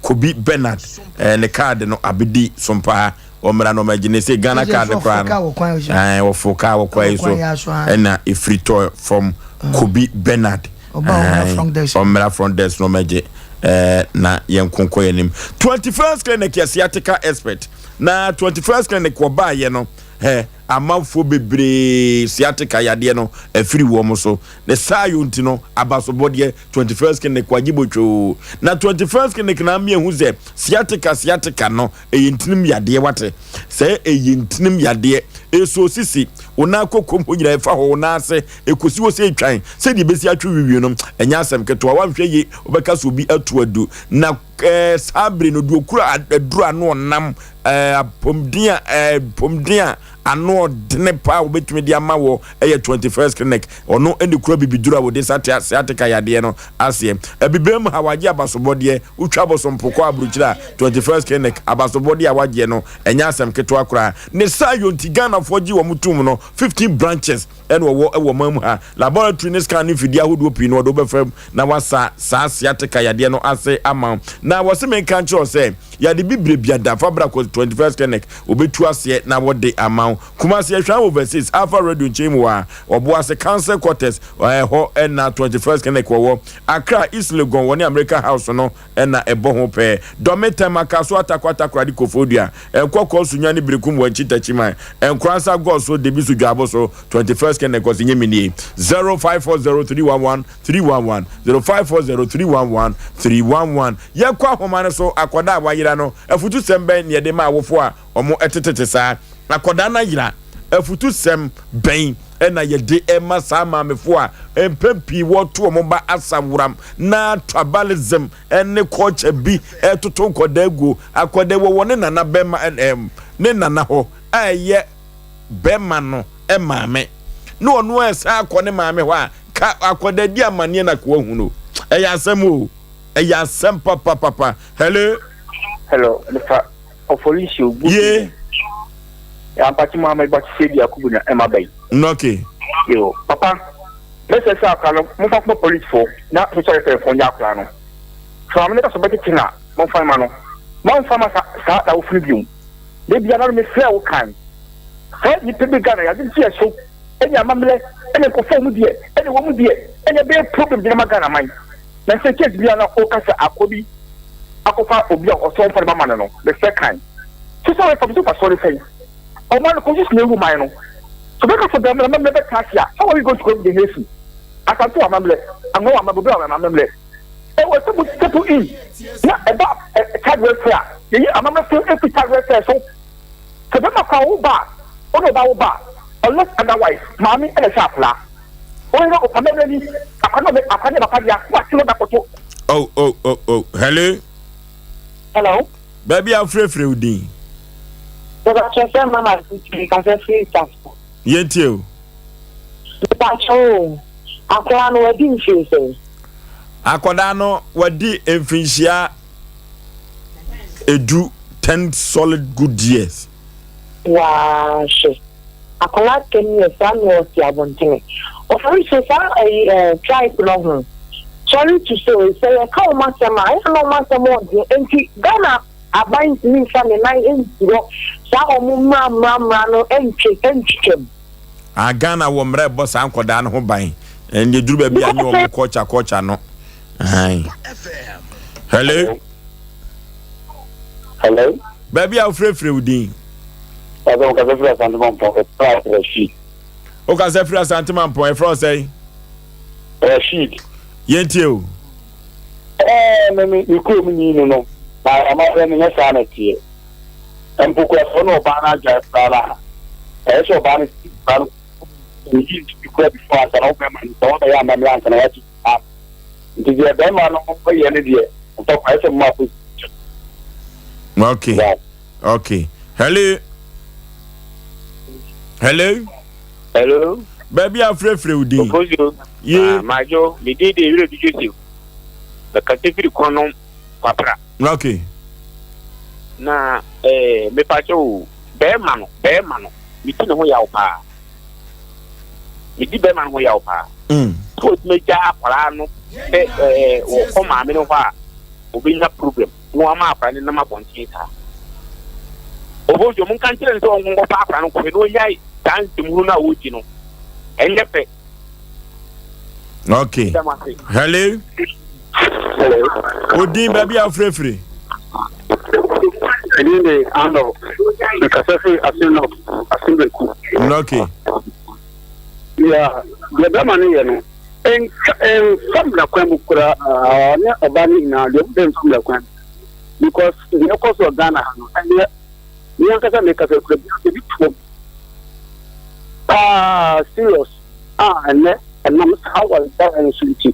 Kobi Bernard eh, ne card no abedi so paa ɔmmra no ɔmagye ne sɛ Ghana card no koraa no eh, wɔfo kaa wɔ kwan yi so ɛna ɛfiri tɔ fam mm. Kobi Bernard eh, ɔmmra front desk no ɔmagye eh, na yɛn nkonkɔ yɛn anim 21st clinic yɛ sciatica expert na 21st clinic wɔbaayɛ no eh, Amanfoɔ bebree sciatica yadeɛ no afiri wɔn so. Ne saayɔ nti no, abasobɔdeɛ, 21st Clinic wagye botwoo. Na 21st Clinic na ama yɛahu sɛ sciatica sciatica no, ɛyɛ ntinim yadeɛ wate. Sɛ ɛyɛ ntinim yadeɛ, ɛsɔ sisi, wo nan kokom hɔ nyinaa ɛfa hɔ, wo nan ase, ɛkɔsi hɔ sɛ ɛtwan, sɛdeɛ ɛbɛsi atwe wiwie no, ɛnyɛ asɛm ketewa. Woanhwɛ yie, wobɛka sɛ obi atu adu. Na ɛɛ saa bere no deɛ okura aduro ano ɔnam ɛɛ apɔmuden a ɛɛ apɔmuden a ano ɔdene paa wɔbɛtumi de ama wɔ ɛyɛ 21st clinic ɔno ɛna kura bibiduro a wɔde sate sciatica yadeɛ no aseɛ abibire mu ha wagye abasobɔdeɛ wotwa abosompokɔ aburukyire a 21st clinic abasobɔdeɛ a wagyeɛ no ɛnyɛ asɛm ketewa koraa ne saa yɔnti Ghanafoɔ gye wɔn tum no 15 branches ɛna ɔwɔ wɔ ɔman mu ha. Laboratory ne scan ne mfidie ahodoɔ pii no wɔde wo bɛfa mu na wasa saa sciatica yadeɛ no ase ama wo. Na wɔse menka nkyerɛ wo sɛ Yade bibire biada fa bra kɔ 21st Clinic wɔbɛtu aseɛ na wɔde ama wo. Kumasi Ahwea Overseas Alpha Radio nkyɛn mu hɔ a, Ɔboase Council Quarters ɛhɔ na 21st Clinic wɔwɔ. Accra East Legon wɔne America House no na ɛbɔ ho pɛɛ. Dɔme Tema Kasoa Tarkwa Takoradi Koforidua Nkɔkɔɔ Sunyani Berekum Wankyi Takyiman Nkoransa Gɔso Debiso Dwaboso 21st Clinic ɔse nyɛ me nie 0540 311 311 0540 311 311 Yɛkɔ ahoma no so akɔdaa a wayera no afutusɛm bɛn na yɛde ma awofo a wɔtetete saa akɔdaa no ayera afutusɛm bɛn na yɛde ma saa maamefo a mpɛn pii wɔto wɔn ba asaworam na tribalism ne culture bi toto nkɔdaa guo akɔdaa wɔ wɔ ne nana bɛma ne nana hɔ a ɛyɛ bɛma no maame na ɔno a ɛsan akɔ ne maame hɔ a ka akwadaa di amaneɛ na koa hu no ɛyɛ asɛm o ɛyɛ asɛm papapapa hello. Hello, Mr. Ofolisio. Good Ye. Ampati Muhammad Bakisedi Yakubu na ɛma bɛyi. Okay. Yo, papa, mɛsɛ sɛ akora no momfa kɔma police fo na social welfare fo nyɛ akora no. Sɛ maame no ka sɛ ɔbɛtete na momfa ma no. Momfa ma saa awofo no biom. Da biara no mefrɛ wo kan sɛ nipa bi Ghana yɛade nti yɛ so ɛne amammerɛ ɛne nkɔfoɔ mu deɛ ɛne wɔn mu deɛ ɛne ɛbɛyɛ problem gyina ma Ghana man na sɛ case biara na ɔka sɛ akɔ bi akɔfa obi a ɔsɔ mfa ne ba ma no no mefrɛ kan so sɛ wɔfa so fa sɔre sɛn ɔma no constitution na ewu man no so bɛka sɛ bɛmmerɛ amammerɛ bɛka ase a how are we going to go the nation asante wɔ amammerɛ anwa wɔ amammerɛ obi wɔ amammerɛ Ɛwɔ sɛ mo step in na ɛba child welfare a, yɛyi amammerɛ so efi child welfare so. Sɛ bɛma kora wo ba a, wo ne ɔba wo ba a, unless otherwise, maame ɛna ɛhwɛ akora. Wo yɛ amammerɛ ni, akora ne akora ne papa dea, wo ase no da koto. Oh oh oh oh hello. Hello. Baabi a wofrɛfrɛ wo din. Mepakyɛ sɛ mama titiri kasa firi Tafo. Yɛntie o. Mepakyɛ o, akwadaa no wadi mfie sɛn? Akwadaa no wadi mfinhyia edu, ten solid good years. Waa hwɛ, akwadaa ten years saa na ɔte abɔntene. Ɔfari so saa ɛyi ɛɛ tribe no ho. Sorry to say, sɛ yɛka wɔn asɛm a, ɛyɛ na wɔn asɛm ɔden. Nti Ghana aban ntumi nfa ne nan nsi hɔ saa wɔn mmra mmra mmra no ntwe ntwitwam. Ah Ghana wɔ mmara ɛbɔ saa nkɔdaa no ho ban. Ɛnde duru baabi a nye wɔn culture culture no. Ahan. Hello. Hello. Baabi a wofirefire wo din. Pàṣẹ mo kasa firi Asante Mampɔn ɛfrɛ Rashid. O kasa firi Asante Mampɔn ɛfrɛ ɔsɛe. Rashid. Yɛntie o. Ɛɛ me me me kurom ni no no na amammerɛ no nyɛ saa na ɛteɛ. Mpo koraa sɛ ɔne ɔbaa no agyae koraa no a, ɛyɛ sɛ ɔbaa no si ba no oyi ntumi kura before ansa na wo bɛrima no sɛ wabɛyɛ amammerɛ ansa na wagye ba no. Nti deɛ bɛrima no yɛ no deɛ ɔtɔ kɔ ɛsɛ mma akɔ Okay. Okay. Hello. Hello. Hello. Baabi a frɛfrɛ wo din. Ofosuo. Ye. Ah, Majo, me din de Ewura bi Joseph. Mekasa firi Kɔnɔm Kwapra. Okay. Na eh, mepakyɛ o, bɛrima no, bɛrima no, medi ne ho yaw paa. Medi bɛrima no ho yaw paa. Mm. Sɛ otumi agya akwaraa no sɛ eh, wɔkɔ maame no hɔ a, obenya problem na wama akwaraa no nam abɔnten saa. Obojo, monka nkyerɛ no sɛ ɔnkɔnkɔfa akwaraa no nkɔhwɛ na ɔnyae saa nsɛmhunu no a ɔredi no. Ɛnyɛ fɛ. Okay. Hello. Hello. Odin baabi a wofirefiri. Edin de Andor. Mekasa firi Asin North, Asin Beku. Okay. Yeah, deɛ bɛrima no yɛ no, ɛmfa mmara kwan mu koraa ne ɔbaa no nyinaa deɛ ɔmo mfa mmara kwan mu because deɛ ɛkɔ so wɔ Ghana ha no ɛnyɛ me ankasa mekasa kura bi ebi tuom paa serious a ɛnɛ ɛnam saa awaregyaeɛ no so nti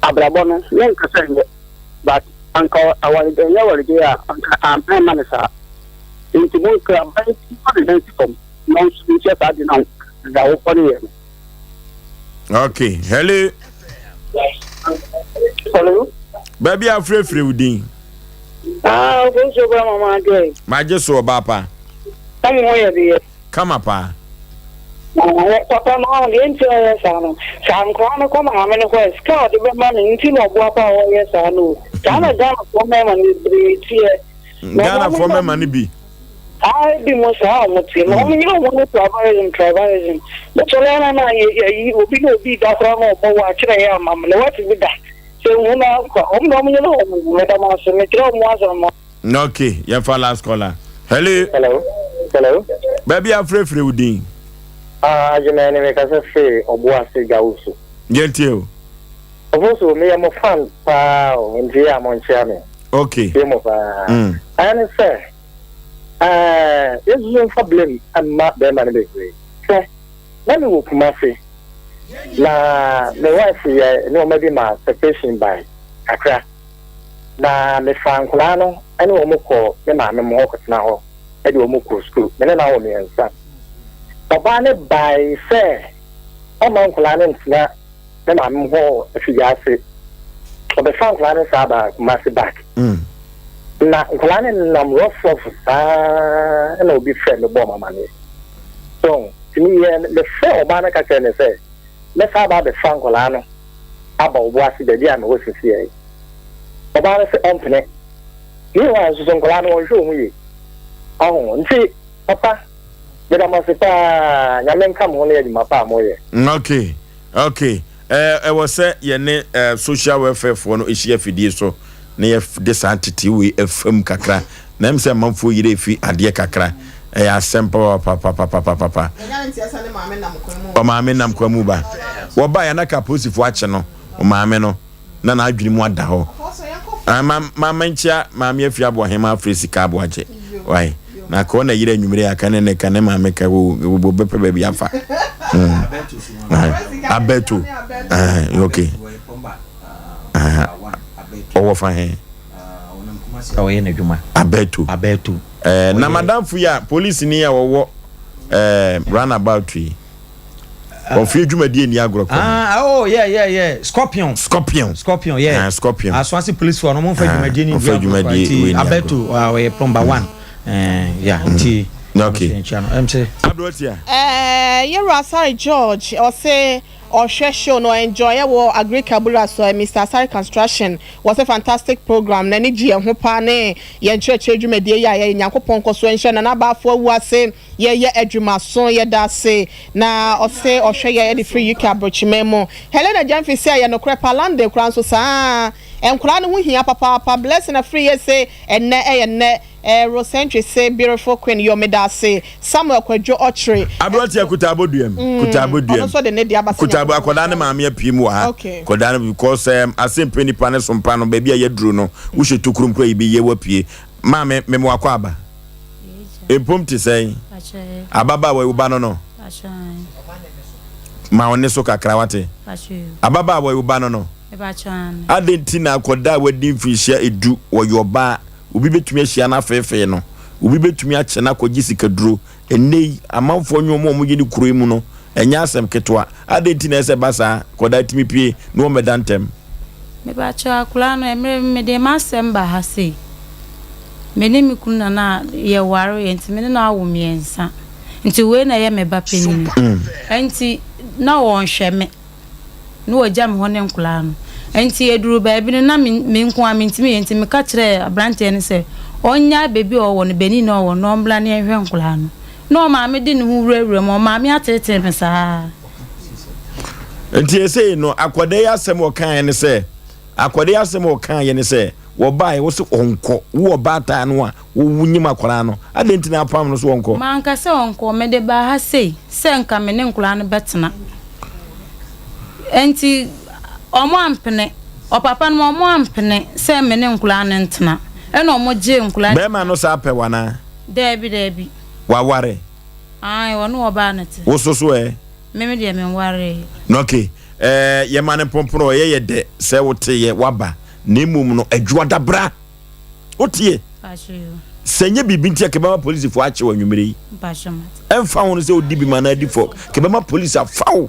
abrabɔ no ne nkasa nyɛ but anka awaregyaeɛ nyɛ awaregyaeɛ a anka ɛmma no saa nti mo nkra ban fa ne nan si fam na nso nhyɛ saa de na da wokɔ ne yɛ no. Okay, hello. Hello. Baabi a frɛfrɛ wo din. Ah, ogunso bra mama adwoe. Magye so ɔbaa pa. Na mo ho yɛ deɛ. Kama paa. Papa no ɔho deɛ nti a ɔyɛ saa no, sɛ ankora no kɔ maame no hɔ a, sika a ɔde bɛma no nti na ɔboa pa a ɔyɛ saa no o. Saa na Ghanafoɔ mmarima no bebree teɛ. Na wɔn Ghanafoɔ mmarima no bi. Aa ebi mo saa wɔn teɛ. Na wɔn nyɛ wɔn ne tribalism tribalism. Wosɔre ara na yɛ yɛyi obi na obi da koraa na ɔbɔ wɔ akyerɛ yɛ ama mo na wate bi da. Sɛ nhu na akwa wɔn na wɔn nyɛ wɔn meda mo ase mekyerɛ wɔn asɛm mo. Okay, yɛmfa last caller. Hello. Hello. Hello. Baabi afrɛfrɛ wo din. Ah, adwuma ni mekasa firi Ɔboase Gawusu. Yɛntie o. Ɔfosu, meyɛ mo fan paa o, nti yɛ a monkyea me. Okay. Tie mo paa. Mm. Ɛne sɛ, ɛɛ, yɛsusu mfa blame mma bɛrima no bebree. Hwɛ, na mewɔ Kumasi, na me wife yɛ nneɛma bi ma separation bae kakra. Na mefaa nkwadaa no ne wɔn kɔɔ me maame mo hɔ kɔtena hɔ de wɔn kɔɔ sukuu. Me ne no awo mmiɛnsa. Ɔbaa no bae sɛ ɔmma nkwadaa no ntena me maame hɔ wɔ Afigyase. Ɔbɛfa nkwadaa no saa baa Kumasi back. Na nkwadaa no nenam rough rough saa na obi frɛ me bɔɔ me amaneɛ. So nti meyɛ mefrɛ ɔbaa no ka kyerɛ no sɛ mɛsan aba abɛfa nkwadaa no aba Obuasi baabi a mewɔ seesei yi. Ɔbaa no sɛ ɔmpene. Meanwhile nso so nkwadaa no wɔnhwɛ wɔn yie. Ɔho nti papa meda mo ase paa Nyame nka mo ho ne adwuma pa a moyɛ. Okay okay ɛɛ ɛwɔ sɛ yɛne ɛɛ social welfare foɔ no hyia afidie so na yɛde saa ntetee wei ɛfam kakra na ɛm sɛ amanfoɔ yere efi adeɛ kakra ɛyɛ asɛm papapapapapapa ɔmaame nam kwan mu ba wɔba yɛ anaka apolisifoɔ akye no ɔmaame no na n'adwene mu ada hɔ. Ah, ma ma menkyea maame afi aboahema afrɛ sika aboagye. Wai. Na kɔ na yere anwummere aka ne ne ka ne maame ka wo wo bɛpɛ baabi afa. Mm. Abeto. Ah, okay. Ah, ɔwɔ fa he. Ɔyɛ n'adwuma. Abeto. Abeto. Eh, na madamfo yi a polisi ni a wɔwɔ eh, runabout yi. Ɔfie dwumadie nni agorɔ kɔ. Ah, oh, yeah, yeah, yeah. Scorpion. Scorpion. Scorpion, yeah. Ah, Scorpion. Aswase police for no mo nfa dwumadie ni nfa dwumadie we ni agorɔ. Abeto, ah, ɔyɛ plumber one. Eh, yeah, nti. Okay. Abrotia. Eh, yɛwura Asare George, ɔse ɔhwɛ show no enjoy wɔ Agric Abura so, Mr. Asare Construction, wɔse fantastic program, n'ani gye yɛn ho paa ne yɛn kyerɛkyerɛ dwumadie yi a yɛyɛ, Nyankopɔn nkɔ so nhyɛ Nana Abaafo awu ase. Yɛyɛ adwumaso, yɛda ase. Na ɔse ɔhwɛ yɛn de firi UK abrokyiman mu. Helena Gyamfi se ɛyɛ nokorɛ paa, London koraa nso saa ara. Nkwadaa no ho hia papaapa. Blessing Afriyie se ɛnnɛ ɛyɛ nnɛ. Rosentry se beautiful queen, yoo meda ase. Samuel Kwadwo Ɔkyere Aberanteɛ nso. kuta aboduam, kuta Mm, ɔno aboduam, nso de ne deɛ aba sɛ kuta Nyankopɔn akwadaa ne nhyira no. maame apue mu wɔ ha. Okay. Akwadaa no because um, asɛmpɛ nipa ne sompa no baabi a yɛaduru no, wohyɛ tokurom koraa yɛbɛyɛ wapue. Maame, mema wakɔ aba. Mpom te sɛn? Ababaawa yi, wo ba no no? Ma wo nne so kakra, wate? Ababaawa yi, wo ba no no? Adɛn nti na akwadaa a wadi mfirihyia edu, wɔyɛ ɔbaa, obi bɛtumi ahyia no afeefee no, obi bɛtumi akyɛ no akɔgye sikaduro? Ɛnnɛ yi, amanfoɔ nnwom a wɔyɛ no kuro yi mu no, ɛnyɛ asɛm ketewa. Adɛn nti na ɛsɛ sɛ ɛba saa? Akwadaa tumi pue na wɔmmɛda ntɛm. Mepakyɛw, akwadaa no, mmerɛ bi mede m'asɛm ba ha sei. Me ne me kunu na na yɛwareeɛ nti me ne no awo mmiɛnsa. Nti wei na ɛyɛ me ba panin. Nti na ɔnhwɛ me. Na wagya me hɔ ne nkwadaa no. Nti ɛduruu baabi no na me me nko ara mentumi yɛ nti meka kyerɛɛ aberanteɛ no sɛ ɔnnyae baabi a ɔwɔ no, Benin na ɔwɔ no, na ɔmmra na yɛnhwɛ nkwadaa no. Na ɔmaa me de ne ho wurawura mu, ɔmaa me ateetee me saa. Nti ɛsei no akwadaa yi asɛm ɔkaeɛ ne sɛ akwadaa yi asɛm ɔkaeɛ ne sɛ Wɔbaeɛ, wo se ɔnkɔ. Wo ɔbaatan no a wonyim akwadaa no, adɛn nti na apam no so ɔnkɔ? Manka sɛ ɔnkɔ. Mede baa ha sei sɛ nka me ne nkwadaa no bɛtena. Enti wɔampene. Ɔpapa no wɔampene sɛ me ne nkwadaa no ntena. Ɛna wɔgyee nkwadaa no. Bɛrima no saa pɛ wo anaa? Daabi, daabi. Waware? Aane, ɔne ɔbaa no te. Wo so so ɛ? Me me deɛ menwaree. Ok, ɛɛ yɛma no mpompone ɔyɛ yɛ dɛ sɛ woteeɛ woaba. Na mmom no, adwoada bra. Woteɛ? Sɛ nyɛ biribi nti a kɛbɛma polisifoɔ akye wo anwummerɛ yi. Ɛmfa ho no sɛ wodi bi ma no adi fɔ, kɛbɛma polisi afa wo.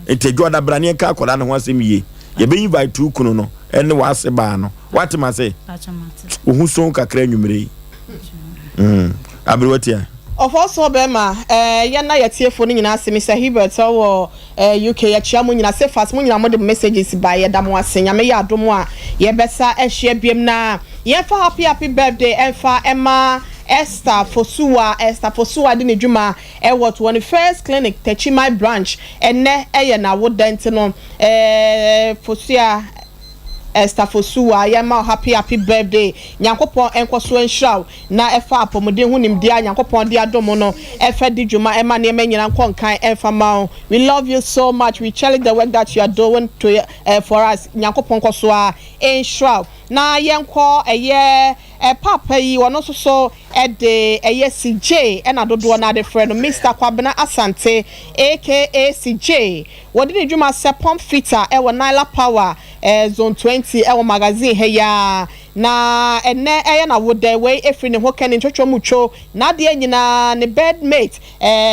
Nti adwoada bra ne yɛnka akwadaa no ho asɛm yie. Yɛbɛ invite wo kunu no ɛne w'ase baa no. Wate ma se? Wo ho so kakra anwummerɛ yi. Mm. Aberewa tia. Ɔfɔsɔ bɛrima, ɛɛ yɛn na yɛtiefo no nyinaa ase. Mr Hubert ɔwɔ UK, yɛkyia mo nyinaa. Sefas, mo nyinaa mo de messages ba, yɛda mo ase. Nyame yɛ adom a, yɛbɛsa ahyia biem na yɛmfa happy happy birthday ɛmfa ɛma Esther Fosuwa. Esther Fosuwa de ne dwuma ɛwɔ 21st Clinic Techiman branch. Ɛnɛ ɛyɛ n'awoda, nti no Fosua, Esther Fosuwa, yɛma happy happy birthday. Nyankopɔn nkɔ so nhyira wo na ɛfa apɔmuden ho nimdeɛ a Nyankopɔn de adom no ɛfɛ di dwuma, ɛma nneɛma nyinaa nkɔ nkan ɛmfa ma wo. We love you so much. We cherish the work that you are doing to for us. Nyankopɔn nkɔ so a nhyira wo. Na yɛnkɔ ɛyɛ papa yi, ɔno nso so ɛde ɛyɛ CJ, ɛna dodoɔ no ade frɛ no Mr Kwabena Asante aka CJ. Wɔde ne dwuma sɛ pump fitter ɛwɔ Nila Power, Zone 20 ɛwɔ Magazine ha yaa. Na ɛnɛ ɛyɛ na woda wei efiri ne ho kɛne ntwitwa mu two n'adeɛ nyinaa, ne bedmate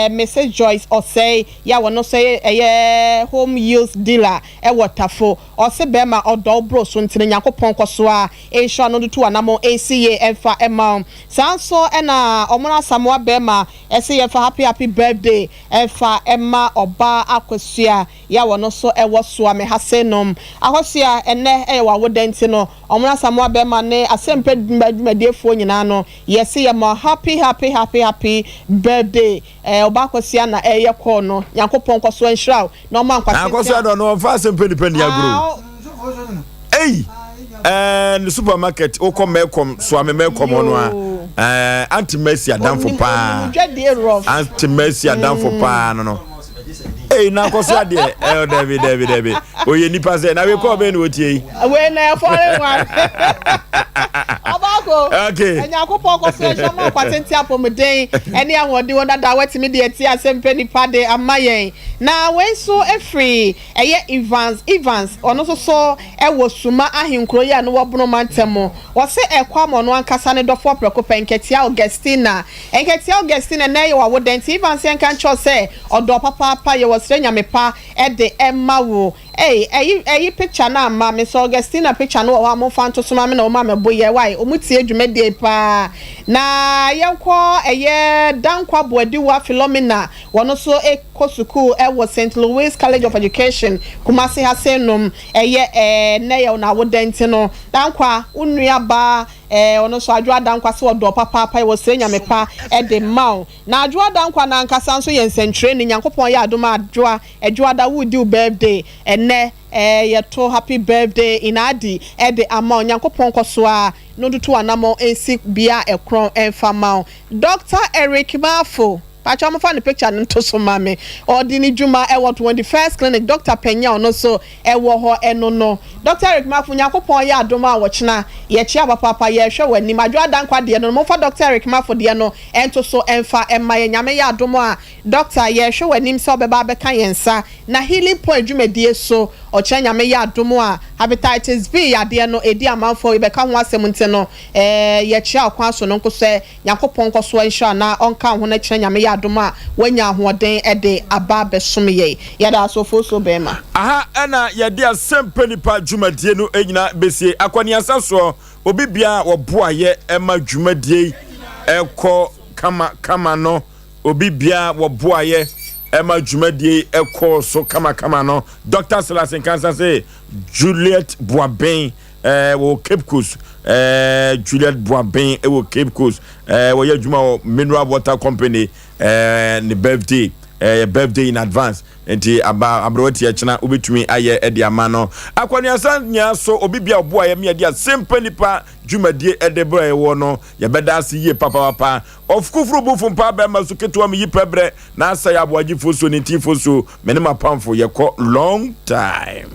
Mrs Joyce Ɔsɛe yɛ a wɔn nso ɛyɛ home use dealer ɛwɔ Tafo. Ɔsɛ bɛrima ɔdɔ boro so, ntene Nyankopɔn kɔ so a nhyira no tutu anamo esi yie ɛmfa ɛma wo. Saa nso ɛna ɔmo Asamoa bɛrima ɛsɛ yɛfa happy happy birthday ɛfa ɛma ɔbaa Akosua yɛ a wɔn nso ɛwɔ Soame ha se nom. Akosua, ɛnɛ ɛyɛ wɔ awoda, nti no ɔmo Asamoa bɛrima ne asɛmpɛ dwumadiefoɔ nyinaa no yɛsi yɛ ma happy happy happy happy birthday. Ɔbaa Akosua na ɛyɛ kɔɔ no. Nyankopɔn kɔ so nhyira wo na ɔma nkwasi. Akosua dɔ no, ɔmfa asɛmpɛ nipa ni agorɔ eyi. Ne supermarket wokɔ Mɛkɔm, Soame Mɛkɔm hɔ no a, Aunty Mercy adamfo paa, Aunty Mercy adamfo paa no. Eyi na akɔso adeɛ ɛyɛ. Dɛbi dɛbi dɛbi, oyɛ nipa sɛ na wei kɔɔ bɛyɛ na wotie yi. Wei na ɛfɔre wa ɔbaako. Okay. Nyankopɔn kɔ so ɛhyɛ ɔma ɔkwatente, apɔmuden ɛne ahoɔden wɔ dada watumi de ɛti asɛmpɛ nipa de ama yɛn. Na wei nso efiri ɛyɛ Evans. Evans ɔno nso so ɛwɔ Suma ahenkuro yi a no wɔ Bono mantam. Wɔsɛ ɛkɔ ama ɔno ankasa ne dɔfoɔ prɛko pɛ, Nkɛtea Augustina. Nkɛtea Augustina, ɛnɛ yɛ wɔ nti Evans yɛn ka nkyɛw sɛ ɔdɔ papaapa yɛ wɔ srɛ Nyame pa ɛde ɛma wo. Ɛyi ɛyi ɛyi picture na ama me sɛ Augustina picture no wɔ hɔ a, momfa nto so ma me na ɔma me bo yɛ wae. Ɔmo tie dwumadie paa. Na yɛnkɔ ɛyɛ Dankwa Boadiwa Philomena. Wɔn nso kɔ sukuu ɛwɔ St Louis College of Education, Kumasi ha se nom. Ɛyɛ nɛ yɛ na awoda, nti no Dankwa, wo nua baa ɔno nso Adwoa Dankwa sɛ ɔdɔ papaapa wɔ srɛ Nyame pa ɛde ma wo. Na Adwoa Dankwa nankasa nso yɛ nsɛntwerɛni. Nyankopɔn yɛ adom a, Adwoa, Adwoada wodi wo birthday ɛnɛ. Yɛto happy birthday in adi ɛde ama wo. Nyankopɔn kɔ so a no tutu anammɔ nsi bea ɛkorɔn ɛmfa ma wo. Dr Eric Mafo, patwa mofa ne picture no nto so ma me. Ɔde ne dwuma ɛwɔ 21st Clinic, Dr Panya ɔno nso ɛwɔ hɔ ɛno no. Dr Eric Mafo, Nyankopɔn yɛ adom a, wɔkyena yɛkyia papaapa, yɛhwɛ wɔ anim. Adwoa Dankwa deɛ no, momfa Dr Eric Mafo deɛ no ɛnto so ɛmfa ɛma yɛ. Nyame yɛ adom a, doctor, yɛhwɛ wɔ anim sɛ ɔbɛba abɛka yɛn nsa na Healing Point dwumadie so ɔkyerɛ. Nyame yɛ adom a, hepatitis B yadeɛ no ɛdi amanfoɔ, yɛbɛka ho asɛm, nti no yɛkyerɛ ɔkwan so no nko sɛ Nyankopɔn nkɔ so nhyira na ɔnka ho no kyerɛ. Nyame yɛ adom a, wanya ahoɔden ɛde aba abɛsom yɛ. Yɛda asofo so bɛrima. Aha ɛna yɛde asɛmpɛ nipa dwumadie no nyinaa bɛsie. Akɔneasa soɔ, obi biara wɔboa yɛ ɛma dwumadie yi ɛkɔ kama kama no, obi biara wɔboa yɛ ɛma dwumadie yi ɛkɔ so kamakama no, Dr Silas Nkansa sɛ Juliet Boaben wɔ Cape Coast, Juliet Boaben wɔ Cape Coast, wɔyɛ adwuma wɔ Mineral Water Company, ne birthday, birthday in advance, nti aba aberewa ti ɛkyena wobɛtumi ayɛ ɛde ama no. Akɔneasa nyinaa so, obi bia ɔboa yɛ meɛde asɛmpa nipa dwumadie ɛde brɛ wɔ no, yɛbɛda ase yie papapapa. Ɔfukufuru bufo mpa bɛrima so ketewa mi yi pɛbrɛ na asa yɛ aboagyefo so ne ntifo so. Me ne mapamfo yɛkɔ long time.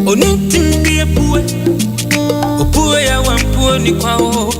Onintim bi epue, opue ya wampuo ni kwa o.